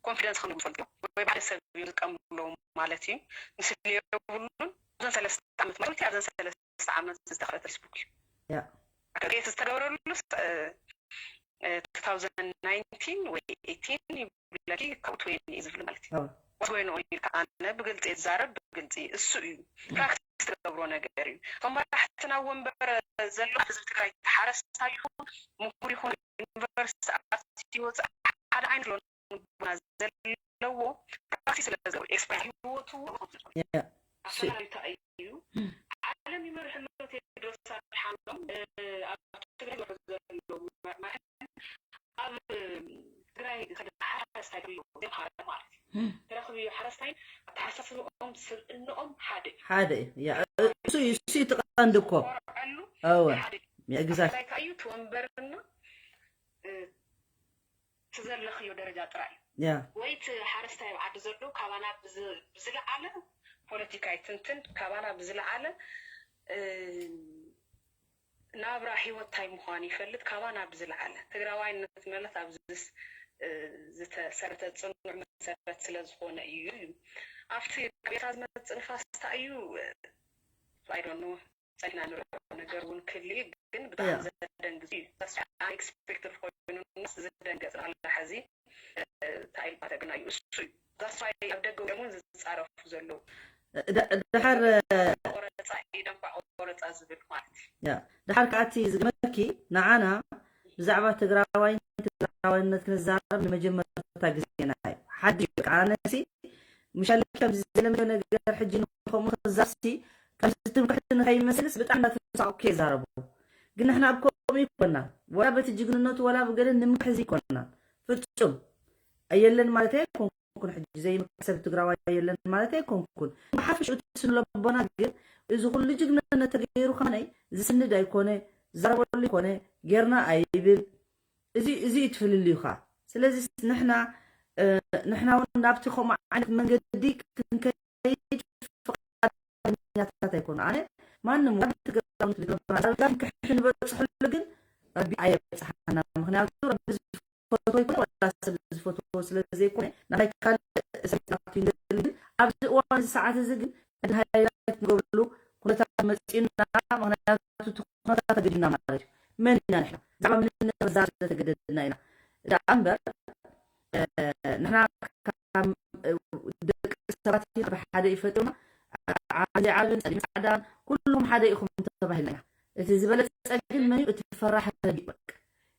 ኮንፊደንስ ከም ዝፈልጡ ወይ ሓደ ሰብ እዮም ዝጥቀምሎም ማለት እዩ ንስለ የብሉን እዞን ሰለስተ ዓመት ማለት ኣብዘን ሰለስተ ዓመት ዝተኸለ ፌስቡክ እዩ ክሬት ዝተገብረሉ two thousand nineteen ወይ eighteen ይብለኪ ካብኡ twenty እዩ ዝብል ማለት እዩ ወስ ወይ ንኦ ኢልካ ኣነ ብግልፂ ዝዛረብ ብግልፂ እሱ እዩ ፕራክቲስ ትገብሮ ነገር እዩ እቶም መራሕትና ወንበር ዘሎ ህዝቢ ትግራይ፣ ሓረስታይ ይኹን ምሁር ይኹን ዩኒቨርሲቲ ኣትዩ ይወፅእ ሓደ ዓይነት ልቦና ዘለዎ ፕራክቲስ ስለ ዘለዎ ኤክስፐርት ህይወቱ Yeah. ኣፈላላዩ እንታይ እዩ? ዓለም ይመርሕ ኣሎ ቴድሮስ ኣድሓኖም፣ እ፣ ኣብ ትግራይ ዘሎ መ- መ- ኣብ ትግራይ ሓረስታይ ኣሎ ዘምሃረ ማለት እዩ። ተረኽብዮ ሓረስታይ ኣተሓሳስብኦም ስብእንኦም ሓደ እዩ። ሓደ እዩ። ያ፣ እሱ እዩ፣ እሱ እዩ እቲ ቀንዲ እኮ። ኮርዐሉ እወ፣ ሓደ እዩ። ያ፣ exact። ኣፈላላይካ እዩ እቲ ወንበርና፣ እ፣ እቲ ዘለኽዮ ደረጃ ጥራይ እዩ። ያ፣ ወይ እቲ ሓረስታይ ኣብ ዓዲ ዘሎ ካባና ብዝ- ብዝለዓለ ፖለቲካ ይትንትን፣ ካባና ብዝለዓለ፣ እ፣ ናብራ ህይወት እንታይ ምዃኑ ይፈልጥ፣ ካባና ብዝለዓለ ትግራዋይነት ማለት ኣብዚስ፣ እ፣ ዝተሰረተ ጽኑዕ መሰረት ስለ ዝኾነ እዩ። ኣብቲ ቅሬታ ዝመጽእ ንፋስ እንታይ እዩ? I don't know። ጸኒሕና ንሪኦ ነገር እውን ክህሉ እዩ፣ ግን ብጣዕሚ Yeah. ዘደንግጽ እዩ። That's why unexpected ኮይኑ ንስ ዝደንገጽ ኣላ። ሕዚ፣ እ፣ እንታይ ኢልካ ተገናዩ? እሱ እዩ። That's why ኣብ ደገ እውን ዝጻረፉ ዘለዉ። ድ- ድሓር ቆረጻ ኢደንኳ ቆረጻ ዝብል ማለት እዩ። ያ፣ ድሓር ከኣቲ ዝገመኪ ንዓና ብዛዕባ ትግራዋይን ትግራዋይነት ክንዛረብ ንመጀመርታ ግዜና እዩ። ሓድሽ እዩ። በቃ ኣነሲ ምሻለ ከምዚ ዝለመደ ነገር ሕጂ ንኸምኡ ክዛርሲ ከምዚ ትምክሕቲ ንኸይመስልስ ብጣዕሚ እንዳተሳቕኩ እየ ዛረቡ። ግን ንሕና ኣብ ከምኡ ይኮና፣ ወላ በቲ ጅግንነቱ ወላ ብገለ ንምክሕ ዘይኮና። ፍጹም ኣየለን ማለት ኣይኮንኩን። ሕጂ ዘይምክሕ ሰብ ትግራዋይ ኣየለን ማለት ኣይኮንኩን። ብሓፈሽኡ እቲ ስነ ልቦና ግን እዚ ኩሉ ጅግንነት ተገይሩ ከመይ ዝስንድ ኣይኮነ፣ ዝዛረበሉ ይኮነ፣ ጌርና ኣይብል። እዚ፣ እዚ እዩ እቲ ፍልልዩኻ። ስለዚ ንሕና፣ እ፣ ንሕና እውን ናብቲ ከምኡ ዓይነት መንገዲ ክንከይድ ፍቓደኛታት ኣይኮኑ። ኣነ ማንም ወላ ትግራዊ ትግራዊ ክሕሽ ንበፅሐሉ ግን ረቢ ኣየብፅሓና። ምክንያቱ ረቢ ዝፈትዎ ይኮነ ወላ ሰብ ዝፈትዎ ስለ ዘይኮነ ናይ ካልእ ሰብ ክኣቱ ይደሊ። ግን ኣብዚ እዋን እዚ ሰዓት እዚ ግን ነቲ ሃይላይት ንገብረሉ ኩነታት መፂኡና። ምክንያቱ እቲ ኩነታት ተገዲድና ማለት እዩ። መን ኢና ንሕና? ብዛዕባ መንነት ክዛረብ ስለ ተገደድና ኢና። ደኣ እምበር፣ እ፣ ንሕና ካብ፣ እ፣ ደቂ ሰባት ኢና፣ ብሓደ እዩ ፈጢሩና። ዓቢ ዘይዓብን ጸሊም ጻዕዳን ኩልኹም ሓደ ኢኹም ተባሂልና ኢና። እቲ ዝበለጸ ግን መን እዩ? እቲ ፈራሕ ሰብ እዩ። በቃ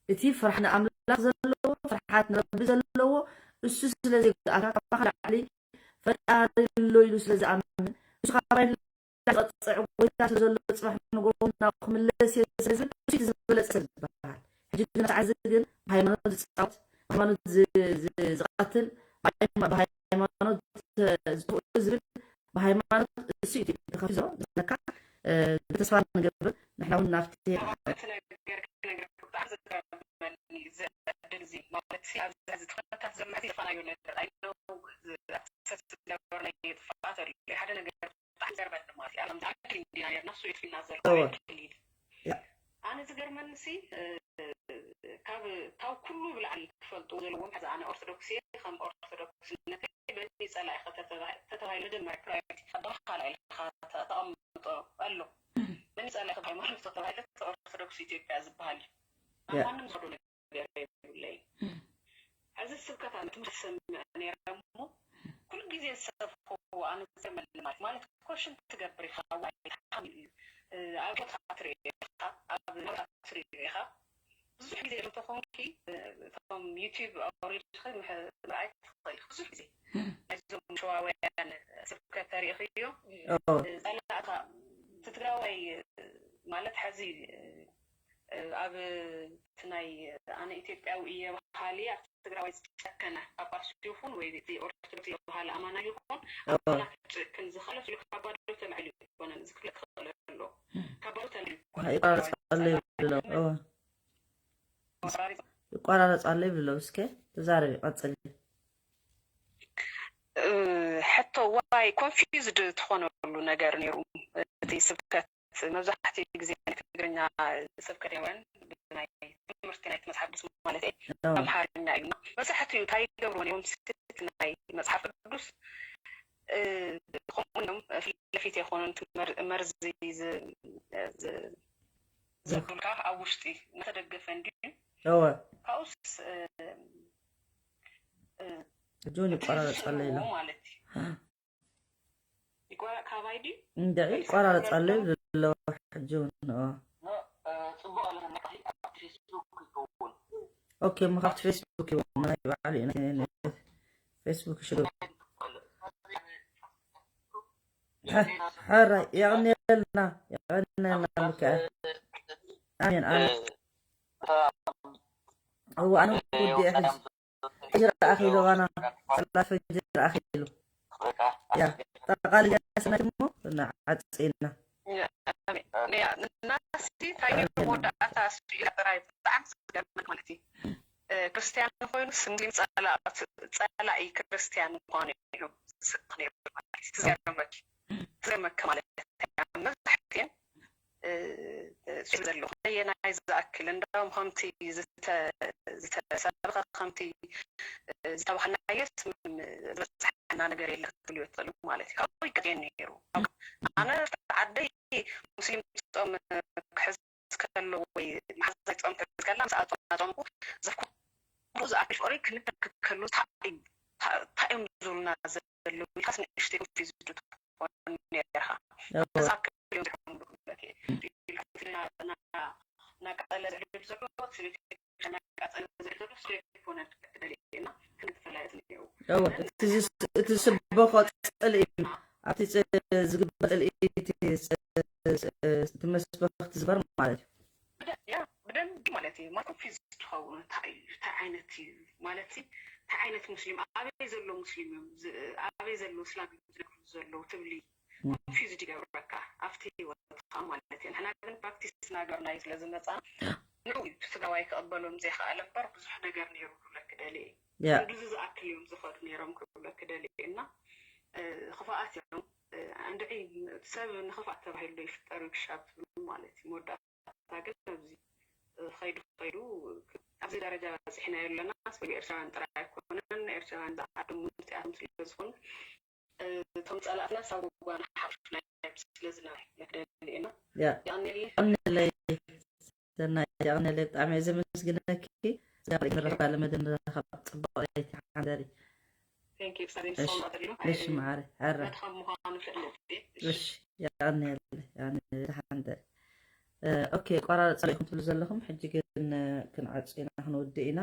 እቲ ፍርሒ ንኣምላኽ ዘለዎ፣ ፍርሓት ንረቢ ዘለዎ፣ እሱ ስለ ዘይጎድኣካ፣ ካባኻ ላዕሊ ፈጣሪ ኣሎ ኢሉ ስለ ዝኣምን፣ እሱ ካባይ ዝቐጽዕ ጎይታ ስለ ዘሎ፣ ጽባሕ ንጎሆ ናብኡ ክምለስ እየ ስለ ዝብል፣ እሱ እቲ ዝበለጸ ሰብ ዝበሃል። ሕጂ ግን ኣብዚ ሰዓት እዚ ግን ብሃይማኖት ዝጻወት፣ ብሃይማኖት ዝ-፣ ዝ-፣ ዝቐትል፣ ብሃይማ-፣ ብሃይማኖት ዝጥፍኡ ዝብል፣ ብሃይማኖት እሱ እዩ ተኸፊዞ ዝብለካ። እ፣ ብተስፋ ንገብር ንሕና እውን ናብቲ እቲ ነገር ክነግረካ ብጣዕሚ ዝገርመኒ እዚ ዕድል እዚ ማለት ሲ ኣብዚ ሕዚ እቲ ኩነታት ዘሎ ሕዚ ዝፋናዮ ነገር ኣይ ነው ኣክሰስ ዝገበርናዮ ጥፍኣት ኣሎ ሓደ ነገር ብጣዕሚ ዝገርመኒ ማለት እዩ። ኣላም ዝኣክል እንዲና ነርና እሱ የጥፊና ዘሎ እወ። ክሊል ያ። ኣነ ዝገርመኒ ሲ እ፣ ካብ ካብ ኩሉ ብላዕሊ ክፈልጡ ዘለዎም ሕዚ ኣነ ኦርቶዶክስ እየ ከም ኦርቶዶክስነተይ በኒ ጸላኢ ከተተባሂ- ተተባሂሉ መጀመርያ ፕራዮሪቲ ቀዳማይ ካልኣይ ኢልካ ተ- ተቐምጦ ኣሎ። በኒ ጸላኢ ከም ሃይማኖት ተተባሂለ ኦርቶዶክስ ኢትዮጵያ ዝበሃል እዩ። ኣብ ያ። ማንም ዝኸዶ ነገር የብለይ። ሕዚ ስብከት ኣነ ትምህርቲ ሰምዕ ነይረ እሞ ኩሉ ግዜ ዝሰብኮ ኣነ ዘመልማት ማለት ኮሽን ትገብር ኢኻ ዋይ ሓሚሉ እዩ ኣብ ገጽካ ትሪኦ ኢኻ ኣብ ናብራ ትሪኦ ኢኻ ብዙሕ ግዜ እንተኾንኪ እቶም ዩቲዩብ ኣውሪድኺ ምርኣይ ትኽእል ብዙሕ ግዜ ናይዞም ሸዋውያን ስብከት ተሪእኽዮ ጸላእካ ትግራዋይ ማለት ሕዚ ኣብ እቲ ናይ ኣነ ኢትዮጵያዊ እየ በሃሊ ኣብቲ ትግራዋይ ዝጨከነ ጳጳስ ይኹን ወይ እቲ ኦርቶዶክስ እየ በሃሊ ኣማና ይኹን ኣማና ክጭክን ዝኽእል ኢሉ ካብ ባዶ ተላዒሉ ይኮነን እዚ ክፍለጥ ክኽእል ኣሎ ካብ ባዶ ተላዒሉ ይቋረጻለይ ብሎ ይቋረጻለይ ብሎ እስከ ተዛረቢ ቀጽሊ ሕቶ ዋይ ኮንፊውዝድ ትኾነሉ ነገር ነይሩ እቲ ስብከት መብዛሕትኡ ግዜ ናይ ትግርኛ ስብከት የለን ብናይ ትምህርቲ ናይቲ መፅሓፍ ቅዱስ ማለት ኣምሓርኛ እዩ መብዛሕትኡ እንታይ ይገብርዎ ነይሮም ስት ናይ መፅሓፍ ቅዱስ ከምኡ እዮም ፊት ለፊት የኮኑን መርዚ ዘብሉልካ ኣብ ውሽጢ እናተደገፈ እንድዩ እወ ካብኡስ ጆን ይቆራረጻለ ኢሎ ማለት እዩ ይቆራረጥ ካባይ ድዩ እንደ ይቆራረጻለ ብለዋ ጆን ኦኬ፣ እሞ ካብቲ ፌስቡክ ይወ-፣ ናይ ባዕሉ እዩ፣ ናይ፣ ናይ ፌስቡክ ሽግር። ሐ-፣ ሐራይ፣ የቐንየልና፣ የቐንየልና ሚካኤል። ኣሜን፣ ኣሜን። እዋ፣ ኣነ ወዲኤ ሕጂ ፈጅር ኣኺሉ፣ ባና፣ ጽላት ፈጅር ኣኺሉ። ያ፣ ጠቓሊ ያስናይ እሞ ንዓጽና። ያ፣ ኣሜን። ያ፣ ናሲ እንታይ እዩ መወዳእታ እሱ ኢላ ጥራይ ብጣዕሚ ዝገርመክ ማለት እዩ። እ፣ ክርስትያን ኮይኑ ስም ጸላእ-፣ ጸላኢ ክርስትያን ምዃኑ እዩ ዝስብኽ ነይሩ ማለት እዩ። ትገርመክ፣ ትገርመክ ማለት እዩ። መብዛሕትኤን እ፣ እ፣ እሱ ዘለኹ ነየናይ ዝኣክል፣ እንዳውም ከምቲ ዝተ-፣ ዝተሰበኸ፣ ከምቲ፣ እ፣ ዝተባህልናዮስ ምንም ዝበፅሐና ነገር የለን ክትብልዮ ትኽእሉ ማለት እዩ። ካብኡ ይቀፅየኒ ነይሩ። ኣነ ዓደይ ሙስሊም ጾም ክሕዝ ከሎ ወይ መሓዛይ ጾም ክሕዝ ከላ፣ ምስኣ ጾም እናጾምኩ ዘፍኩ ዝኣክል ፍቕሪ ክንበርክክ ከሎ፣ እንታይ እዩ፣ እንታይ እዮም ዝብሉና ዘለዉ ኢልካስ ንእሽተይ ኮንፊውዝድ ትኾን ነርካ። እወ። እዛ ክልቲኦም ዝሕምሉ ኩነቴ። ኢልካ እቲ ና-፣ ና-፣ እናቃጸለ ዝዕልል ዘሎ፣ እቲ እናቃጸለ ዝዕልል ዘሎ ስለ ኣይኮነን ክትደሊ እና ክንፈላለ ነይሩ። እወ፣ እቲ ዝስ-፣ እቲ ዝስበኾ ጽልኢ እዩ። ኣብቲ ጽ-፣ ዝግበር ጽልኢ እቲ ጽ-፣ ጽ-፣ እቲ መስበኽ ዝግበር ማለት እዩ። ብደ-፣ ያ፣ ብደንቢ ማለት እዩ። ማለት ኮንፊውዝ ትኸውን፣ እንታይ እዩ፣ እንታይ ዓይነት እዩ፣ ማለት፣ እንታይ ዓይነት ሙስሊም፣ ኣበይ ዘሎ ሙስሊም እዮም፣ ዝ-፣ ኣበይ ዘሎ እስላም እዮም ዝነግሩ ዘለዉ ትብሊ፣ ም። ኮንፊውዝድ ይገብረካ፣ ኣብቲ ህይወትካ ማለት እዩ። ንሕና ግን ፕራክቲስ እናገበርናዮ ስለ ዝመጻና፣ ያ። ንዑ እዩ፣ እቲ ትግራዋይ ክቕበሎም ዘይከኣለ እምበር፣ ብዙሕ ነገር ነይሩ ክብለኪ ደልየ እየ። ያ። ክንድዚ ዝኣክል እዮም ዝኸዱ ነይሮም ክብለኪ ደልየ እየ። እና፣ እ፣ ክፋኣት እዮም። እ፣ እንድዒ ሰብ ንኽፋእ ተባሂሉ ዶ ይፍጠር እዩ ክሻብ ትብሉ ማለት እዩ። መወዳእታ ግን ኣብዚ፣ እ፣ ኸይዱ ኸይዱ ኣብዚ ደረጃ በፂሕናዮ ኣለና። ስለ ኤርትራውያን ጥራይ ኣይኮነን፣ ኤርትራውያን ዝዓደሙ እዚኣቶም ስለ ዝኾኑ፣ እ፣ እቶም ጸላእትና ሳብ ጓና ሓፍሽና ስለ ዝነበረ መክደሊ ኢና። ያ። የቐንየለይ። የቐንየለይ ሰናይ፣ የቐንየለይ፣ ብጣዕሚ እየ ዘመስግነኪ። ስጋብ ንረኽባ ለመደ ንራኸብ። ጽቡቕ ለይቲ ሓንደሪ። Thank you። ክሳብ እሺ፣ ዝሰማዕ ተሎ እሺ፣ ኣይደልን። መዓረ፣ ሕረ። መድከም ምዃኑ ፍልጥ እየ። እሺ። እሺ፣ የቐንየለይ፣ የቐንየለይ፣ ደሓን ደሪ። እ፣ ኦኬ፣ ቆራረጽ ኢኹም ትብሉ ዘለኹም፣ ሕጂ ግን፣ እ፣ ክንዓጹ ኢና፣ ክንወድእ ኢና።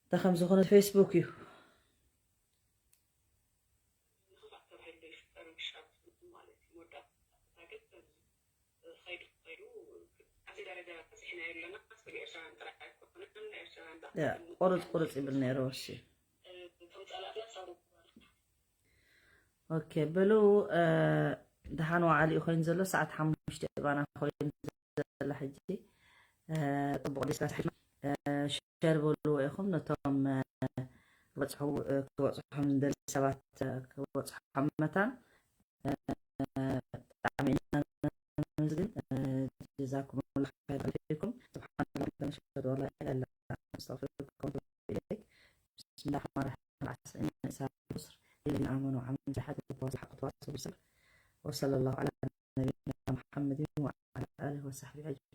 እንታይ ከም ዝኾነ ፌስቡክ እዩ። ያ፣ ቁርጽ ቁርጽ ይብል ነይሩ። እሺ። ኦኬ፣ በሉ፣ እ፣ ደሓን ዋዓሊኡ ኮይኑ ዘሎ ሰዓት ሓሙሽተ ባና ኮይኑ ዘላ ሕጂ፣ እ፣ ጽቡቕ ዲስካስ ሒዝና፣ እ፣ ሸር በልዎ ኢኹም ነቶም፣ እ፣ ክበጽሑ፣ እ፣ ክበጽሖም ዝደሊ ሰባት፣ እ፣ ክበጽሖም መታን፣ እ፣ ብጣዕሚ ኢና ነመስግን። እ፣ ጀዛኩሙላህ ኸይረን ፊኩም። ሱብሓነላህ፣ ወላ ኢላሃ ኢለላህ፣ ኣስተግፊሩከ ወኣቱቡ ኢለይክ። ብስሚላህ ራሕማን ራሒም። ዓሰ ኢነ ኢሳብ ሩስር፣ ለዚነ ኣመኑ ወዓሚሉ ሷሊሓት ወተዋሰው ቢልሓቂ ወተዋሰው ቢሰብር። ወሰለላሁ ዐላ ነቢይና ሙሐመድን ወዐላ ኣሊሂ ወሰሕቢሂ ኣጅመዒን።